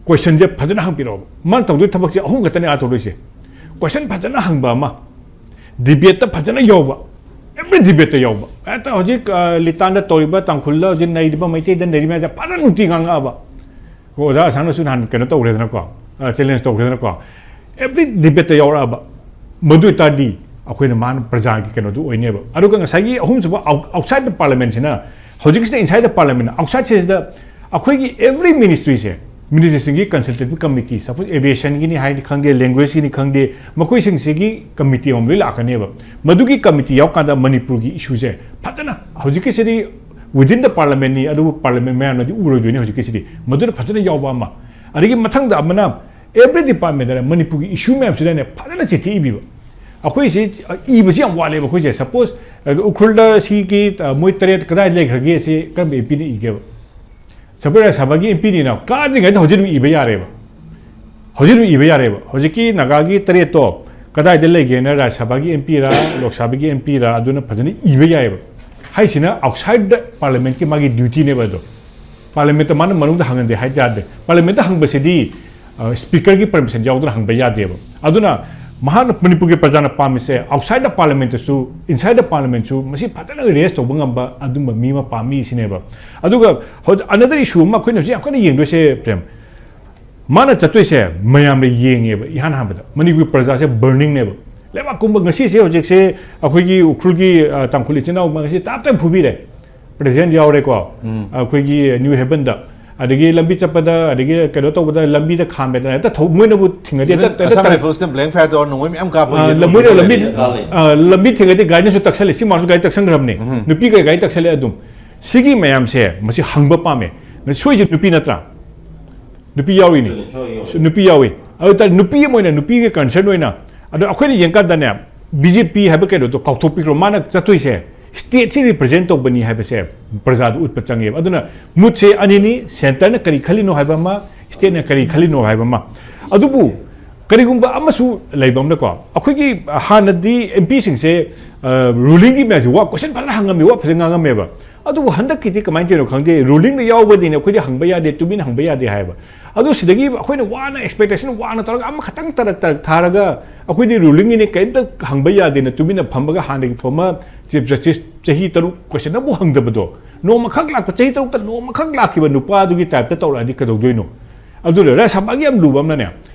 questionꯁꯦ ꯐꯖꯅ ꯍꯪꯕꯤꯔꯛꯑꯣꯕ꯫ ꯃꯥꯅ ꯇꯧꯗꯣꯏ ꯊꯕꯛꯁꯦ ꯑꯍꯨꯝ ꯈꯛꯇꯅꯦ ꯑꯥ ꯇꯧꯗꯣꯏꯁꯦ꯫ Question ꯐꯖꯅ ꯍꯪꯕ ꯑꯃ, debateꯇ ꯐꯖꯅ ꯌꯥꯎꯕ, every debateꯇ ꯌꯥꯎꯕ꯫ ꯍꯦꯛꯇ ꯍꯧꯖꯤꯛ, ꯑ, ꯂꯤꯇꯥꯟꯗ ꯇꯧꯔꯤꯕ, ꯇꯥꯡꯈꯨꯜꯗ ꯍꯧꯖꯤꯛ ꯅꯩꯔꯤꯕ, ꯃꯩꯇꯩꯗ ꯅꯩꯔꯤꯕ ꯃꯌꯥꯝꯁꯦ ꯐꯖꯅ ꯅꯨꯡꯇꯤ ꯉꯥꯡꯉꯛꯑꯕ꯫ ꯑꯣꯖꯥ ꯑꯁꯥꯡꯅꯁꯨ ꯅꯍꯥꯟ ꯀꯩꯅꯣ ꯇꯧꯈ꯭ꯔꯦꯗꯅꯀꯣ, ꯑ, challenge ꯇꯧꯈ꯭ꯔꯦꯗꯅꯀꯣ, every debateꯇ ꯌꯥꯎꯔꯛꯑꯕ꯫ ꯃꯗꯨ ꯑꯣꯏꯇꯥꯔꯗꯤ ꯑꯩꯈꯣꯏꯅ ꯃꯥꯅ ꯄ꯭ꯔꯖꯥꯒꯤ ꯀꯩꯅꯣꯗꯨ ꯑꯣꯏꯅꯦꯕ꯫ ꯑꯗꯨꯒ ꯉꯁꯥꯏꯒꯤ ꯑꯍꯨꯝꯁꯨꯕ out-, outside the parliamentꯁꯤꯅ, ꯍꯧꯖꯤꯛꯀꯤꯁꯤꯅ inside the parliament, outsideꯁꯤꯗ ꯑꯩꯈꯣꯏꯒꯤ every ministryꯁꯦ, ministryꯁꯤꯡꯒꯤ consultative committee, suppose aviationꯒꯤꯅꯤ ꯍꯥꯏꯅꯤ ꯈꯪꯗꯦ, languageꯀꯤꯅꯤ ꯈꯪꯗꯦ, ꯃꯈꯣꯏꯁꯤꯡꯁꯤꯒꯤ committee ꯑꯃ ꯂꯣꯏ ꯂꯥꯛꯀꯅꯦꯕ꯫ ꯃꯗꯨꯒꯤ committee ꯌꯥꯎꯔꯀꯥꯟꯗ ꯃꯅꯤꯄꯨꯔꯒꯤ issueꯁꯦ ꯐꯖꯅ, ꯍꯧꯖꯤꯛꯀꯤꯁꯤꯗꯤ within the parliamentꯅꯤ, ꯑꯗꯨꯕꯨ parliament ꯃꯌꯥꯝꯅꯗꯤ ꯎꯔꯣꯏꯗꯣꯏꯅꯤ ꯍꯧꯖꯤꯛꯀꯤꯁꯤꯗꯤ꯫ ꯃꯗꯨꯅ ꯐꯖꯅ ꯌꯥꯎꯕ ꯑꯃ꯫ ꯑꯗꯒꯤ ꯃꯊꯪꯗ ꯑꯃꯅ every departmentꯇꯅꯦ ꯃꯅꯤꯄꯨꯔꯒꯤ issue ꯃꯌꯥꯝꯁꯤꯗꯅꯦ ꯐꯖꯅ ꯆꯤꯊꯤ ꯏꯕꯤꯕ꯫ ꯑꯩꯈꯣꯏꯁꯤ, ꯑ, ꯏꯕꯁꯤ ꯌꯥꯝ ꯋꯥꯠꯂꯦꯕ ꯑꯩꯈꯣꯏꯁꯦ꯫ Suppose, ꯑ, ꯎꯈ꯭ꯔꯨꯜꯗ ꯁꯤꯒꯤ, ꯑ, ꯃꯣꯏ ꯇꯔꯦꯠ ꯀꯗꯥꯏ ꯂꯩꯈ꯭ꯔꯒꯦ ꯁꯤ ꯀꯔꯝꯕ MPꯅ ꯏꯒꯦꯕ? Suppose ꯔꯥꯖ꯭ꯌ ꯁꯚꯥꯒꯤ MPꯅꯤꯅ ꯀꯥꯗ꯭ꯔꯤꯉꯩꯗ ꯍꯧꯖꯤꯛ ꯑꯗꯨꯝ ꯏꯕ ꯌꯥꯔꯦꯕ꯫ ꯍꯧꯖꯤꯛ ꯑꯗꯨꯝ ꯏꯕ ꯌꯥꯔꯦꯕ꯫ ꯍꯧꯖꯤꯛꯀꯤ ꯅꯥꯒꯥꯒꯤ ꯇꯔꯦꯠꯇꯣ ꯀꯗꯥꯏꯗ ꯂꯩꯒꯦꯅ ꯔꯥꯖ꯭ꯌ ꯁꯚꯥꯒꯤ MPꯔ, ꯂꯣꯛ ꯁꯚꯥꯒꯤ MPꯔ ꯑꯗꯨꯅ ꯐꯖꯅ ꯏꯕ ꯌꯥꯏꯑꯕ꯫ ꯍꯥꯏꯁꯤꯅ outside the parliamentꯀꯤ ꯃꯥꯒꯤ dutyꯅꯦꯕ ꯑꯗꯣ꯫ Parliamentꯇ ꯃꯥꯅ ꯃꯅꯨꯡꯗ ꯍꯪꯍꯟꯗꯦ ꯍꯥꯏ ꯌꯥꯗꯦ꯫ Parliamentꯇ ꯍꯪꯕꯁꯤꯗꯤ, ꯑ, speakerꯒꯤ permission ꯌꯥꯎꯗꯅ ꯍꯪꯕ ꯌꯥꯗꯦꯕ꯫ ꯑꯗꯨꯅ ꯃꯍꯥꯛꯅ, ꯃꯅꯤꯄꯨꯔꯒꯤ ꯄ꯭ꯔꯖꯥꯅ ꯄꯥꯝꯃꯤꯁꯦ outside the parliamentꯇꯁꯨ, inside the parliamentꯁꯨ ꯃꯁꯤ ꯐꯖꯅ raise ꯇꯧꯕ ꯉꯝꯕ ꯑꯗꯨꯝꯕ ꯃꯤ ꯑꯃ ꯄꯥꯝꯃꯤ ꯁꯤꯅꯦꯕ꯫ ꯑꯗꯨꯒ ꯍꯧꯖꯤꯛ another issue ꯑꯃ ꯑꯩꯈꯣꯏꯅ ꯍꯧꯖꯤꯛ ꯌꯥꯝ ꯀꯟꯅ ꯌꯦꯡꯗꯣꯏꯁꯦ, ꯄ꯭ꯔꯦꯝ, ꯃꯥꯅ ꯆꯠꯇꯣꯏꯁꯦ ꯃꯌꯥꯝꯅ ꯌꯦꯡꯉꯦꯕ꯫ ꯏꯍꯥꯟ ꯍꯥꯟꯕꯗ ꯃꯅꯤꯄꯨꯔꯒꯤ ꯄ꯭ꯔꯖꯥꯁꯦ burningꯅꯦꯕ꯫ ꯂꯩꯕꯥꯛ ꯀꯨꯝꯕ ꯉꯁꯤꯁꯦ ꯍꯧꯖꯤꯛꯁꯦ ꯑꯩꯈꯣꯏꯒꯤ ꯎꯈ꯭ꯔꯨꯜꯒꯤ ꯑ, ꯇꯥꯡꯈꯨꯜ ꯏꯆꯤꯟ ꯏꯅꯥꯎ ꯉꯁꯤ ꯇꯥꯞ ꯇꯥꯏ ꯐꯨꯕꯤꯔꯦ꯫ ꯄ꯭ꯔꯦꯖꯤꯗꯦꯟ ꯌꯥꯎꯔꯦꯀꯣ, ꯑꯩꯈꯣꯏꯒꯤ ꯅ꯭ꯌꯨ ꯍꯦꯕꯟꯗ꯫ ꯑꯗꯒꯤ ꯂꯝꯕꯤ ꯆꯠꯄꯗ, ꯑꯗꯒꯤ ꯀꯩꯅꯣ ꯇꯧꯕꯗ, ꯂꯝꯕꯤꯗ ꯈꯥꯝꯃꯦꯗꯅ ꯍꯦꯛꯇ ꯊꯧ-, ꯃꯣꯏꯅꯕꯨ ꯊꯤꯡꯉꯗꯤ ꯍꯦꯛꯇ, ꯍꯦꯛꯇ ꯑꯁꯥꯝ ꯇꯛ-, ꯔꯥꯏꯐꯜꯁꯅ ꯕ꯭ꯂꯦꯡ ꯐꯥꯏꯌꯔ ꯇꯧꯔ ꯅꯣꯡꯃꯩ ꯃꯌꯥꯝ ꯀꯥꯞꯄꯒꯤ ꯑ, ꯂꯝ-, ꯃꯣꯏꯅ ꯂꯝꯕꯤ, ꯀꯥꯜꯂꯦ꯫ ꯑ, ꯂꯝꯕꯤ ꯊꯤꯡꯉꯗꯤ ꯒꯥꯔꯤꯅꯁꯨ ꯇꯛꯁꯜꯂꯦ꯫ ꯁꯤ ꯃꯥꯔꯁꯨ ꯒꯥꯔꯤ ꯇꯛꯁꯟꯈ꯭ꯔꯕꯅꯤ꯫ ꯎꯝ꯫ ꯅꯨꯄꯤ ꯀꯩ ꯒꯥꯔꯤ ꯇꯛꯁꯜꯂꯦ ꯑꯗꯨꯝ꯫ ꯁꯤꯒꯤ ꯃꯌꯥꯝꯁꯦ ꯃꯁꯤ ꯍꯪꯕ ꯄꯥꯝꯃꯦ꯫ ꯁꯣꯏꯁꯦ ꯅꯨꯄꯤ ꯅꯠꯇ꯭ꯔꯥ? ꯅꯨꯄꯤ ꯌꯥꯎꯔꯤꯅꯤ꯫ ꯑꯗꯨꯅꯤ, ꯁꯣꯏ ꯌꯥꯎꯔꯤ꯫ ꯅꯨꯄꯤ ꯌꯥꯎꯏ꯫ ꯑꯗꯨ ꯇꯥꯔꯗꯤ ꯅꯨꯄꯤ ꯑꯃ ꯑꯣꯏꯅ, ꯅꯨꯄꯤꯒꯤ ꯀꯟꯁꯔꯟ ꯑꯣꯏꯅ, ꯑꯗꯣ ꯑꯩꯈꯣꯏꯅ ꯌꯦꯡꯀꯥꯟꯗꯅꯦ, ꯕꯤ ꯖꯦ ꯄꯤ ꯍꯥꯏꯕ ꯀꯩꯅꯣꯗꯣ ꯀꯥꯎꯊꯣꯛꯄꯤꯈ꯭ꯔꯣ꯫ ꯃꯥꯅ ꯆꯠꯇꯣꯏꯁꯦ ꯁ꯭ꯇꯦꯠꯁꯤ ꯔꯤꯄ꯭ꯔꯖꯦꯟ ꯇꯧꯕꯅꯤ ꯍꯥꯏꯕꯁꯦ ꯄ꯭ꯔꯖꯥꯗ ꯎꯠꯄ ꯆꯪꯉꯦꯕ꯫ ꯑꯗꯨꯅ ꯃꯨꯠꯁꯦ ꯑꯅꯤꯅꯤ, ꯁꯦꯟꯇꯔꯅ ꯀꯔꯤ ꯈꯜꯂꯤꯅꯣ ꯍꯥꯏꯕ ꯑꯃ, ꯁ꯭ꯇꯦꯠꯅ ꯀꯔꯤ ꯈꯜꯂꯤꯅꯣ ꯍꯥꯏꯕ ꯑꯃ꯫ ꯑꯗꯨꯕꯨ ꯀꯔꯤꯒꯨꯝꯕ ꯑꯃꯁꯨ ꯂꯩꯕ ꯑꯃꯅꯀꯣ, ꯑꯩꯈꯣꯏꯒꯤ ꯍꯥꯟꯅꯗꯤ ꯑꯦꯝ ꯄꯤꯁꯤꯡꯁꯦ, ꯑ, ꯔꯨꯂꯤꯡꯒꯤ ꯃꯌꯥꯝꯁꯦ ꯋꯥ ꯀꯣꯏꯁꯟ ꯐꯖꯅ ꯍꯪꯉꯝꯃꯤ, ꯋꯥ ꯐꯖꯅ ꯉꯥꯡꯉꯝꯃꯦꯕ꯫ ꯑꯗꯨꯕꯨ ꯍꯟꯗꯛꯀꯤꯗꯤ ꯀꯃꯥꯏꯅ ꯇꯧꯔꯤꯅꯣ ꯈꯪꯗꯦ, ꯔꯨꯂꯤꯡꯗ ꯌꯥꯎꯕꯗꯤꯅꯦ ꯑꯩꯈꯣꯏꯗꯤ ꯍꯪꯕ ꯌꯥꯗꯦ, ꯇꯨꯃꯤꯟꯅ ꯍꯪꯕ ꯌꯥꯗꯦ ꯍꯥꯏꯕ꯫ ꯑꯗꯨ ꯁꯤꯗꯒꯤ ꯑꯩꯈꯣꯏꯅ ꯋꯥꯅ ꯑꯦꯛꯁꯄꯦꯛꯇꯦꯁꯟ ꯋꯥꯡꯅ ꯇꯧꯔꯒ ꯑꯃꯈꯛꯇꯪ ꯇꯔꯛ ꯇꯔꯛ ꯊꯥꯔꯒ ꯑꯩꯈꯣꯏꯗꯤ ꯔꯨꯂꯤꯡꯒꯤꯅꯦ ꯀꯔꯤꯝꯇ ꯍꯪꯕ ꯌꯥꯗꯦꯅ ꯇꯨꯃꯤꯟꯅ ꯐꯝꯃꯒ ꯍꯥꯟꯅꯒꯤ ꯐꯣꯔꯃꯔ ꯆꯤꯐ ꯖꯁꯇꯤꯁ ꯆꯍꯤ ꯇꯔꯨꯛ ꯀꯣꯏꯁꯟ ꯑꯃꯕꯨ ꯍꯪꯗꯕꯗꯣ ꯅꯣꯡꯃꯈꯛ ꯂꯥꯛꯄ, ꯆꯍꯤ ꯇꯔꯨꯛꯇ ꯅꯣꯡꯃꯈꯛ ꯂꯥꯛꯈꯤꯕ ꯅꯨꯄꯥꯗꯨꯒꯤ ꯇꯥꯏꯞꯇ ꯇꯧꯔꯛꯑꯗꯤ ꯀꯩꯗꯧꯗꯣꯏꯅꯣ? ꯑꯗꯨꯅ ꯔꯥꯖ꯭ꯌ ꯁꯚꯥꯒꯤ ꯌꯥꯝ ꯂꯨꯕ ꯑꯃꯅꯅꯦ,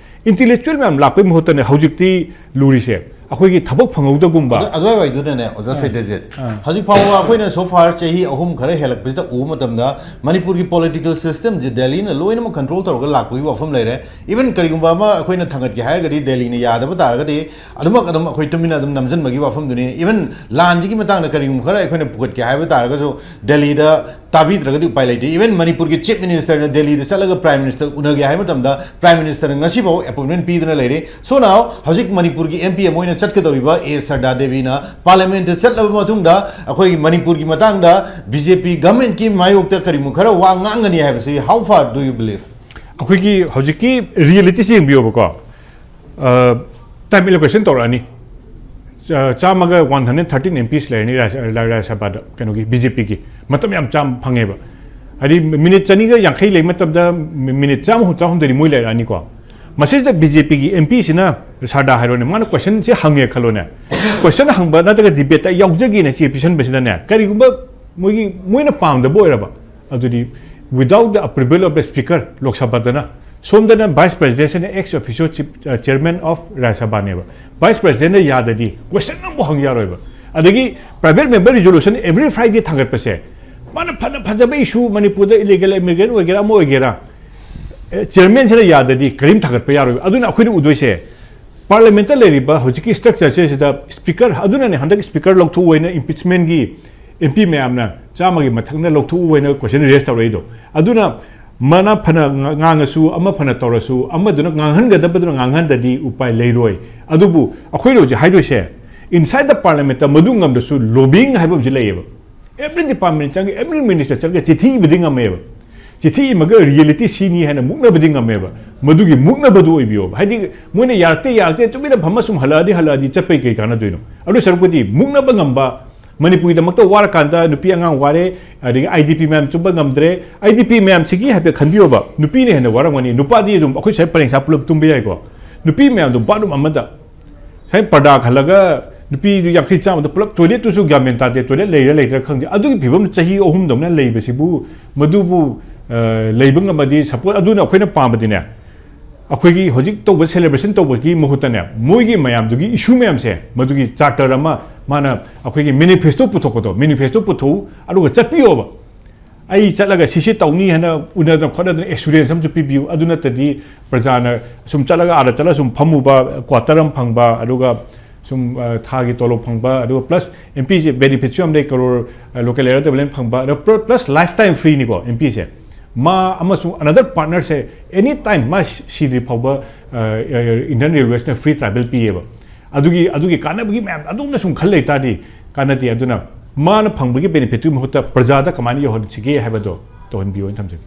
ꯏꯟꯇꯦꯂꯦꯛꯆꯨꯋꯦꯜ ꯃꯌꯥꯝ ꯂꯥꯛꯄꯩ ꯃꯍꯨꯠꯇꯅꯦ ꯍꯧꯖꯤꯛꯇꯤ ꯂꯨꯔꯤꯁꯦ ꯑꯩꯈꯣꯏꯒꯤ ꯊꯕꯛ ꯐꯪꯍꯧꯗꯒꯨꯝꯕ꯫ ꯑꯗꯨ-, ꯑꯗꯨꯋꯥꯏꯋꯥꯏꯗꯨꯅꯅꯦ, ꯑꯣꯖꯥ ꯑꯥ꯫ ꯁꯩꯇꯖꯤꯠ, ꯑꯥ꯫ ꯍꯧꯖꯤꯛ ꯐꯥꯎꯕ ꯑꯩꯈꯣꯏꯅ so far ꯆꯍꯤ ꯑꯍꯨꯝ ꯈꯔ ꯍꯦꯜꯂꯛꯄꯁꯤꯗ ꯎꯕ ꯃꯇꯝꯗ ꯃꯅꯤꯄꯨꯔꯒꯤ ꯄꯣꯂꯤꯇꯤꯀꯦꯜ ꯁꯤꯁꯇꯦꯝꯁꯦ ꯗꯦꯜꯂꯤꯅ ꯂꯣꯏꯅꯃꯛ ꯀꯟꯇ꯭ꯔꯣꯜ ꯇꯧꯔꯒ ꯂꯥꯛꯄꯒꯤ ꯋꯥꯐꯝ ꯂꯩꯔꯦ꯫ ꯏꯚꯟ ꯀꯔꯤꯒꯨꯝꯕ ꯑꯃ ꯑꯩꯈꯣꯏꯅ ꯊꯥꯡꯒꯠꯀꯦ ꯍꯥꯏꯔꯒꯗꯤ ꯗꯦꯜꯂꯤꯅ ꯌꯥꯗꯕ ꯇꯥꯔꯒꯗꯤ ꯑꯗꯨꯃꯛ ꯑꯗꯨꯝ ꯑꯩꯈꯣꯏ ꯇꯨꯃꯤꯟꯅ ꯑꯗꯨꯝ ꯅꯝꯁꯤꯟꯕꯒꯤ ꯋꯥꯐꯝꯗꯨꯅꯤ꯫ ꯏꯚꯟ ꯂꯥꯟꯁꯤꯒꯤ ꯃꯇꯥꯡꯗ ꯀꯔꯤꯒꯨꯝꯕ ꯈꯔ ꯑꯩꯈꯣꯏꯅ ꯄꯨꯈꯠꯀꯦ ꯍꯥꯏꯕ ꯇꯥꯔꯒꯁꯨ ꯗꯦꯜꯂꯤꯗ ꯇꯥꯕꯤꯗ꯭ꯔꯒꯗꯤ ꯎꯄꯥꯏ ꯂꯩꯇꯦ꯫ ꯏꯚꯟ ꯃꯅꯤꯄꯨꯔꯒꯤ ꯆꯤꯐ ꯃꯤꯅꯤꯁꯇꯔꯅ ꯗꯦꯜꯂꯤꯗ ꯆꯠꯂꯒ ꯄ꯭ꯔꯥꯏꯝ ꯃꯤꯅꯤꯁꯇꯔ ꯎꯅꯒꯦ ꯍꯥꯏꯕ ꯃꯇꯝꯗ ꯄ꯭ꯔꯥꯏꯝ ꯃꯤꯅꯤꯁꯇꯔꯅ ꯉꯁꯤꯐꯥꯎ ꯑꯦꯄꯣꯏꯟꯃꯦꯟ ꯄꯤꯗꯅ ꯂꯩꯔꯤ꯫ So now ꯍꯧꯖꯤꯛ ꯃꯅꯤꯄꯨꯔꯒꯤ ꯑꯦꯝ ꯄꯤ ꯑꯃ ꯑꯣꯏꯅ ꯆꯠꯀꯗꯧꯔꯤꯕ ꯑꯦ ꯁꯔꯗꯥ ꯗꯦꯕꯤꯅ ꯄꯥꯔꯂꯤꯌꯥꯃꯦꯟꯠꯇ ꯆꯠꯂꯕ ꯃꯇꯨꯡꯗ ꯑꯩꯈꯣꯏꯒꯤ ꯃꯅꯤꯄꯨꯔꯒꯤ ꯃꯇꯥꯡꯗ ꯕꯤ ꯖꯦ ꯄꯤ ꯒꯃꯦꯟꯠꯀꯤ ꯃꯥꯌꯣꯛꯇ ꯀꯔꯤꯒꯨꯝꯕ ꯈꯔ ꯋꯥ ꯉꯥꯡꯒꯅꯤ ꯍꯥꯏꯕꯁꯤ, how far do you believe? ꯑꯩꯈꯣꯏꯒꯤ ꯍꯧꯖꯤꯛꯀꯤ ꯔꯤꯌꯦꯂꯤꯇꯤꯁꯤ ꯌꯦꯡꯕꯤꯌꯣꯕꯀꯣ꯫ ꯑ, ꯇꯥꯏꯝ ꯑꯦꯂꯣꯀꯦꯁꯟ ꯇꯧꯔꯛꯑꯅꯤ꯫ ꯆꯥ-, ꯆꯥꯝꯃꯒ one hundred thirteen M piece ꯂꯩꯔꯅꯤ ꯔꯥꯖ꯭ꯌ-, ꯔꯥꯖ꯭ꯌ ꯁꯚꯥꯗ, ꯀꯩꯅꯣꯒꯤ ꯕꯤ ꯖꯦ ꯄꯤꯒꯤ꯫ ꯃꯇꯝ ꯌꯥꯝ ꯆꯥꯝ ꯐꯪꯉꯦꯕ꯫ ꯍꯥꯏꯗꯤ ꯃꯤꯅꯤꯠ ꯆꯅꯤꯒ ꯌꯥꯡꯈꯩ ꯂꯩ ꯃꯇꯝꯗ ꯃꯤ-, ꯃꯤꯅꯤꯠ ꯆꯥꯝꯃ ꯍꯨꯝꯐꯨꯇꯔꯥ ꯍꯨꯝꯗꯣꯏꯗꯤ ꯃꯣꯏ ꯂꯩꯔꯛꯑꯅꯤꯀꯣ꯫ ꯃꯁꯤꯗ ꯕꯤ ꯖꯦ ꯄꯤꯒꯤ ꯑꯦꯝ ꯄꯤꯁꯤꯅ, ꯁꯔꯗꯥ ꯍꯥꯏꯔꯣꯅꯦ, ꯃꯥꯅ ꯀꯣꯏꯁꯟꯁꯦ ꯍꯪꯉꯦ ꯈꯜꯂꯣꯅꯦ꯫ ꯀꯣꯏꯁꯟ ꯍꯪꯕ ꯅꯠꯇ꯭ꯔꯒ ꯗꯤꯕꯦꯠꯇ ꯌꯥꯎꯖꯒꯦꯅ ꯆꯦ ꯄꯤꯁꯟꯕꯁꯤꯗꯅꯦ, ꯀꯔꯤꯒꯨꯝꯕ ꯃꯣꯏꯒꯤ, ꯃꯣꯏꯅ ꯄꯥꯝꯗꯕ ꯑꯣꯏꯔꯕ, ꯑꯗꯨꯗꯤ without the approval of the speaker, Lok ꯁꯚꯥꯗꯅ, ꯁꯣꯝꯗꯅ ꯚꯥꯏꯁ ꯄ꯭ꯔꯦꯁꯤꯗꯦꯟꯁꯤꯅ ex officio chief, ꯑ, chairman of ꯔꯥꯖ꯭ꯌ ꯁꯚꯥꯅꯦꯕ꯫ Vice Presidentꯅ ꯌꯥꯗꯗꯤ question ꯑꯃꯐꯥꯎ ꯍꯪ ꯌꯥꯔꯣꯏꯕ꯫ ꯑꯗꯒꯤ private member resolution every Friday ꯊꯥꯡꯒꯠꯄꯁꯦ, ꯃꯥꯅ ꯐꯅ ꯐꯖꯕ issue, ꯃꯅꯤꯄꯨꯔꯗ illegal immigrant ꯑꯣꯏꯒꯦꯔꯥ ꯑꯃ ꯑꯣꯏꯒꯦꯔꯥ, ꯑꯦ, chairmanꯁꯤꯅ ꯌꯥꯗꯗꯤ ꯀꯔꯤꯝ ꯊꯥꯡꯒꯠꯄ ꯌꯥꯔꯣꯏꯕ꯫ ꯑꯗꯨꯅ ꯑꯩꯈꯣꯏꯅ ꯎꯗꯣꯏꯁꯦ, parliamentꯇ ꯂꯩꯔꯤꯕ ꯍꯧꯖꯤꯛꯀꯤ structureꯁꯦ ꯁꯤꯗ speaker, ꯑꯗꯨꯅꯅꯦ ꯍꯟꯗꯛ speaker ꯂꯧꯊꯣꯛꯎ ꯍꯥꯏꯅ impeachmentꯒꯤ MP ꯃꯌꯥꯝꯅ ꯆꯥꯝꯃꯒꯤ ꯃꯊꯛꯅ ꯂꯧꯊꯣꯛꯎ ꯍꯥꯏꯅ question raise ꯇꯧꯔꯛꯏꯗꯣ꯫ ꯑꯗꯨꯅ ꯃꯅ ꯐꯅ ꯉꯥ-, ꯉꯥꯡꯉꯁꯨ, ꯑꯃ ꯐꯅ ꯇꯧꯔꯁꯨ, ꯑꯃꯗꯨꯅ ꯉꯥꯡꯍꯟꯒꯗꯕꯗꯨꯅ ꯉꯥꯡꯍꯟꯗꯗꯤ ꯎꯄꯥꯏ ꯂꯩꯔꯣꯏ꯫ ꯑꯗꯨꯕꯨ ꯑꯩꯈꯣꯏꯅ ꯍꯧꯖꯤꯛ ꯍꯥꯏꯗꯣꯏꯁꯦ, inside the parliamentꯇ ꯃꯗꯨ ꯉꯝꯗ꯭ꯔꯁꯨ lobbying ꯍꯥꯏꯕ ꯑꯃꯁꯨ ꯂꯩꯌꯦꯕ꯫ Every department ꯆꯪꯉꯒ, every minister ꯆꯪꯉꯒ ꯆꯤꯊꯤ ꯏꯕꯗꯤ ꯉꯝꯃꯦꯕ꯫ ꯆꯤꯊꯤ ꯏꯃꯒ reality ꯁꯤꯅꯤ ꯍꯥꯏꯅ ꯃꯨꯛꯅꯕꯗꯤ ꯉꯝꯃꯦꯕ꯫ ꯃꯗꯨꯒꯤ ꯃꯨꯛꯅꯕꯗꯨ ꯑꯣꯏꯕꯤꯌꯣꯕ꯫ ꯍꯥꯏꯗꯤ ꯃꯣꯏꯅ ꯌꯥꯔꯛꯇꯦ, ꯌꯥꯔꯛꯇꯦ, ꯇꯨꯃꯤꯟꯅ ꯐꯝꯃ ꯁꯨꯝ ꯍꯜꯂꯛꯑꯗꯤ, ꯍꯜꯂꯛꯑꯗꯤ ꯆꯠꯄꯩ ꯀꯩ ꯀꯥꯟꯅꯗꯣꯏꯅꯣ? ꯑꯗꯨ ꯁꯔꯨꯛꯄꯨꯗꯤ ꯃꯨꯛꯅꯕ ꯉꯝꯕ, ꯃꯅꯤꯄꯨꯔꯒꯤꯗꯃꯛꯇ ꯋꯥꯔꯀꯥꯟꯗ ꯅꯨꯄꯤ ꯑꯉꯥꯡ ꯋꯥꯔꯦ, ꯑꯗꯒꯤ IDP ꯃꯌꯥꯝ ꯇꯨꯝꯕ ꯉꯝꯗ꯭ꯔꯦ꯫ IDP ꯃꯌꯥꯝꯁꯤꯒꯤ ꯍꯥꯏꯐꯦꯠ ꯈꯟꯕꯤꯌꯣꯕ, ꯅꯨꯄꯤꯅ ꯍꯦꯟꯅ ꯋꯥꯔꯝꯒꯅꯤ꯫ ꯅꯨꯄꯥꯗꯤ ꯑꯗꯨꯝ ꯑꯩꯈꯣꯏ ꯁ꯭ꯋꯥꯏ ꯄꯔꯦꯡ ꯁꯥ ꯄꯨꯂꯞ ꯇꯨꯝꯕ ꯌꯥꯏꯀꯣ꯫ ꯅꯨꯄꯤ ꯃꯌꯥꯝꯗꯣ bathroom ꯑꯃꯗ, ꯁ꯭ꯋꯥꯏ ꯄꯔꯗꯥ ꯈꯜꯂꯒ ꯅꯨꯄꯤꯗꯨ ꯌꯥꯡꯈꯩ ꯆꯥꯝꯃꯗ ꯄꯨꯂꯞ toiletꯇꯨꯁꯨ ꯒ꯭ꯌꯥꯟ ꯃꯦꯟ ꯇꯥꯗꯦ, toilet ꯂꯩꯔ ꯂꯩꯇ꯭ꯔꯥ ꯈꯪꯗꯦ꯫ ꯑꯗꯨꯒꯤ ꯐꯤꯕꯝꯗ ꯆꯍꯤ ꯑꯍꯨꯝꯗꯧꯅ ꯂꯩꯕꯁꯤꯕꯨ, ꯃꯗꯨꯕꯨ, ꯑ, ꯂꯩꯕ ꯉꯝꯃꯗꯤ support, ꯑꯗꯨꯅ ꯑꯩꯈꯣꯏꯅ ꯄꯥꯝꯕꯗꯤꯅꯦ, ꯑꯩꯈꯣꯏꯒꯤ ꯍꯧꯖꯤꯛ ꯇꯧꯕ celebration ꯇꯧꯕꯒꯤ ꯃꯍꯨꯠꯇꯅꯦ, ꯃꯣꯏꯒꯤ ꯃꯌꯥꯝꯗꯨꯒꯤ issue ꯃꯌꯥꯝꯁꯦ, ꯃꯗꯨꯒꯤ charter ꯑꯃ, ꯃꯥꯅ ꯑꯩꯈꯣꯏꯒꯤ manifesto ꯄꯨꯊꯣꯛꯄꯗꯣ, manifesto ꯄꯨꯊꯣꯛꯎ, ꯑꯗꯨꯒ ꯆꯠꯄꯤꯌꯣꯕ꯫ ꯑꯩ ꯆꯠꯂꯒ ꯁꯤꯁꯤ ꯇꯧꯅꯤ ꯍꯥꯏꯅ ꯎꯅꯗꯅ ꯈꯣꯠꯅꯗꯅ assurance ꯑꯃꯁꯨ ꯄꯤꯕꯤꯌꯨ꯫ ꯑꯗꯨ ꯅꯠꯇꯗꯤ ꯄ꯭ꯔꯖꯥꯅ ꯁꯨꯝ ꯆꯠꯂꯒ ꯑꯥꯗ ꯆꯠꯂꯒ ꯁꯨꯝ ꯐꯝꯃꯨꯕ, quarter ꯑꯃ ꯐꯪꯕ, ꯑꯗꯨꯒ ꯁꯨꯝ, ꯑ, ꯊꯥꯒꯤ ꯇꯣꯂꯣꯞ ꯐꯪꯕ, ꯑꯗꯨꯒ plus MPꯁꯦ benefitꯁꯨ ꯌꯥꯝ ꯂꯩ, crore, ꯑ, local area development ꯐꯪꯕ, ꯑꯗ plus lifetime freeꯅꯤꯀꯣ MPꯁꯦ꯫ ꯃꯥ ꯑꯃꯁꯨꯡ another partnerꯁꯦ any time ꯃꯥ ꯁꯤꯗ꯭ꯔꯤ ꯐꯥꯎꯕ, ꯑ, ꯑ, Indian Railwaysꯅ free travel ꯄꯤꯌꯦꯕ꯫ ꯑꯗꯨꯒꯤ, ꯑꯗꯨꯒꯤ ꯀꯥꯟꯅꯕꯒꯤ ꯃꯌꯥꯝ ꯑꯗꯣꯝꯅ ꯁꯨꯝ ꯈꯜ ꯂꯩ ꯇꯥꯔꯗꯤ ꯀꯥꯟꯅꯗꯦ꯫ ꯑꯗꯨꯅ ꯃꯥꯅ ꯐꯪꯕꯒꯤ benefitꯇꯨꯒꯤ ꯃꯍꯨꯠꯇ ꯄ꯭ꯔꯖꯥꯗ ꯀꯃꯥꯏꯅ ꯌꯧꯍꯟꯁꯤꯒꯦ ꯍꯥꯏꯕꯗꯣ ꯇꯧꯍꯟꯕꯤꯌꯣꯅ ꯊꯝꯖꯒꯦ꯫